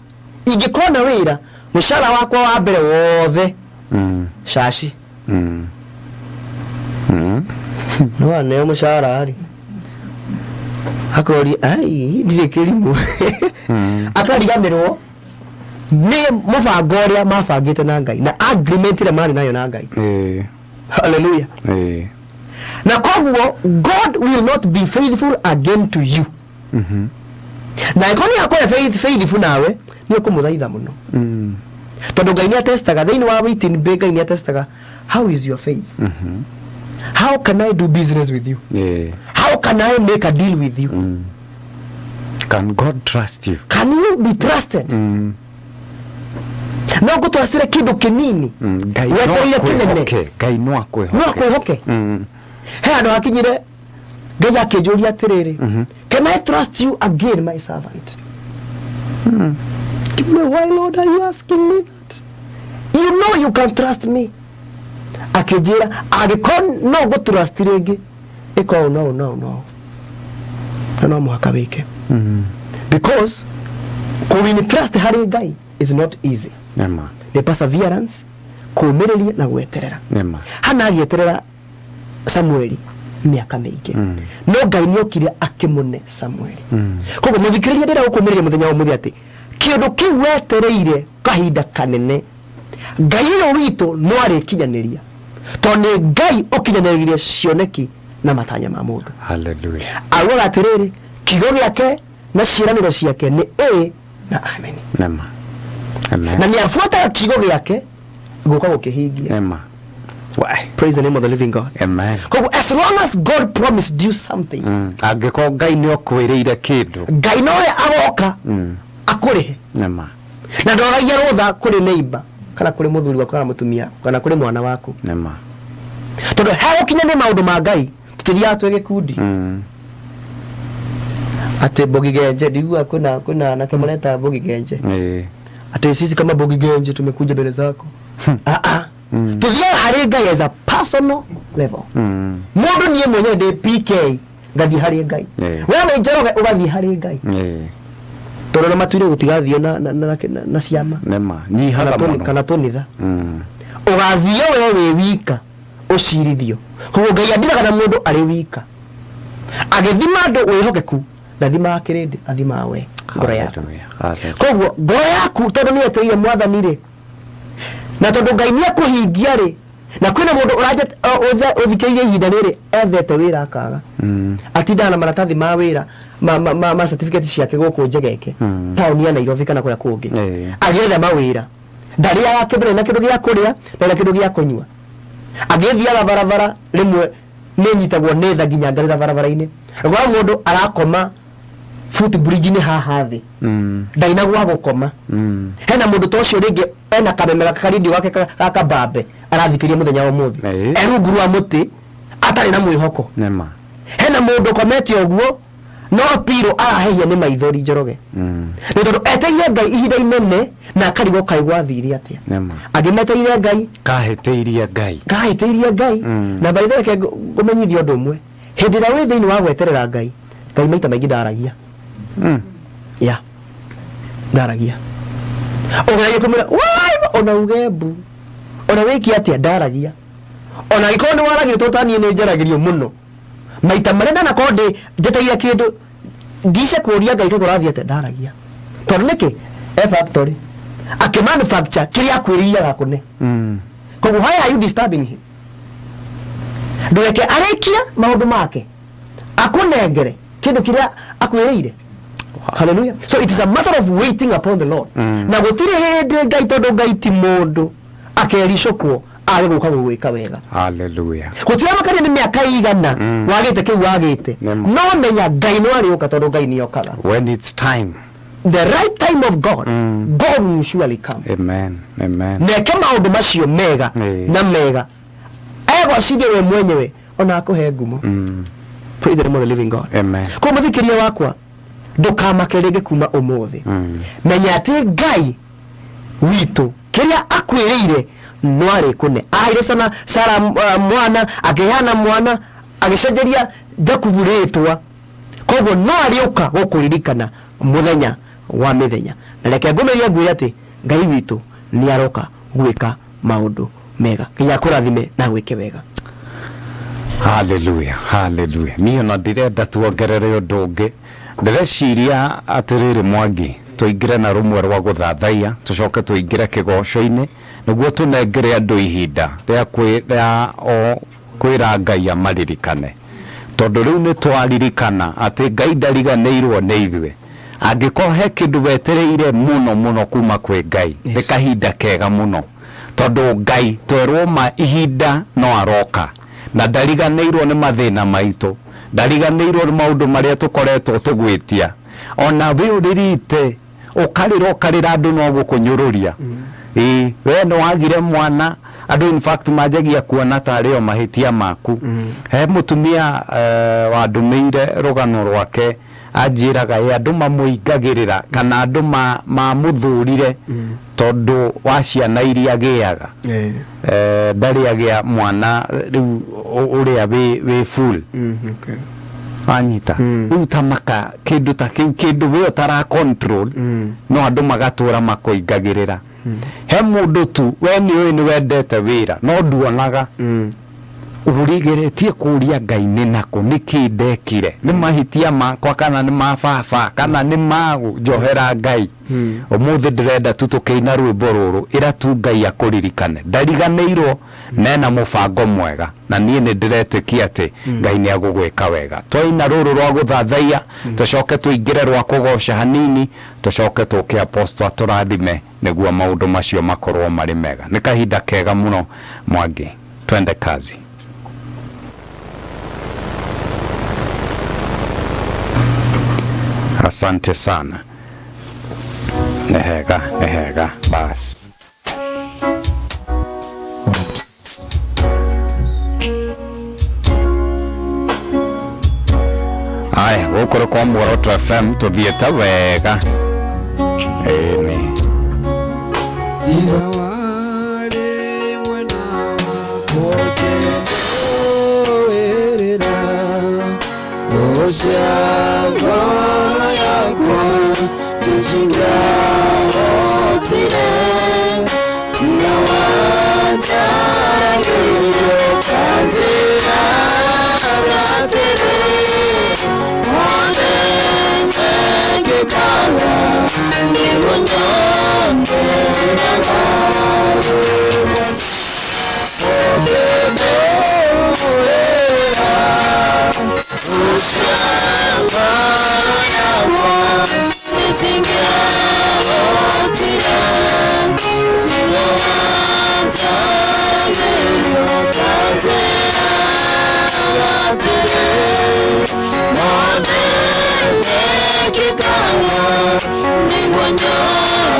ingĩkorwo na wĩra mũcara wakwa wa mbere wothe caci. No aneo mũcara rĩ, akoria, ai, ndirĩ kĩrimũ. Akariganĩrwo nĩ mũbango ũrĩa mabangĩte na Ngai na agreement ĩrĩa marĩ nayo na Ngai. Hallelujah. Na koguo God will not be faithful again to you, na angĩkorwo nĩ akorwo faithful nawe, nĩ ũkũmũthaitha mũno, tondũ Ngai nĩ atestaga thĩinĩ wa waiting bay. Ngai nĩ atestaga, how is your faith? How can I do business with you? How can I make a deal with you? Can God trust you? Can you be trusted? No ngũtrustire kĩndũ kĩnini, Ngai no wetereire kĩnene. akwĩhoke. Ngai no akwĩhoke. No akwĩhoke. He handũ hakinyire Ngai akĩnjũria atĩrĩrĩ, "Can I trust you again, my servant?" Ngĩmwĩra, "Why, Lord, are you asking me that? You know you can trust me." Akĩnjĩra, angĩkorwo no ngũtrust rĩngĩ, ĩka ũũ no ũũ no ũũ no ũũ, na no mũhaka wĩke, because kũwin trust harĩ Ngai is not easy. Nĩma. Nĩ perseverance, kũũmĩrĩria na gweterera. Nĩma. Hana agĩeterera Samueli mĩaka mĩingĩ, no Ngai nĩ okire akĩmũne Samueli. Koguo mũthikĩrĩria, ndĩra gũkũmĩrĩria mũthenya wa ũmũthĩ atĩ kĩndũ kĩu wetereire kahinda kanene, Ngai ũyũ witũ no arĩkinyanĩria, tondũ nĩ Ngai ũkinyanĩria cioneki na matanya ma mũndũ. Hallelujah. Augaga atĩrĩrĩ, kiugo gĩake na ciĩranĩro ciake nĩ ĩ na ameni. Nĩma. Amen. Na nĩ abuataga kiugo gĩake gũka gũkĩhingia. Nĩma. Why? Praise the name of the living God. Amen. Koguo as long as God promised you something, Angĩkorwo Ngai nĩ ũkwĩrĩire kĩndũ. Ngai nowe agoka akũrĩhe. Nĩma. Na ndoragia rũtha kũrĩ neighbor kana kũrĩ mũthuri waku kana mũtumia waku kana kũrĩ mwana waku, Nĩma. tondũ hegũkinya nĩ maũndũ ma Ngai, tũtithiaga twĩ gĩkundi. Atĩ Mbogi Genje, ndiguaga kwĩna anake mareta Mbogi Genje, atĩ sisi kama Mbogi Genje tumekuja mbele zako. Ah ah, tuthiaga harĩ Ngai as a personal level. Mũndũ niĩ mwenyewe ndĩ PK ngathiĩ harĩ Ngai. We wĩ Njoroge ũgathiĩ harĩ Ngai, tondũ na matuire gũtigathio na ciama Nĩma. Nyihaga kana mũno. Kana tũnitha. Ũgathio we wĩ wika ũcirithio. Koguo Ngai andiraga na mũndũ arĩ wika agĩthima andũ wĩhokeku, ndathimaga kĩrĩndĩ, athimaga we ngoro yaku. Hallelujah. Hallelujah. Koguo ngoro yaku, tondũ nĩ etereire Mwathani rĩ, na tondũ Ngai nĩ ekũhingia rĩ, na kwĩna mũndũ ũthikĩrĩirie ihinda rĩrĩ ethete wĩra akaga, atindaga na maratathi ma wĩra ma certificate ciake gũkũ Njegeke, taũni ya Nairobi kana kũrĩa kũngĩ, agĩetha mawĩra, ndarĩaga kĩndũ, ndarĩ na kĩndũ gĩa kũrĩa, ndarĩ na kĩndũ gĩa kũnyua, agĩthiaga barabara. Rĩmwe nĩ nyitagwo nĩ tha nginya ngarĩra barabara-inĩ, ũkora mũndũ arakoma foot bridge-inĩ haha thĩ, ndarĩ na gwa gũkoma. Hena mũndũ ta ũcio rĩngĩ ena kameme gaka karindio gake ga kabambe arathikĩria mũthenya wa ũmũthĩ, e rungu rwa mũtĩ atarĩ na mwĩhoko. Nĩma. Hena mũndũ ũkomete ũguo No piro arahehia nĩ maithori Njoroge, nĩ tondũ etereire Ngai ihinda inene na akarigwo kaĩ gwathire atĩa. Nĩma. Angĩ metereire Ngai. Kahĩtĩirie Ngai. Kahĩtĩirie Ngai. Na by the way, reke ngũmenyithie ũndũ ũmwe: hĩndĩ ĩrĩa wĩ thĩinĩ wa gweterera Ngai, Ngai maita maingĩ ndaragia. Ya ndaragia, ũgeragia kũmwĩra "Wai", ona uge mbu, ona wĩke atĩa, ndaragia. Ona angĩkorwo nĩ waragire, tondũ ta niĩ nĩ njaragĩrio mũno maita marĩa ndanakorwo ndĩ njetereire kĩndũ, ndice kũria Ngai kaĩ kũrathiĩ atĩa, ndaragia. Tondũ nĩkĩ? E factory akĩmanufacture kĩrĩa akwĩrĩire agakũne. Koguo why are you disturbing him? Ndũreke arĩkia maũndũ make akũnengere kĩndũ kĩrĩa akwĩrĩire. Hallelujah. So it is a matter of waiting upon the Lord. Na gũtirĩ hĩndĩ Ngai, tondũ Ngai ti mũndũ akericũkwo age gũka gũgwĩka wega. Hallelujah. Gũtiramakania nĩ mĩaka igana wagĩte kĩu wagĩte. Nĩma. No menya Ngai no arĩũka, tondũ Ngai nĩokaga. When it's time. The right time of God, God will surely come. Amen, amen. Neke maũndũ macio mega. Na mega egwacithie we mwenyewe, ona akũhe ngumo. Praise the name of the living God. Amen. Kwa mũthikĩria wakwa, ndũkamake rĩngĩ kuma ũmũthĩ. Menya atĩ Ngai witũ kĩrĩa akwĩrĩire no arĩkũne. Aheire sana Sara mwana, akĩheana mwana, agĩcenjeria Jakubu rĩtwa. Koguo no arĩũka gũkũririkana mũthenya wa mĩthenya. Na reke ngũmĩrie ngwĩre atĩ Ngai witũ nĩ aroka gwĩka maũndũ mega. Nginya akũrathime na gwĩke wega. Haleluya, haleluya. Niĩ ona ndirenda tuongerere ũndũ ũngĩ. Ndĩreciria atĩrĩrĩ, Mwangi, tũingĩre na rũmwe rwa gũthathaiya, tũcoke tũingĩre kĩgoco-inĩ, nĩguo tũnengere andũ ihinda rĩa rĩa o kwĩra Ngai amaririkane, tondũ rĩu nĩ twaririkana atĩ Ngai ndariganĩirwo nĩ ithuĩ. Angĩkorwo he kĩndũ wetereire mũno mũno kuma kwĩ Ngai, nĩ kahinda kega mũno, tondũ Ngai twerwo ma ihinda no aroka, na ndariganĩirwo nĩ mathĩna maitũ, ndariganĩirwo nĩ maũndũ marĩa tũkoretwo tũgwĩtia. Ona wĩ ũrĩrĩte ũkarĩra ũkarĩra, andũ no gũkũnyũrũria. Ĩĩ, we nĩ wagire mwana, andũ in fact manjagia kuona tarĩ o mahĩtia maku. He mũtumia wandũmĩire rũgano rwake, anjĩraga ĩ andũ mamũingagĩrĩra kana andũ mamũthũrire tondũ wa ciana iria agĩaga. Ndarĩ agĩa mwana rĩu ũrĩa wĩ full. Wanyita? Rĩu ta maka kĩndũ ta kĩu, kĩndũ we ũtara control, no andũ magatũra makũingagĩrĩra. He mũndũ tu we nĩ ũĩ nĩ wendete wĩra no nduonaga, ũrigeretie kũria Ngai nĩ nakũ, nĩ kĩ ndekire, nĩ mahĩtia makwa kana nĩ ma baba kana nĩ magũ, njohera Ngai. Ũmũthĩ ndĩrenda tu tũkĩina rwĩmbo rũrũ, ĩra tu Ngai akũririkane, ndariganĩirwo nena mũbango mwega, na niĩ nĩ ndĩretĩkia atĩ Ngai nĩ agũgwĩka wega. Twaina rũrũ rwa gũthathaiya, tũcoke tũingĩre rwa kũgoca hanini, tũcoke tũke apostle atũrathime nĩguo maũndũ macio makorwo marĩ mega. Nĩ kahinda kega mũno. Mwangi, twende kazi. Asante sana. Nĩ hega, nĩ hega bas. Aya, gũkũ nĩ kwa Muoroto FM, tũthiĩte wega, ĩni. Tiga warĩ mwena wakwa ũkĩnũĩrĩra, ũcia ngoro yakwa zicingahotire. Tiga wanjaragĩrio kanjĩra atĩrĩ, mothe ngĩkaga nĩguo nyone thayũ. Ũkĩnũĩra, ũcia ngoro yakwa nicingĩahotire. Tiga wanjaragĩrio kanjĩra atĩrĩ, mothe mekĩkaga nĩguo nyone.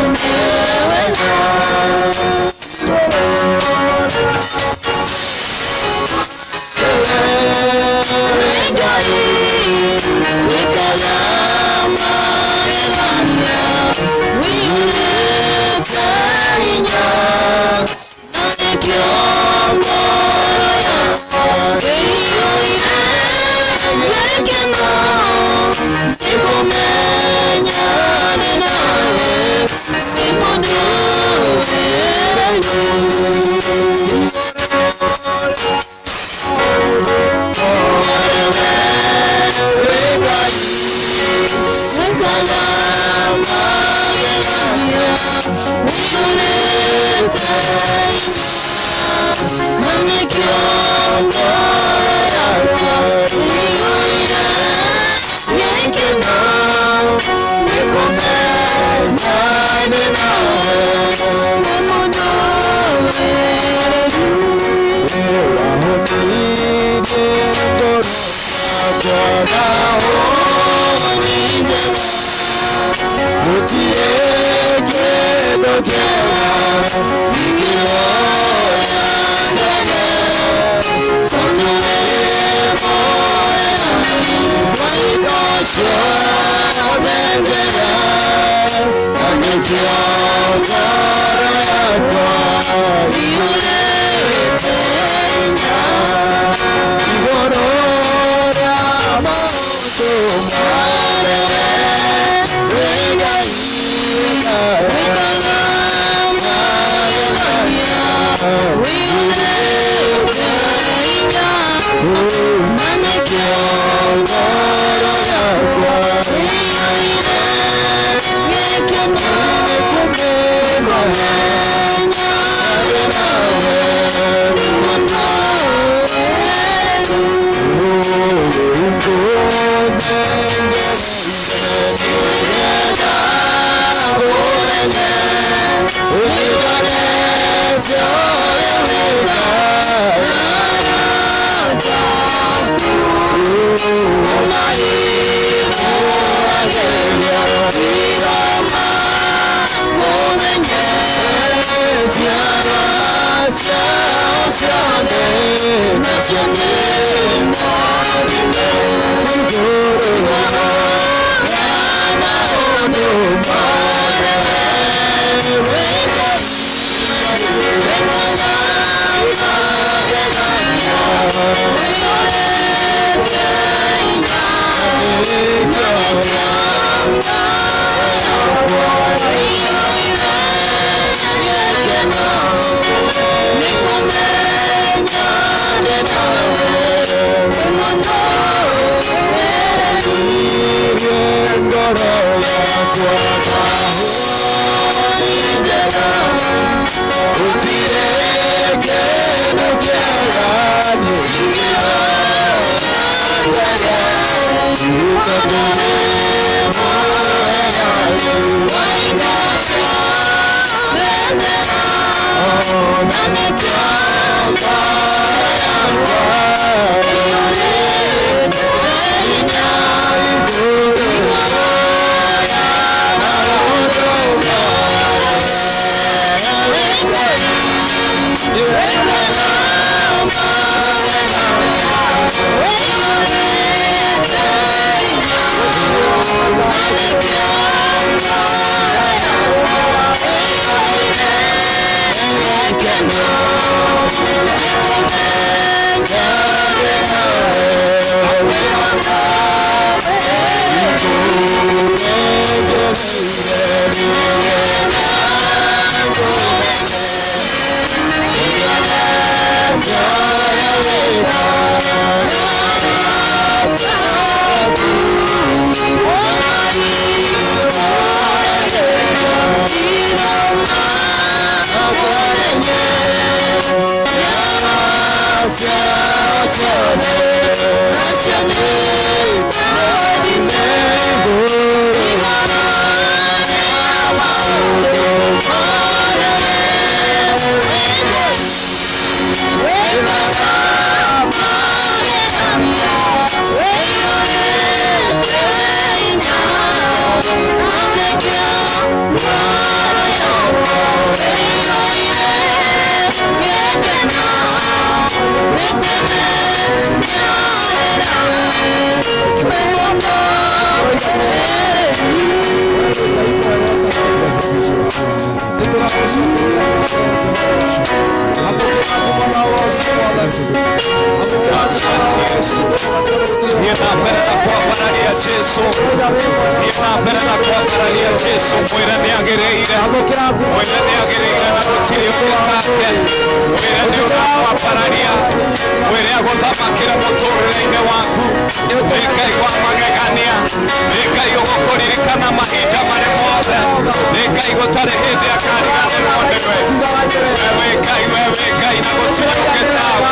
Ngai na gũtirĩ ũngĩ tawe.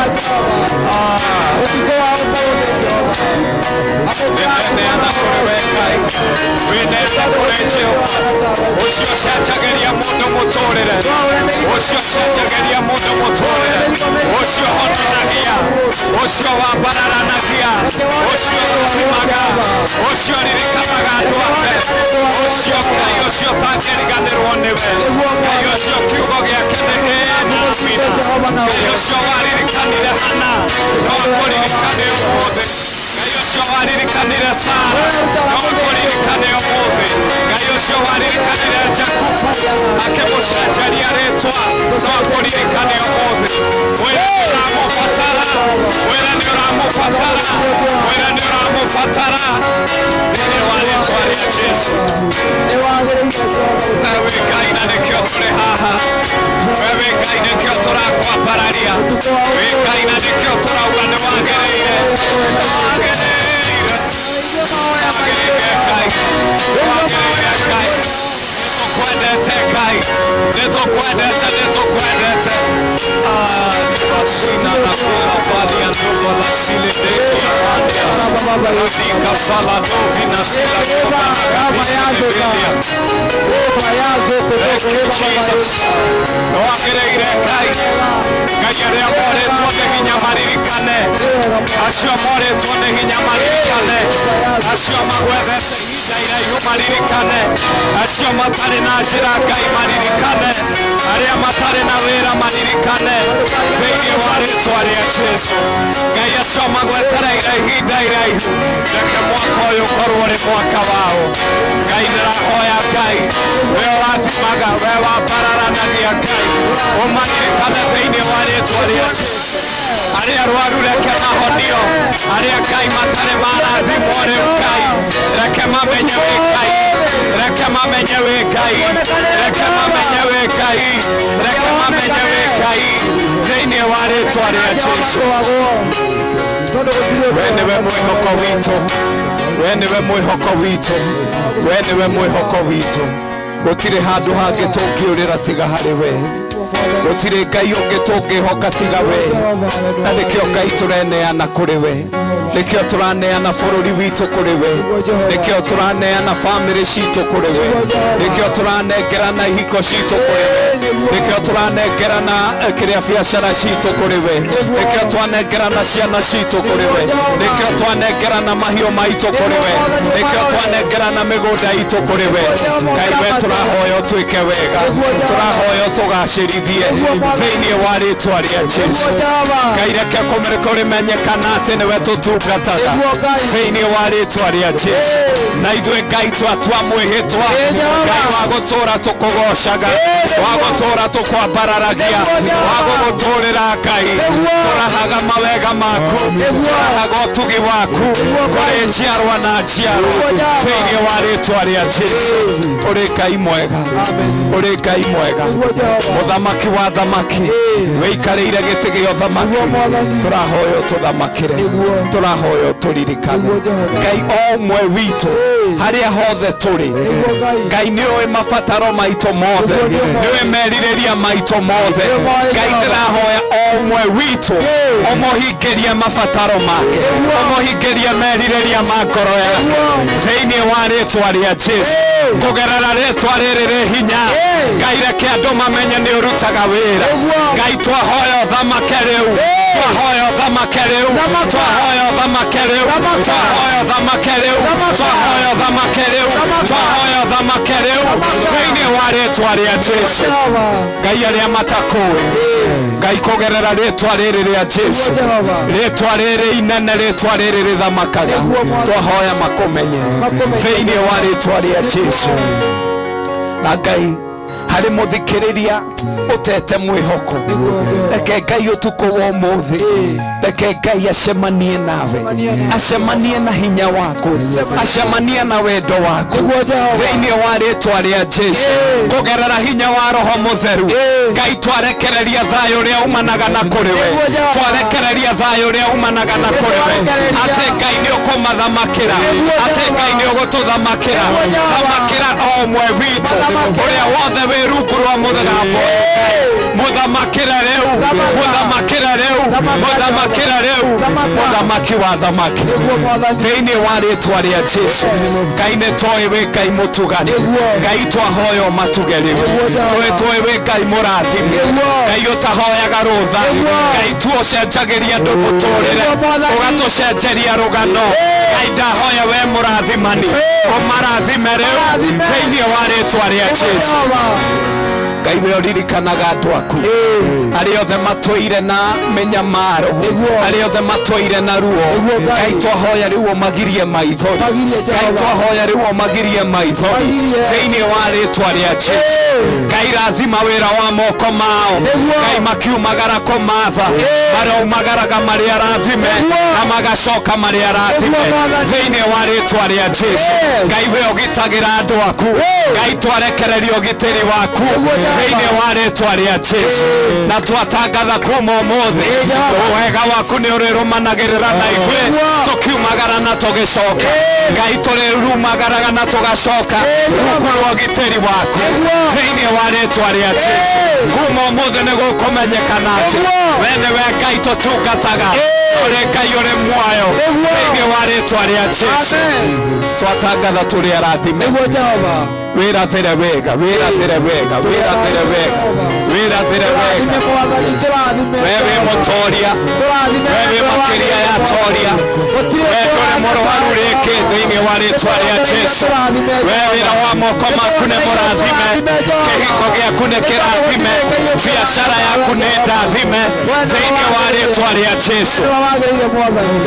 Nĩneana kũrĩ we Ngai, wĩneana kũrĩ Jehova, ũcio ũcenjagĩria mũndũ mũtũrĩre, ũcio ũcenjagĩria mũndũ mũtũrĩre, ũcio honanagia, ũcio wambararanagia, ũcio ũrathimaga, ũcio ũririkanaga andũ ake, ũcio Ngai ũcio ũtangĩriganĩrwo nĩwe, Ngai ũcio kiugo gĩake nĩ ĩĩ na amina, Ngai ũcio waririkanire Hana no akũririkane ũmũthĩ, Ngai ũcio waririkanire Sara no akũririkane ũmũthĩ, Ngai ũcio waririkanire Jakubu akĩmũcenjeria rĩtwa no akũririkane ũmũthĩ. Mwĩre nĩ ũramũbatara, mwĩre nĩ ũramũbatara, mwĩre nĩ ũramũbatara thĩinĩ wa rĩtwa rĩa Jesũ. Wewe Ngai na nĩkĩo tũrĩ haha, wewe Ngai nĩkĩo tũrakwambararia, wĩ Ngai na nĩkĩo tũrauga nĩ wagĩrĩire, nĩ wagĩrĩire, wagĩrĩire Ngai, wagĩrĩire Ngai, nĩtũkwendete Ngai, nĩtũkwendete, nĩtũkwendete. Basina na kura valia ndovo la sile de ya Radika sala dovi na sila Thank you, Jesus. Wagĩrĩire Ngai, Ngai arĩa morĩtwo nĩ hinya maririkane, acio morĩtwo nĩ hinya maririkane, acio magwethete ihinda iraihu maririkane, acio matarĩ na njĩra Ngai maririkane, arĩa matarĩ na wĩra maririkane, thĩinĩ wa rĩtwa rĩa Jesũ. Ngai acio magwetereire ihinda iraihu, reke mwaka ũyũ ũkorwo ũrĩ mwaka wao. Ngai ndĩrahoya Ngai, we ũrathimaga, we wambararanagia Ngai, ũmaririkane thĩinĩ wa rĩtwa rĩa Jesũ. Arĩa arwaru reke mahonio, arĩa Ngai matarĩ marathimwo rĩu Ngai, reke mamenye wĩ Ngai, reke mamenye wĩ Ngai, reke mamenye wĩ Ngai, reke mamenye wĩ Ngai thĩinĩ wa rĩtwa rĩa Jesũ. We nĩwe mwĩhoko witũ, we nĩwe mwĩhoko witũ, we nĩwe mwĩhoko witũ. Gũtirĩ handũ hangĩ tũngĩũrĩra tiga harĩ we, gũtirĩ Ngai ũngĩ tũngĩhoka tiga we, na nĩkĩo Ngai tũreneana kũrĩ we, nĩkĩo tũraneana bũrũri witũ kũrĩ we, nĩkĩo tũraneana bamĩrĩ citũ kũrĩ we, nĩkĩo tũranengerana ihiko citũ kũrĩ we, nĩkĩo tũranengerana kĩrĩa biacara citũ kũrĩ we, nĩkĩo twanengerana ciana citũ kũrĩ we, nĩkĩo twanengerana mahiũ maitũ kũrĩ we, nĩkĩo twanengerana mĩgũnda itũ kũrĩ we. Ngai we tũrahoya ũtwĩke wega, tũrahoya ũtũgacĩrithie thĩinĩ wa rĩtwa rĩa Jesũ. Ngai reke kũrĩmenyekana atĩ nĩwe tũtungataga thĩinĩ wa rĩtwa rĩa Jesũ. Na ithuĩ Ngai twatua mwĩhĩtwa, Ngai wa gũtũũra tũkũgocaga, wa gũtũũra tũkwambararagia, wa gũgũtũũrĩra Ngai, tũrahaga mawega maku, tũrahaga ũtugi waku kũrĩ njiarwa na njiarwa thĩinĩ wa rĩtwa rĩa Jesũ. Ũrĩ Ngai mwega, ũrĩ Ngai mwega, mũthamaki wa thamaki, wĩikarĩire gĩtĩ gĩa ũthamaki, tũrahoya ũtũthamakĩre, tũrahoya ũtũririkane. Ngai o ũmwe witũ harĩa hothe tũrĩ, Ngai nĩ ũĩ mabataro maitũ mothe, nĩ ũĩ merirĩria maitũ mothe. Ngai ndĩrahoya o ũmwe witũ ũmũhingĩrie mabataro make, ũmũhingĩrie merirĩria ma ngoro yake thĩinĩ wa rĩtwa rĩa Jesũ. Kũgerera rĩtwa rĩrĩ rĩ hinya, Ngai reke andũ mamenye nĩ ũrutaga wĩra. Ngai twahoya ũthamake rĩu, twahoya ũthamake rĩu, twahoya ũthamake rĩu, twahoya ũthamake rĩu, twahoya ũthamake rĩu, twahoya ũthamake rĩu thĩinĩ wa rĩtwa rĩa Jesũ. Ngai arĩa matakũĩ, Ngai kũgerera rĩtwa rĩrĩ rĩa Jesũ, rĩtwa rĩrĩ inene, rĩtwa rĩrĩ rĩthamakaga, twahoya makũmenye thĩinĩ wa rĩtwa rĩa Jesũ. Na Ngai harĩ mũthikĩrĩria ũtete mwĩhoko, reke Ngai ũtukũ wa ũmũthĩ, reke Ngai acemanie nawe, acemanie na hinya waku, acemanie na wendo waku thĩinĩ wa rĩtwa rĩa Jesũ. Kũgerera hinya wa Roho Mũtheru, Ngai twarekereria thayũ ũrĩa umanaga na kũrĩ we, twarekereria thayũ ũrĩa umanaga na kũrĩ we, atĩ Ngai nĩ ũkũmathamakĩra, atĩ Ngai nĩ ũgũtũthamakĩra. Thamakĩra o ũmwe witũ ũrĩa wothe wĩ Rungu rwa mũthagambo mũthamakĩra rĩu, mũthamakĩra rĩu, mũthamakĩra rĩu, mũthamaki wa thamaki, thĩinĩ wa rĩtwa rĩa Jesu. Ngai nĩ tũĩ wĩ Ngai mũtugani, Ngai twahoya ũmatuge rĩu, tũĩ tũĩ wĩ Ngai mũrathime, Ngai ũtahoyaga rũtha, Ngai tu ũcenjagĩria andũ mũtũrĩre, ũgatũcenjeria rũgano. Ngai ndahoya we mũrathimani ũmarathime rĩu thĩinĩ wa rĩtwa rĩa Jesu. Ngai we ũririkanaga andũ aku arĩa othe matũire na mĩnyamaro, arĩa othe matũire na ruo. Ngai twahoya rĩu ũmagirie maithori, Ngai twahoya rĩu ũmagirie maithori thĩinĩ wa rĩtwa rĩa Jesu. Ngai rathima wĩra wa moko mao, Ngai makiumagara kũmatha, maraumagaraga marĩ arathime na magacoka marĩ arathime thĩinĩ wa rĩtwa rĩa Jesu. Ngai we ũgitagĩra andũ aku, Ngai twarekereria ũgitĩri waku thĩinĩ wa rĩtwa rĩa Jesu, na twatangatha kuma ũmũthĩ wega waku nĩ ũrĩrũmanagĩrĩra na ithuĩ tũkiumagara na tũgĩcoka. Ngai tũrĩrumagaraga na tũgacoka rungu rwa ũgitĩri waku thĩinĩ wa rĩtwa rĩa Jesu. Kuma ũmũthĩ nĩ gũkũmenyekana atĩ we nĩwe Ngai tũtungataga, ũrĩ Ngai ũrĩ muoyo thĩinĩ wa rĩtwa rĩa Jesu. Twatangatha tũrĩ arathime. Wĩrathĩre wega, wĩrathĩre wega, wĩrathĩre wega, wĩrathĩre wega. We wĩ mũtoria, we wĩ makĩria ya toria, we ndũrĩ mũrwaru rĩngĩ thĩinĩ wa rĩtwa rĩa Jesu. We wĩra wa moko maku nĩ mũrathime, kĩhiko gĩaku nĩ kĩrathime, biacara yaku nĩ ndathime thĩinĩ wa rĩtwa rĩa Jesu. Nĩwe wagĩrĩire mwathani,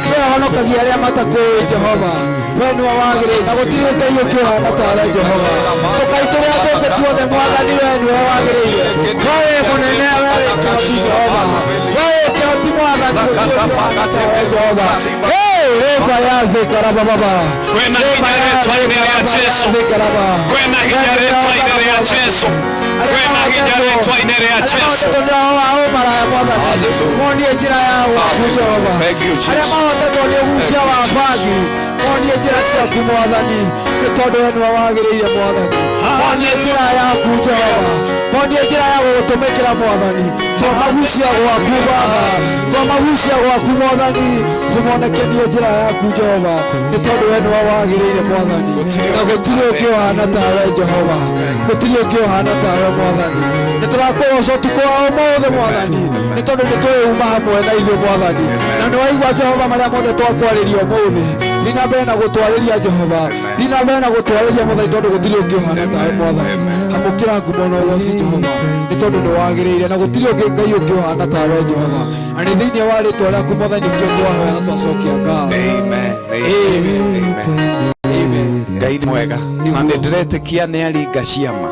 nĩwe honokagia arĩa matakũĩ Jehova, we nĩwe wagĩrĩire, na gũtirĩ Ngai ũngĩ ũhana tawe Jehova. Tũkai tũrĩa tũngĩ tuothe mwathani, we nĩwe wagĩrĩire, we wĩ mũnene, we wĩ kĩhoti Jehova, we wĩ kĩhoti mwathani, gũtirĩ ũngĩ ũhana tawe Jehova. Rĩba yaze karaba baba. Kwĩna hinya rĩtwa-inĩ rĩa Jesu, kwĩna hinya rĩtwa-inĩ rĩa Jesu, kwĩna hinya rĩtwa-inĩ rĩa Jesu. Monie njĩra ya waku Jehova, arĩa mahotetwo nĩ ũgucia wa bangi, monie njĩra ciaku mwathani, nĩ tondũ we nĩwe wagĩrĩire mwathani. Monie njĩra yaku Jehova, monie njĩra ya gũgũtũmĩkĩra mwathani, twamagucia gwaku Baba, twamagucia gwaku mwathani, tũmonekenie njĩra yaku Jehova, nĩ tondũ we nĩwe wagĩrĩire mwathani, na gũtirĩ ũngĩ ũhana tawe Jehova, gũtirĩ ũngĩ ũhana tawe mwathani. Nĩ tũrakũgoca ũtukũ wa ũmũthĩ mwathani, nĩ tondũ nĩ tũĩ uma hamwe na ithuĩ mwathani, na nĩ waigua Jehova marĩa mothe twakwarĩria ũmũthĩ. Thiĩ na mbere na gũtwarĩria Jehova, thiĩ na mbere na gũtwarĩria mwathani, tondũ gũtirĩ ũngĩ ũhana tawe mwathani. Amũkĩra ngumo na ũgoci Jehova, nĩ tondũ nĩ wagĩrĩire, na gũtirĩ ũngĩ Ngai ũngĩ ũhana tawe Jehova. Na nĩ thĩinĩ wa rĩtwa rĩaku mwathani nĩkĩo twahoya na twacokia ngatho. Amen. Amen. Ngai nĩ mwega na nĩ ndĩretĩkia nĩ aringa ciama,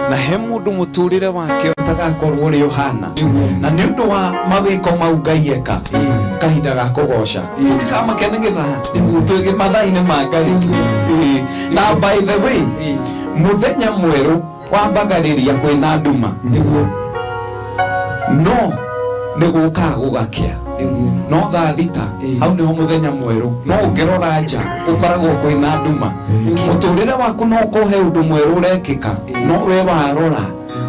na he mũndũ mũtũrĩre wake ũtagakorwo ũrĩ ũhana, na nĩ ũndũ wa mawĩko mau Ngai eka kahinda ga kũgoca tũtikamake nĩ gĩthaa, twĩ mathaa-inĩ ma Ngai. Na by the way, mũthenya mwerũ wambagĩrĩria kwĩna nduma, no nĩ gũkaga gũgakĩa, no thaa thita hau nĩho mũthenya mwerũ, no ũngĩrora nja ũkoragwo kwĩna nduma. Mũtũrĩre waku no ũkorwo he ũndũ mwerũ ũrekĩka, no we warora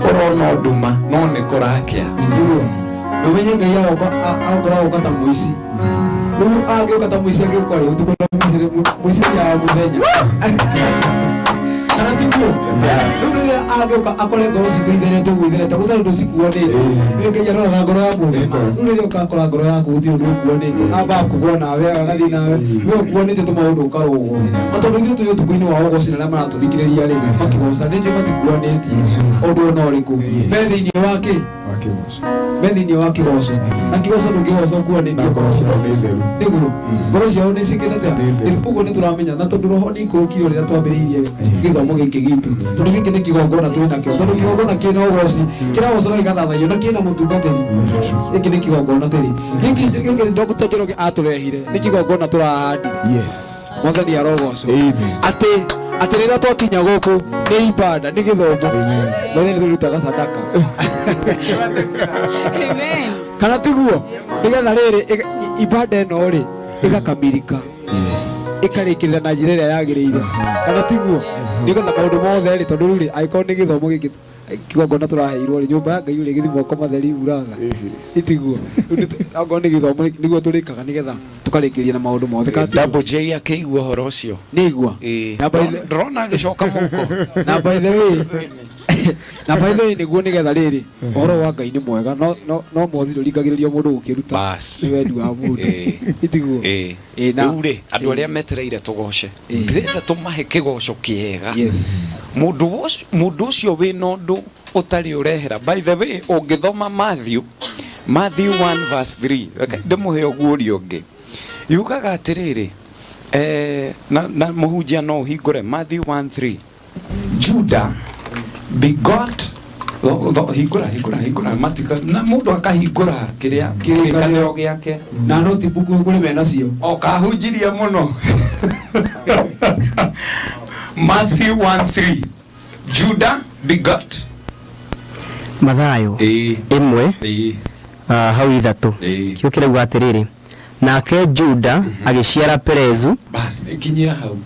ũrona nduma, no nĩ kũrakĩa. Na ũmenye Ngai agoka gũka ta mũici, rĩu angĩũka ta mũici angĩũka rĩ ũtukũ, na mũici nĩ ya mũthenya, kana tiguo? Rĩu rĩrĩa angĩũka akore ngoro citũ itherete ũguo itherete, gũtarĩ ũndũ cikuanĩte, rĩu Ngai aroraga ngoro ya mũndũ. Rĩu rĩrĩa ũka akora ngoro yaku gũtirĩ ũndũ ũkuanĩte, ambaga kũgũa nawe agathiĩ nawe, we ũkuanĩte tũmaũndũ ũkarũgwo. Na tondũ ithuĩ tũrĩ ũtukũ-inĩ wa ũgoci, na arĩa maratũthikĩrĩria rĩ makĩgoca nĩ njũĩ matikuanĩtie ũndũ ona ũrĩkũ, me thĩinĩ wa kĩ, me thĩinĩ wa kĩgoco, na kĩgoco ndũngĩgoca ũkuanĩtie ngoro ciao, nĩguo ngoro ciao nĩ ciĩkĩte atĩa. Ũguo nĩ tũramenya, na tondũ roho nĩ ikũrũkire rĩrĩa twambĩrĩirie gĩthomo gĩkĩ gitũ, tondũ gĩkĩ nĩ kĩgongona twĩ nakĩo, tondũ kĩgongona kĩna ũgoci, kĩragoco na gĩgathathaiyo na kĩna mũtungatĩri. Gĩkĩ nĩ kĩgongona tĩri gĩkĩ Dr. Njoroge atũrehire, nĩ kĩgongona tũrahandire. Mwathani arogocwo atĩ atĩ rĩrĩa twakinya gũkũ nĩ ibada, nĩ gĩthomo, mwathani nĩ tũrutaga sadaka, kana tiguo? Nĩgetha rĩrĩ ibada ĩno rĩ ĩgakamilika. Ĩkarĩkĩrĩra na njĩra ĩrĩa yagĩrĩire. Kana tiguo? Nĩgetha maũndũ mothe rĩ, tondũ rĩu rĩ, angĩkorwo nĩ gĩthomo gĩkĩ kĩgongona tũraheirwo rĩ, nyũmba ya Ngai ũrĩa ĩgĩthiĩ moko matheri buratha. Itiguo. Rĩu Angorwo nĩ gĩthomo nĩguo tũrĩkaga nĩgetha tũkarĩkĩria na maũndũ mothe. Kana tiguo? Double J akĩigua ũhoro ũcio. Nĩ aigua. Na by the- Ndĩrona agĩcoka mũhuko. Na by the way, na by the way nĩguo nĩgetha rĩrĩ ũhoro wa Ngai nĩ mwega no no no mwothi ndũringagĩrĩrio mũndũ gũkĩruta nĩ wendi wa mũndũ. Itiguo. Rĩu rĩ, andũ arĩa metereire tũgoce, ndĩrenda tũmahe kĩgoco kĩega. Mũndũ ũcio wĩna ũndũ ũtarĩ ũrehera. By the way, ũngĩthoma Matthew 1 verse 3, reke ndĩmũhe ũguũrio ũngĩ. Yugaga atĩrĩrĩ, na mũhunjia no ũhingũre Matthew 1:3. Judah begot hingũra matika na mũndũ akahingũra kĩrĩa kĩrĩkanĩro gĩake na notebook kũrĩ menacio. O kahunjirie mũno. Matthew 1:3 Judah begot Mathayo ĩmwe hau ithatũ kĩo kĩrauga atĩrĩrĩ, nake Juda agĩciara Perezu. Bas ikinyia hau.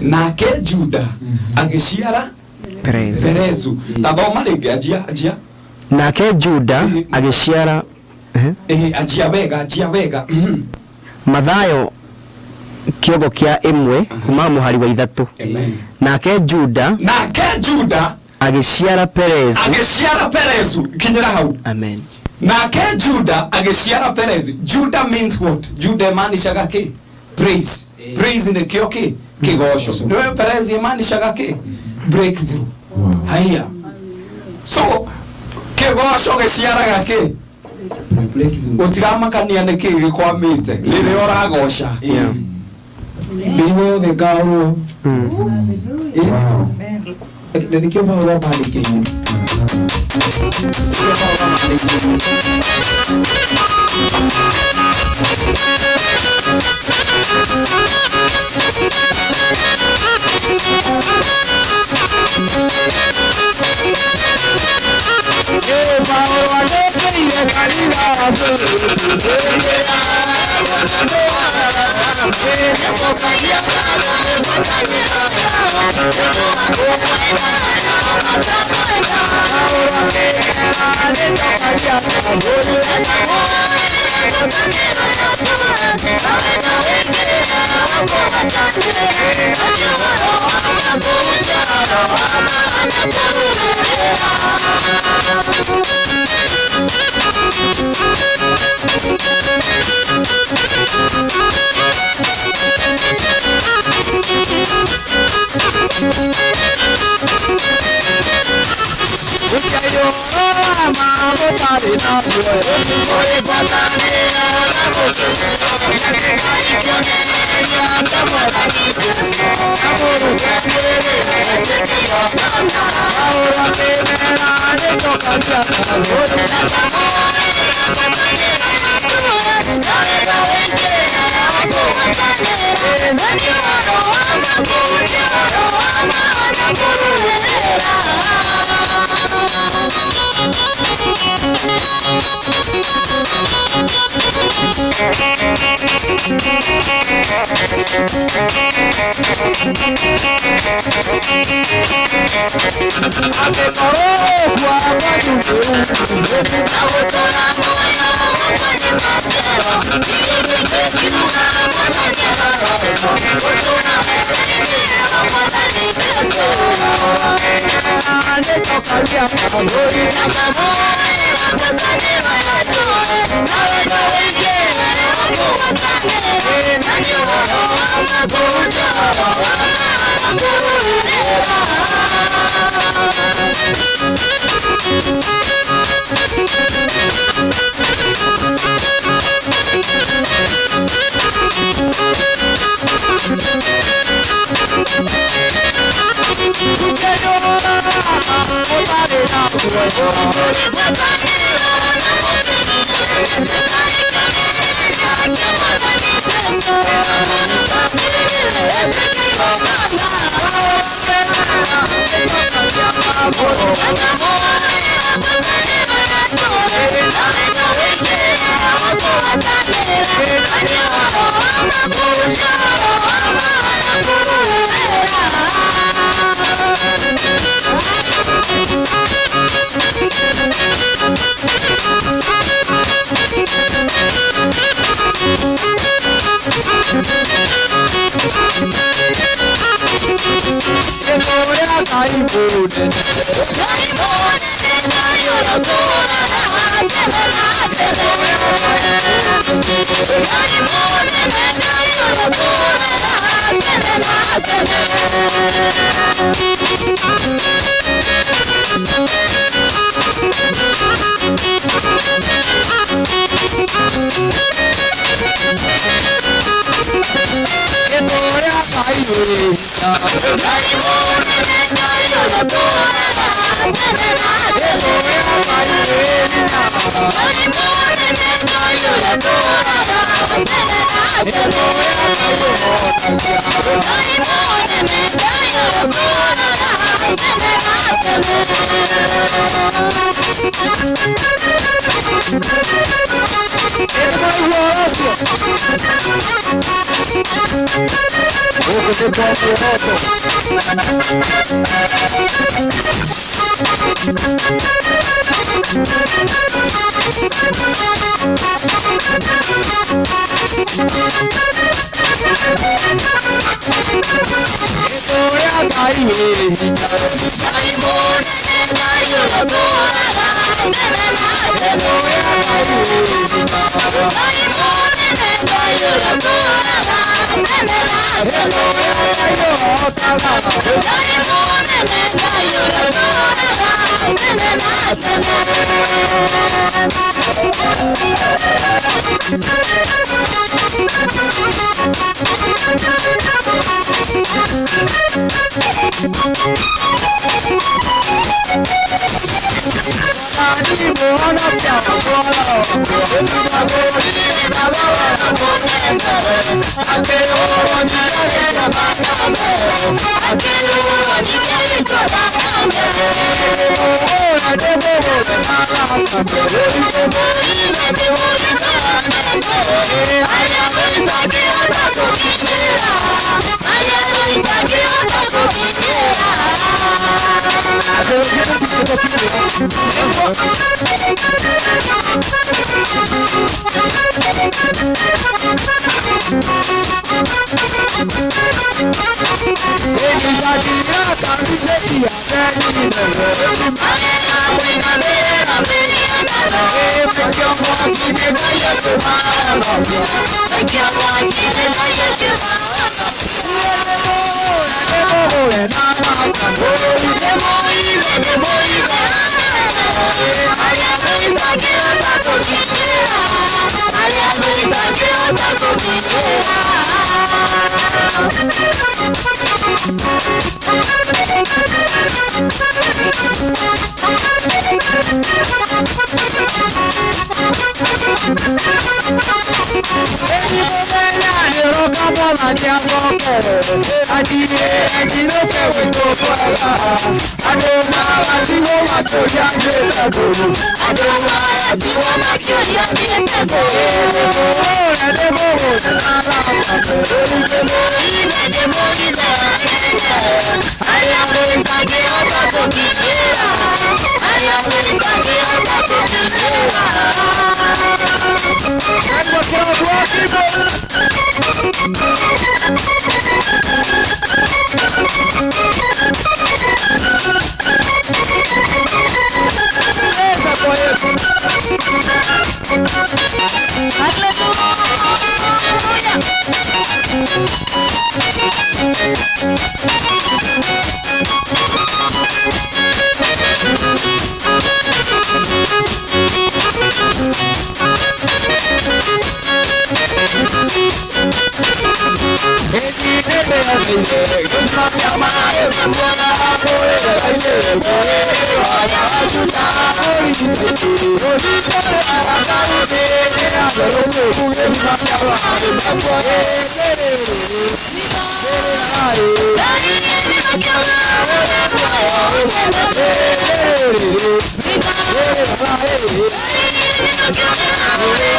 Nake Juda agĩciara Perezu. Perezu. Ta thoma rĩngĩ, anjia. Nake Juda agĩciara Anjia wega. Mathayo kĩongo kĩa ĩmwe kuma mũhari wa ithatũ. Nake Juda agĩciara Perezu. Agĩciara Perezu. Kinyĩra hau. Amen. Nake Juda agĩciara Perezu. Juda means what? Juda ĩmaanishaga kĩ? Praise. Praise nĩkĩo kĩ? Kĩgoco. Nĩwe Perezi ĩmaanishaga kĩ? Breakthrough. Haya. So kĩgoco gĩciaraga kĩ? Gũtiramakania nĩ kĩ gĩkwamĩte rĩrĩa ũragoca. Mĩrigo yothe ĩkaũrwo. Na nĩkĩo Paũlũ amandĩkĩire. Nĩkĩo Paũlũ amandĩkĩire. Paũlũ andĩkĩire kanitha wa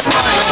Bye.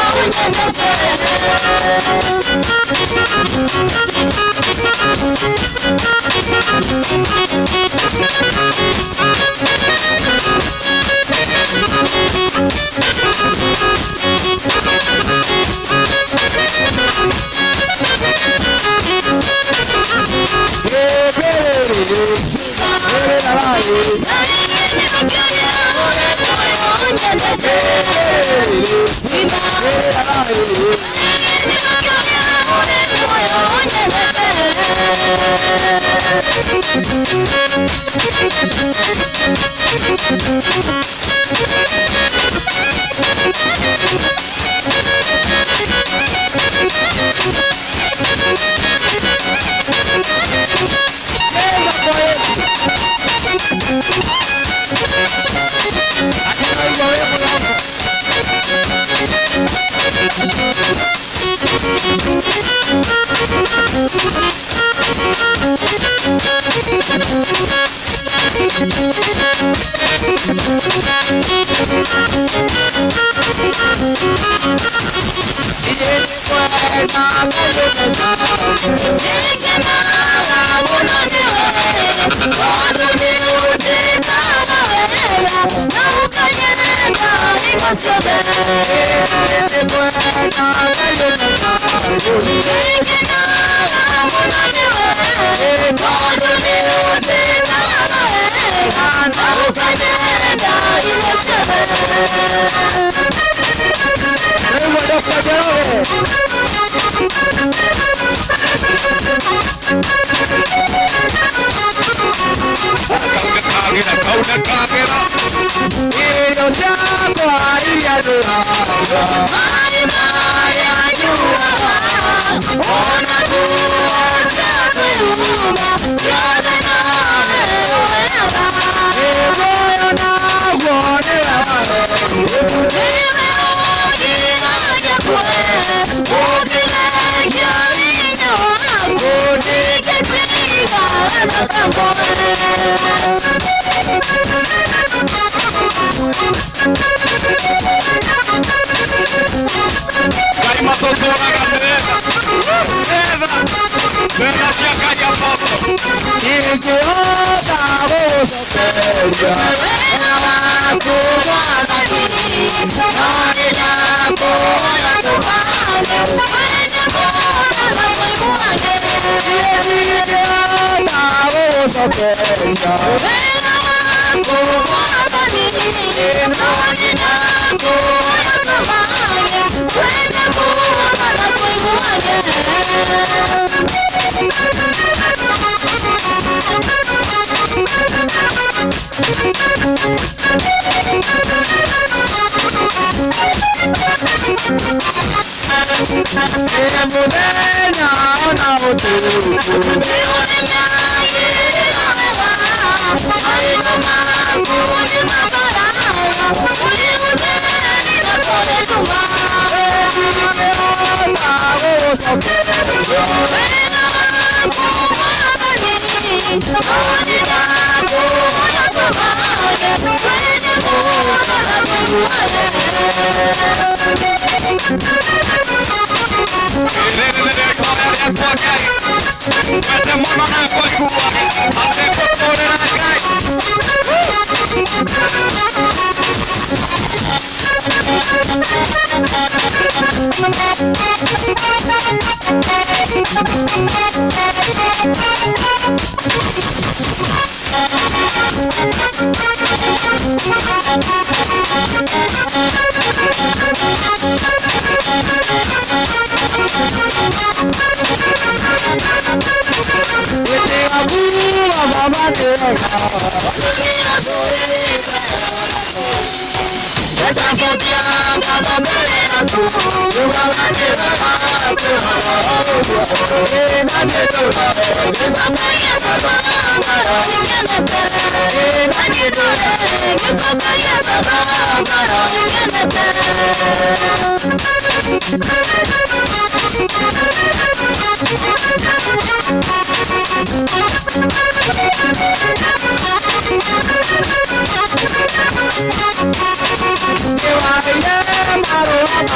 Maro.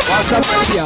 Wasamaria.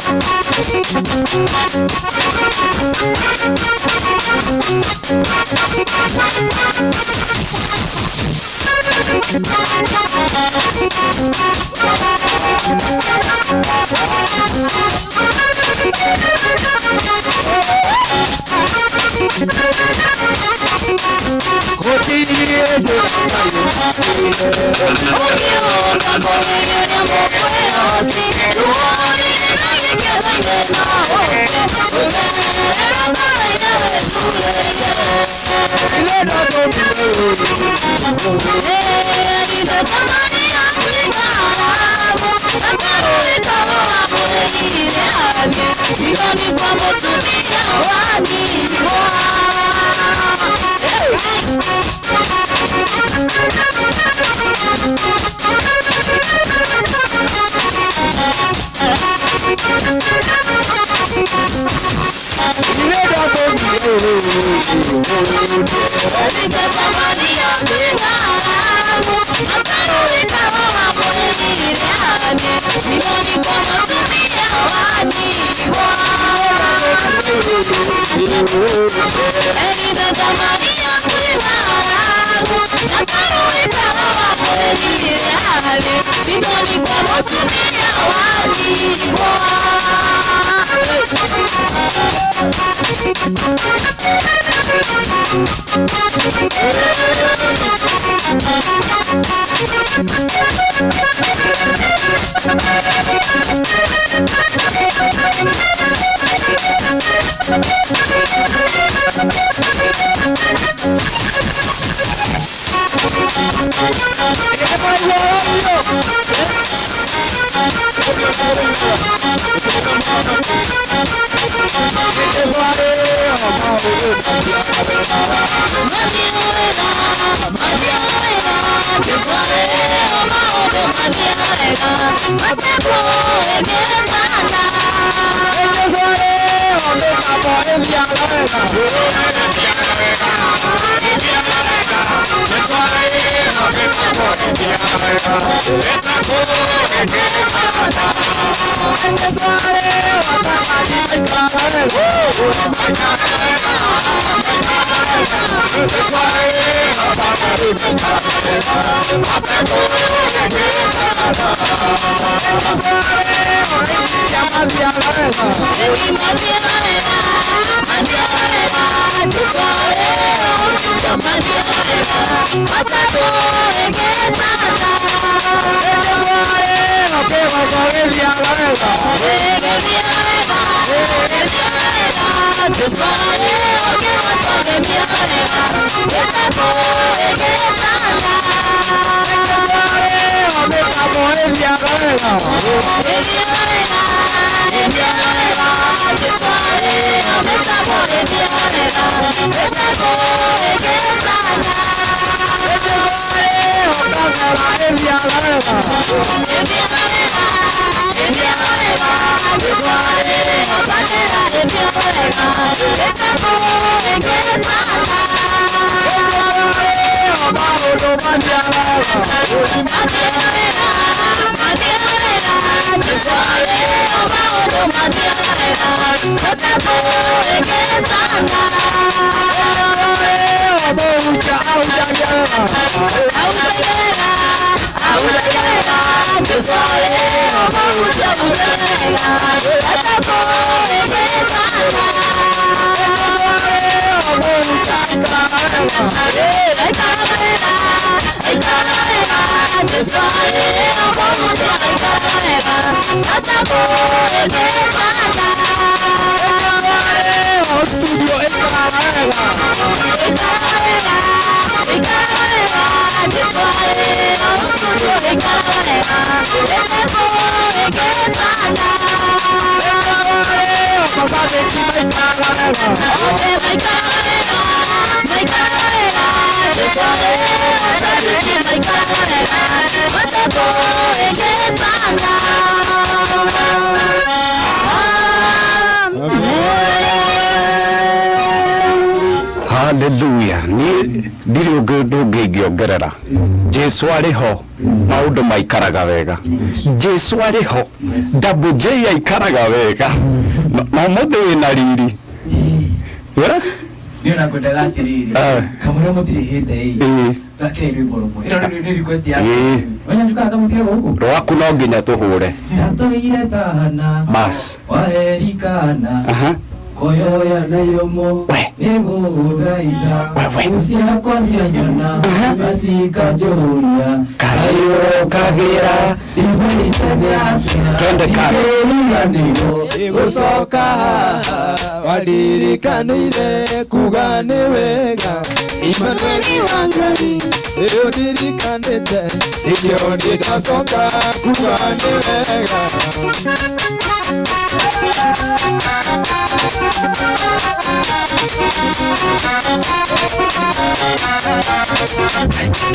Hallelujah. Ni ndiri ũndũ ũngĩ ingĩongerera. Jesu arĩ ho, maũndũ maikaraga wega. Jesu arĩ ho, Double J aikaraga wega. Na ũmũthĩ wĩna riri. Yeah? Niĩ ona ngwendaga atĩrĩrĩ, kamũira mũtirĩhĩte ĩ, thakĩrai rwĩmbo rũmwe. Ĩno nĩ request yakwa. Wenya kamũtige gũkũ. Rwaku no nginya tũhũre. Ndatũire tahana. Bas. Waherikana. Koyoya na iromo nĩgũgũthaitha ciakwa cia nyona macikanjũria kayũkagĩra Twende kazi. Igũcoka haha waririkanĩire kuga nĩ wega Imanueli wa Ngai rĩu ndirikanĩte nĩkĩo niĩ ndacoka kuga nĩ wega. Thank you.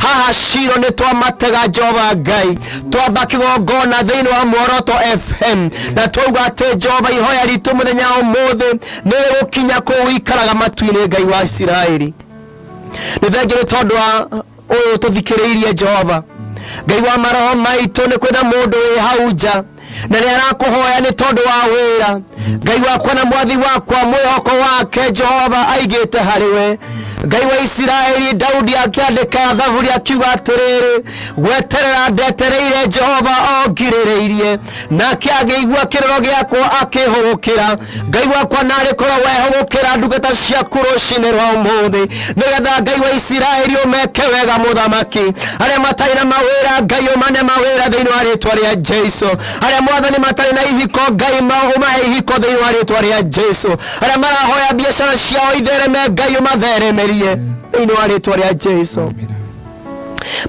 Haha Shilo nĩ twamatega Jehova Ngai, twamba kĩgongona thĩinĩ wa Muoroto FM, na twauga atĩ Jehova ihoya ritũ mũthenya wa ũmũthĩ nĩ rĩgũkinya kũu wikaraga matu-inĩ, Ngai wa Isiraeli. Nĩ thengiũ nĩ tondũ wa ũyũ tũthikĩrĩirie Jehova Ngai wa maroho maitũ, nĩ kwĩna mũndũ wĩ hau nja na nĩ arakũhoya nĩ tondũ wa wĩra. Ngai wakwa na mwathi wakwa, mwĩhoko wake Jehova aigĩte harĩ we. Ngai wa Isiraeli, Daudi akĩandĩka thaburi akiuga atĩrĩrĩ, gweterera ndetereire Jehova o ngirĩrĩirie, nake agĩigua kĩrĩro gĩakwa akĩhũgũkĩra. Ngai wakwa, narĩ korwo wehũgũkĩra ndungata ciaku rũcinĩ rwa ũmũthĩ, nĩgetha Ngai wa Isiraeli ũmeke wega. Mũthamaki, arĩa matarĩ na mawĩra, Ngai ũmane mawĩra thĩinĩ wa rĩtwa rĩa Jesu. Arĩa Mwathani matarĩ na ihiko, Ngai ũmahe ihiko thĩinĩ wa rĩtwa rĩa Jesu. Arĩa marahoya biacara ciao ithereme, Ngai ũmatheremerie thĩinĩ wa rĩtwa rĩa Jesu.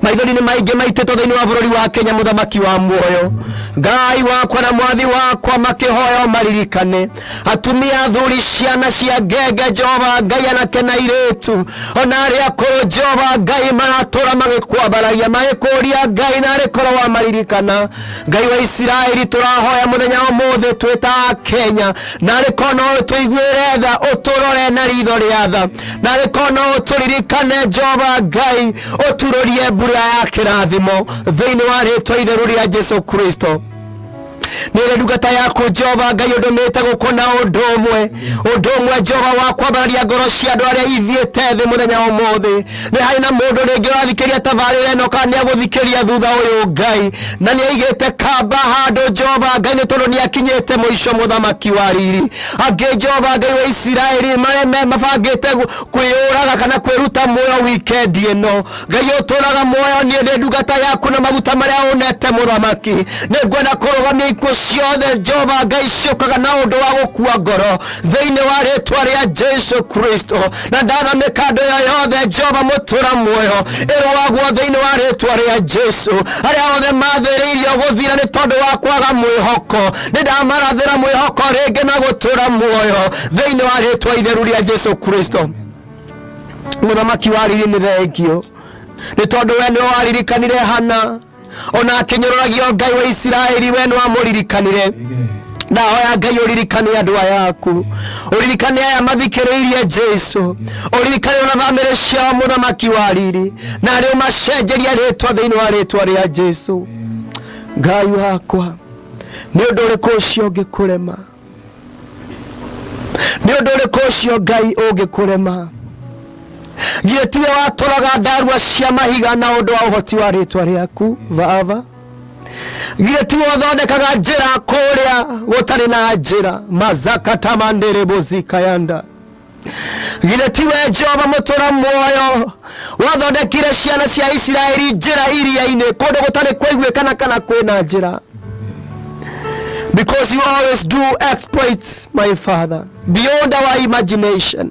Maithori nĩ maingĩ maitĩtwo thĩinĩ wa bũrũri wa Kenya. Mũthamaki wa muoyo, Ngai wakwa na mwathi wakwa, makĩhoya maririkane atumia, athuri, ciana cia ngenge, Jehova Ngai, anake na irĩtu, ona arĩa akũrũ, Jehova Ngai, maratũra magĩkwambaragia magĩkũria, Ngai, na arĩ korwo wamaririkana. Ngai wa Isiraeli, tũrahoya mũthenya wa ũmũthĩ twĩ ta Kenya, na arĩ korwo no ũtũiguĩre tha, ũtũrore na ritho rĩa tha, na arĩ korwo no ũtũririkane, Jehova Ngai, ũturũrie mbura ya kĩrathimo thĩinĩ wa rĩtwa itheru rĩa Jesu Kristo. Nĩ ndungata yaku, Jehova Ngai, ũndũmĩte gũkũ na ũndũ ũmwe, ũndũ ũmwe, Jehova, wa kwambararia ngoro cia andũ arĩa ithiĩte thĩ. Mũthenya wa ũmũthĩ nĩ harĩ na mũndũ rĩngĩ ũrathikĩria tabarĩra ĩno kana nĩ agũthikĩria thutha ũyũ, Ngai, na nĩ aigĩte kamba handũ, Jehova Ngai, nĩ tondũ nĩ akinyĩte mũico. Mũthamaki wa riri, angĩ, Jehova Ngai wa Isiraeli, marĩa mabangĩte kwĩyũraga kana kwĩruta muoyo wikendi ĩno, Ngai ũtũraga muoyo, niĩ ndĩ ndungata yaku na maguta marĩa ũnete, mũthamaki, nĩ ngwenda kũrũgamia ikuũ ciothe, Jehova Ngai, ciũkaga na ũndũ wa gũkua ngoro thĩinĩ wa rĩtwa rĩa Jesu Kristo, na ndatha mĩkando ĩyo yothe, Jehova mũtũra muoyo, ĩrũagwo thĩinĩ wa rĩtwa rĩa Jesu. Arĩa othe mathĩrĩirio gũthira nĩ tondũ wa kwaga mwĩhoko, nĩ ndamarathĩra mwĩhoko rĩngĩ na gũtũra muoyo thĩinĩ wa rĩtwa itheru rĩa Jesu Kristo. Mũthamaki wa riri, nĩ thengio nĩ tondũ we nĩwe waririkanire Hana ona akĩnyũrũragio. Ngai wa Isiraeli, we nĩ wamũririkanire. Ndahoya, Ngai, ũririkane andũ aya aku, ũririkane aya mathikĩrĩirie Jesu, ũririkane ona bamĩrĩ ciao, mũthamaki wa riri, na arĩ ũmacenjeria rĩtwa thĩinĩ wa rĩtwa rĩa Jesu. Ngai wakwa, nĩ ũndũ ũrĩkũ ũcio ũngĩkũrema? Nĩ ũndũ ũrĩkũ ũcio, Ngai, ũngĩkũrema? Githĩ tiwe watũraga ndarua cia mahiga na ũndũ wa ũhoti wa rĩtwa rĩaku, Baba? Githĩ tiwe ũthondekaga njĩra kũrĩa gũtarĩ na njĩra? Mazakatamanderebozikayanda. Githĩ tiwe, Jehova mũtũra muoyo, wathondekire ciana cia Isiraeli njĩra iria-inĩ kũndũ gũtarĩ kwaiguĩkana kana kwĩna njĩra? Because you always do exploits, my Father, beyond our imagination.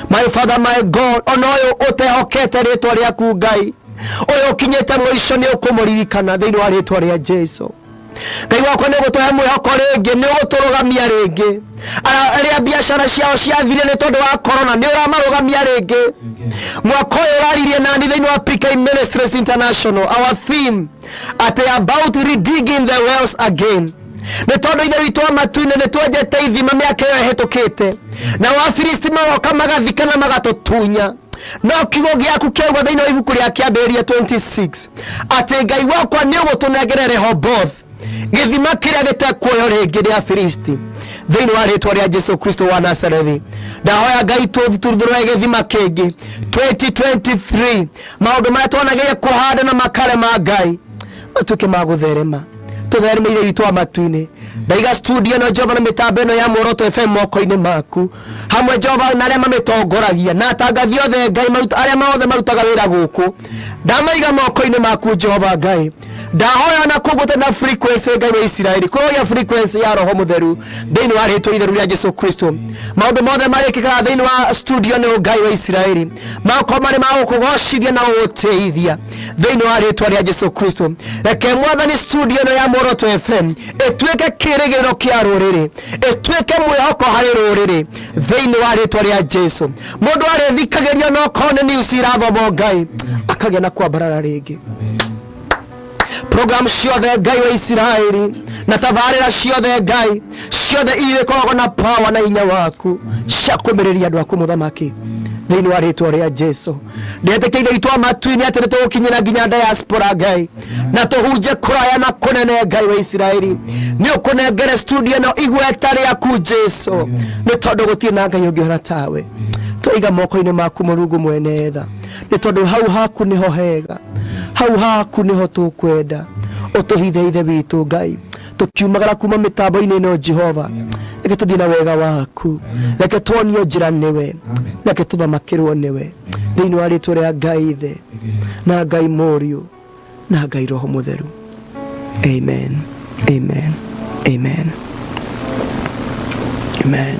My Father, my God, ona ũyũ ũtehokete rĩtwa rĩaku, Ngai, ũyũ ũkinyĩte mũico, nĩ ũkũmũririkana thĩinĩ wa rĩtwa rĩa Jesu. Ngai wakwa, nĩ ũgũtũhe mwĩhoko rĩngĩ, nĩ ũgũtũrũgamia rĩngĩ. Arĩa biacara ciao ciathire nĩ tondũ wa corona, nĩ ũramarũgamia rĩngĩ. Mwaka ũyũ ũraririe nani thĩinĩ wa PK Ministries International, our theme atĩ about redigging the wells again, nĩ tondũ Ithe witũ wa matu-inĩ, nĩ twenjete ithima mĩaka ĩyo ĩhĩtũkĩte, na Wafilisti magoka magathika na magatũtunya, no kiugo gĩaku kĩauga thĩinĩ wa ibuku rĩa Kĩambĩrĩria 26 atĩ, Ngai wakwa, nĩ ũgũtũnengere Rehoboth, gĩthima kĩrĩa gĩtekuoyo rĩngĩ nĩ Afilisti. Thĩinĩ wa rĩtwa rĩa Jesu Kristo wa Nazarethi, ndahoya, Ngai, tũthurũre gĩthima kĩngĩ 2023. Maũndũ marĩa twanageria kũhanda na makarema, Ngai, matuĩke ma gũtherema, tũthereme. Ithe witũ wa matu-inĩ, ndaiga studio ĩno, Jehova, na mĩtambo ĩno ya Muoroto FM moko-inĩ maku, hamwe, Jehova, na arĩa mamĩtongoragia na atangathi othe, Ngai, arĩa othe marutaga wĩra gũkũ, ndamaiga moko-inĩ maku, Jehova Ngai. Ndahoya na kũu na frequency, Ngai wa Isiraeli, kũrogĩa frequency ya Roho Mũtheru thĩinĩ wa rĩtwa itheru rĩa Jesu Kristo. Maũndũ mothe marĩkĩkaga thĩinĩ wa studio nĩ Ngai wa Isiraeli makorwo marĩ ma gũkũgocithia na gũgũtĩithia thĩinĩ wa rĩtwa rĩa Jesu Kristo. Reke Mwathani studio ĩno ya Muoroto FM ĩtuĩke kĩrĩgĩrĩro kĩa rũrĩrĩ, ĩtuĩke mwĩhoko harĩ rũrĩrĩ thĩinĩ wa rĩtwa rĩa Jesu. Mũndũ arĩthikagĩria no korwo nĩ news irathomwo, Ngai akagĩa na kwambarara rĩngĩ. Program ciothe, Ngai wa Isiraeli, na tabarĩra ciothe, Ngai, ciothe irĩkoragwo na power na hinya waku cia kũmĩrĩria andũ aku, Mũthamaki, thĩinĩ wa rĩtwa rĩa Jesu. Ndetĩkia Ithe witũ wa matu-inĩ atĩ nĩ tũgũkinyĩra nginya diaspora, Ngai, na tũhunje kũraya na kũnene. Ngai wa Isiraeli, nĩ ũkũnengere studio ĩno igweta rĩaku, Jesu, nĩ tondũ gũtirĩ na Ngai ũngĩhona tawe. Twaiga moko-inĩ maku, Mũrungu mwene tha, nĩ tondũ hau haku nĩho hega, hau haku nĩho tũkwenda ũtũhithe. Ithe witũ Ngai, tũkiumagara kuma mĩtambo-inĩ ĩno, Jehova, reke tũthiĩ na wega waku, reke tuonio njĩra nĩwe, reke tũthamakĩrwo nĩwe, thĩinĩ wa rĩtwa rĩa Ngai Ithe na Ngai Mũriũ na Ngai Roho Mũtheru. Amen, amen, amen, amen.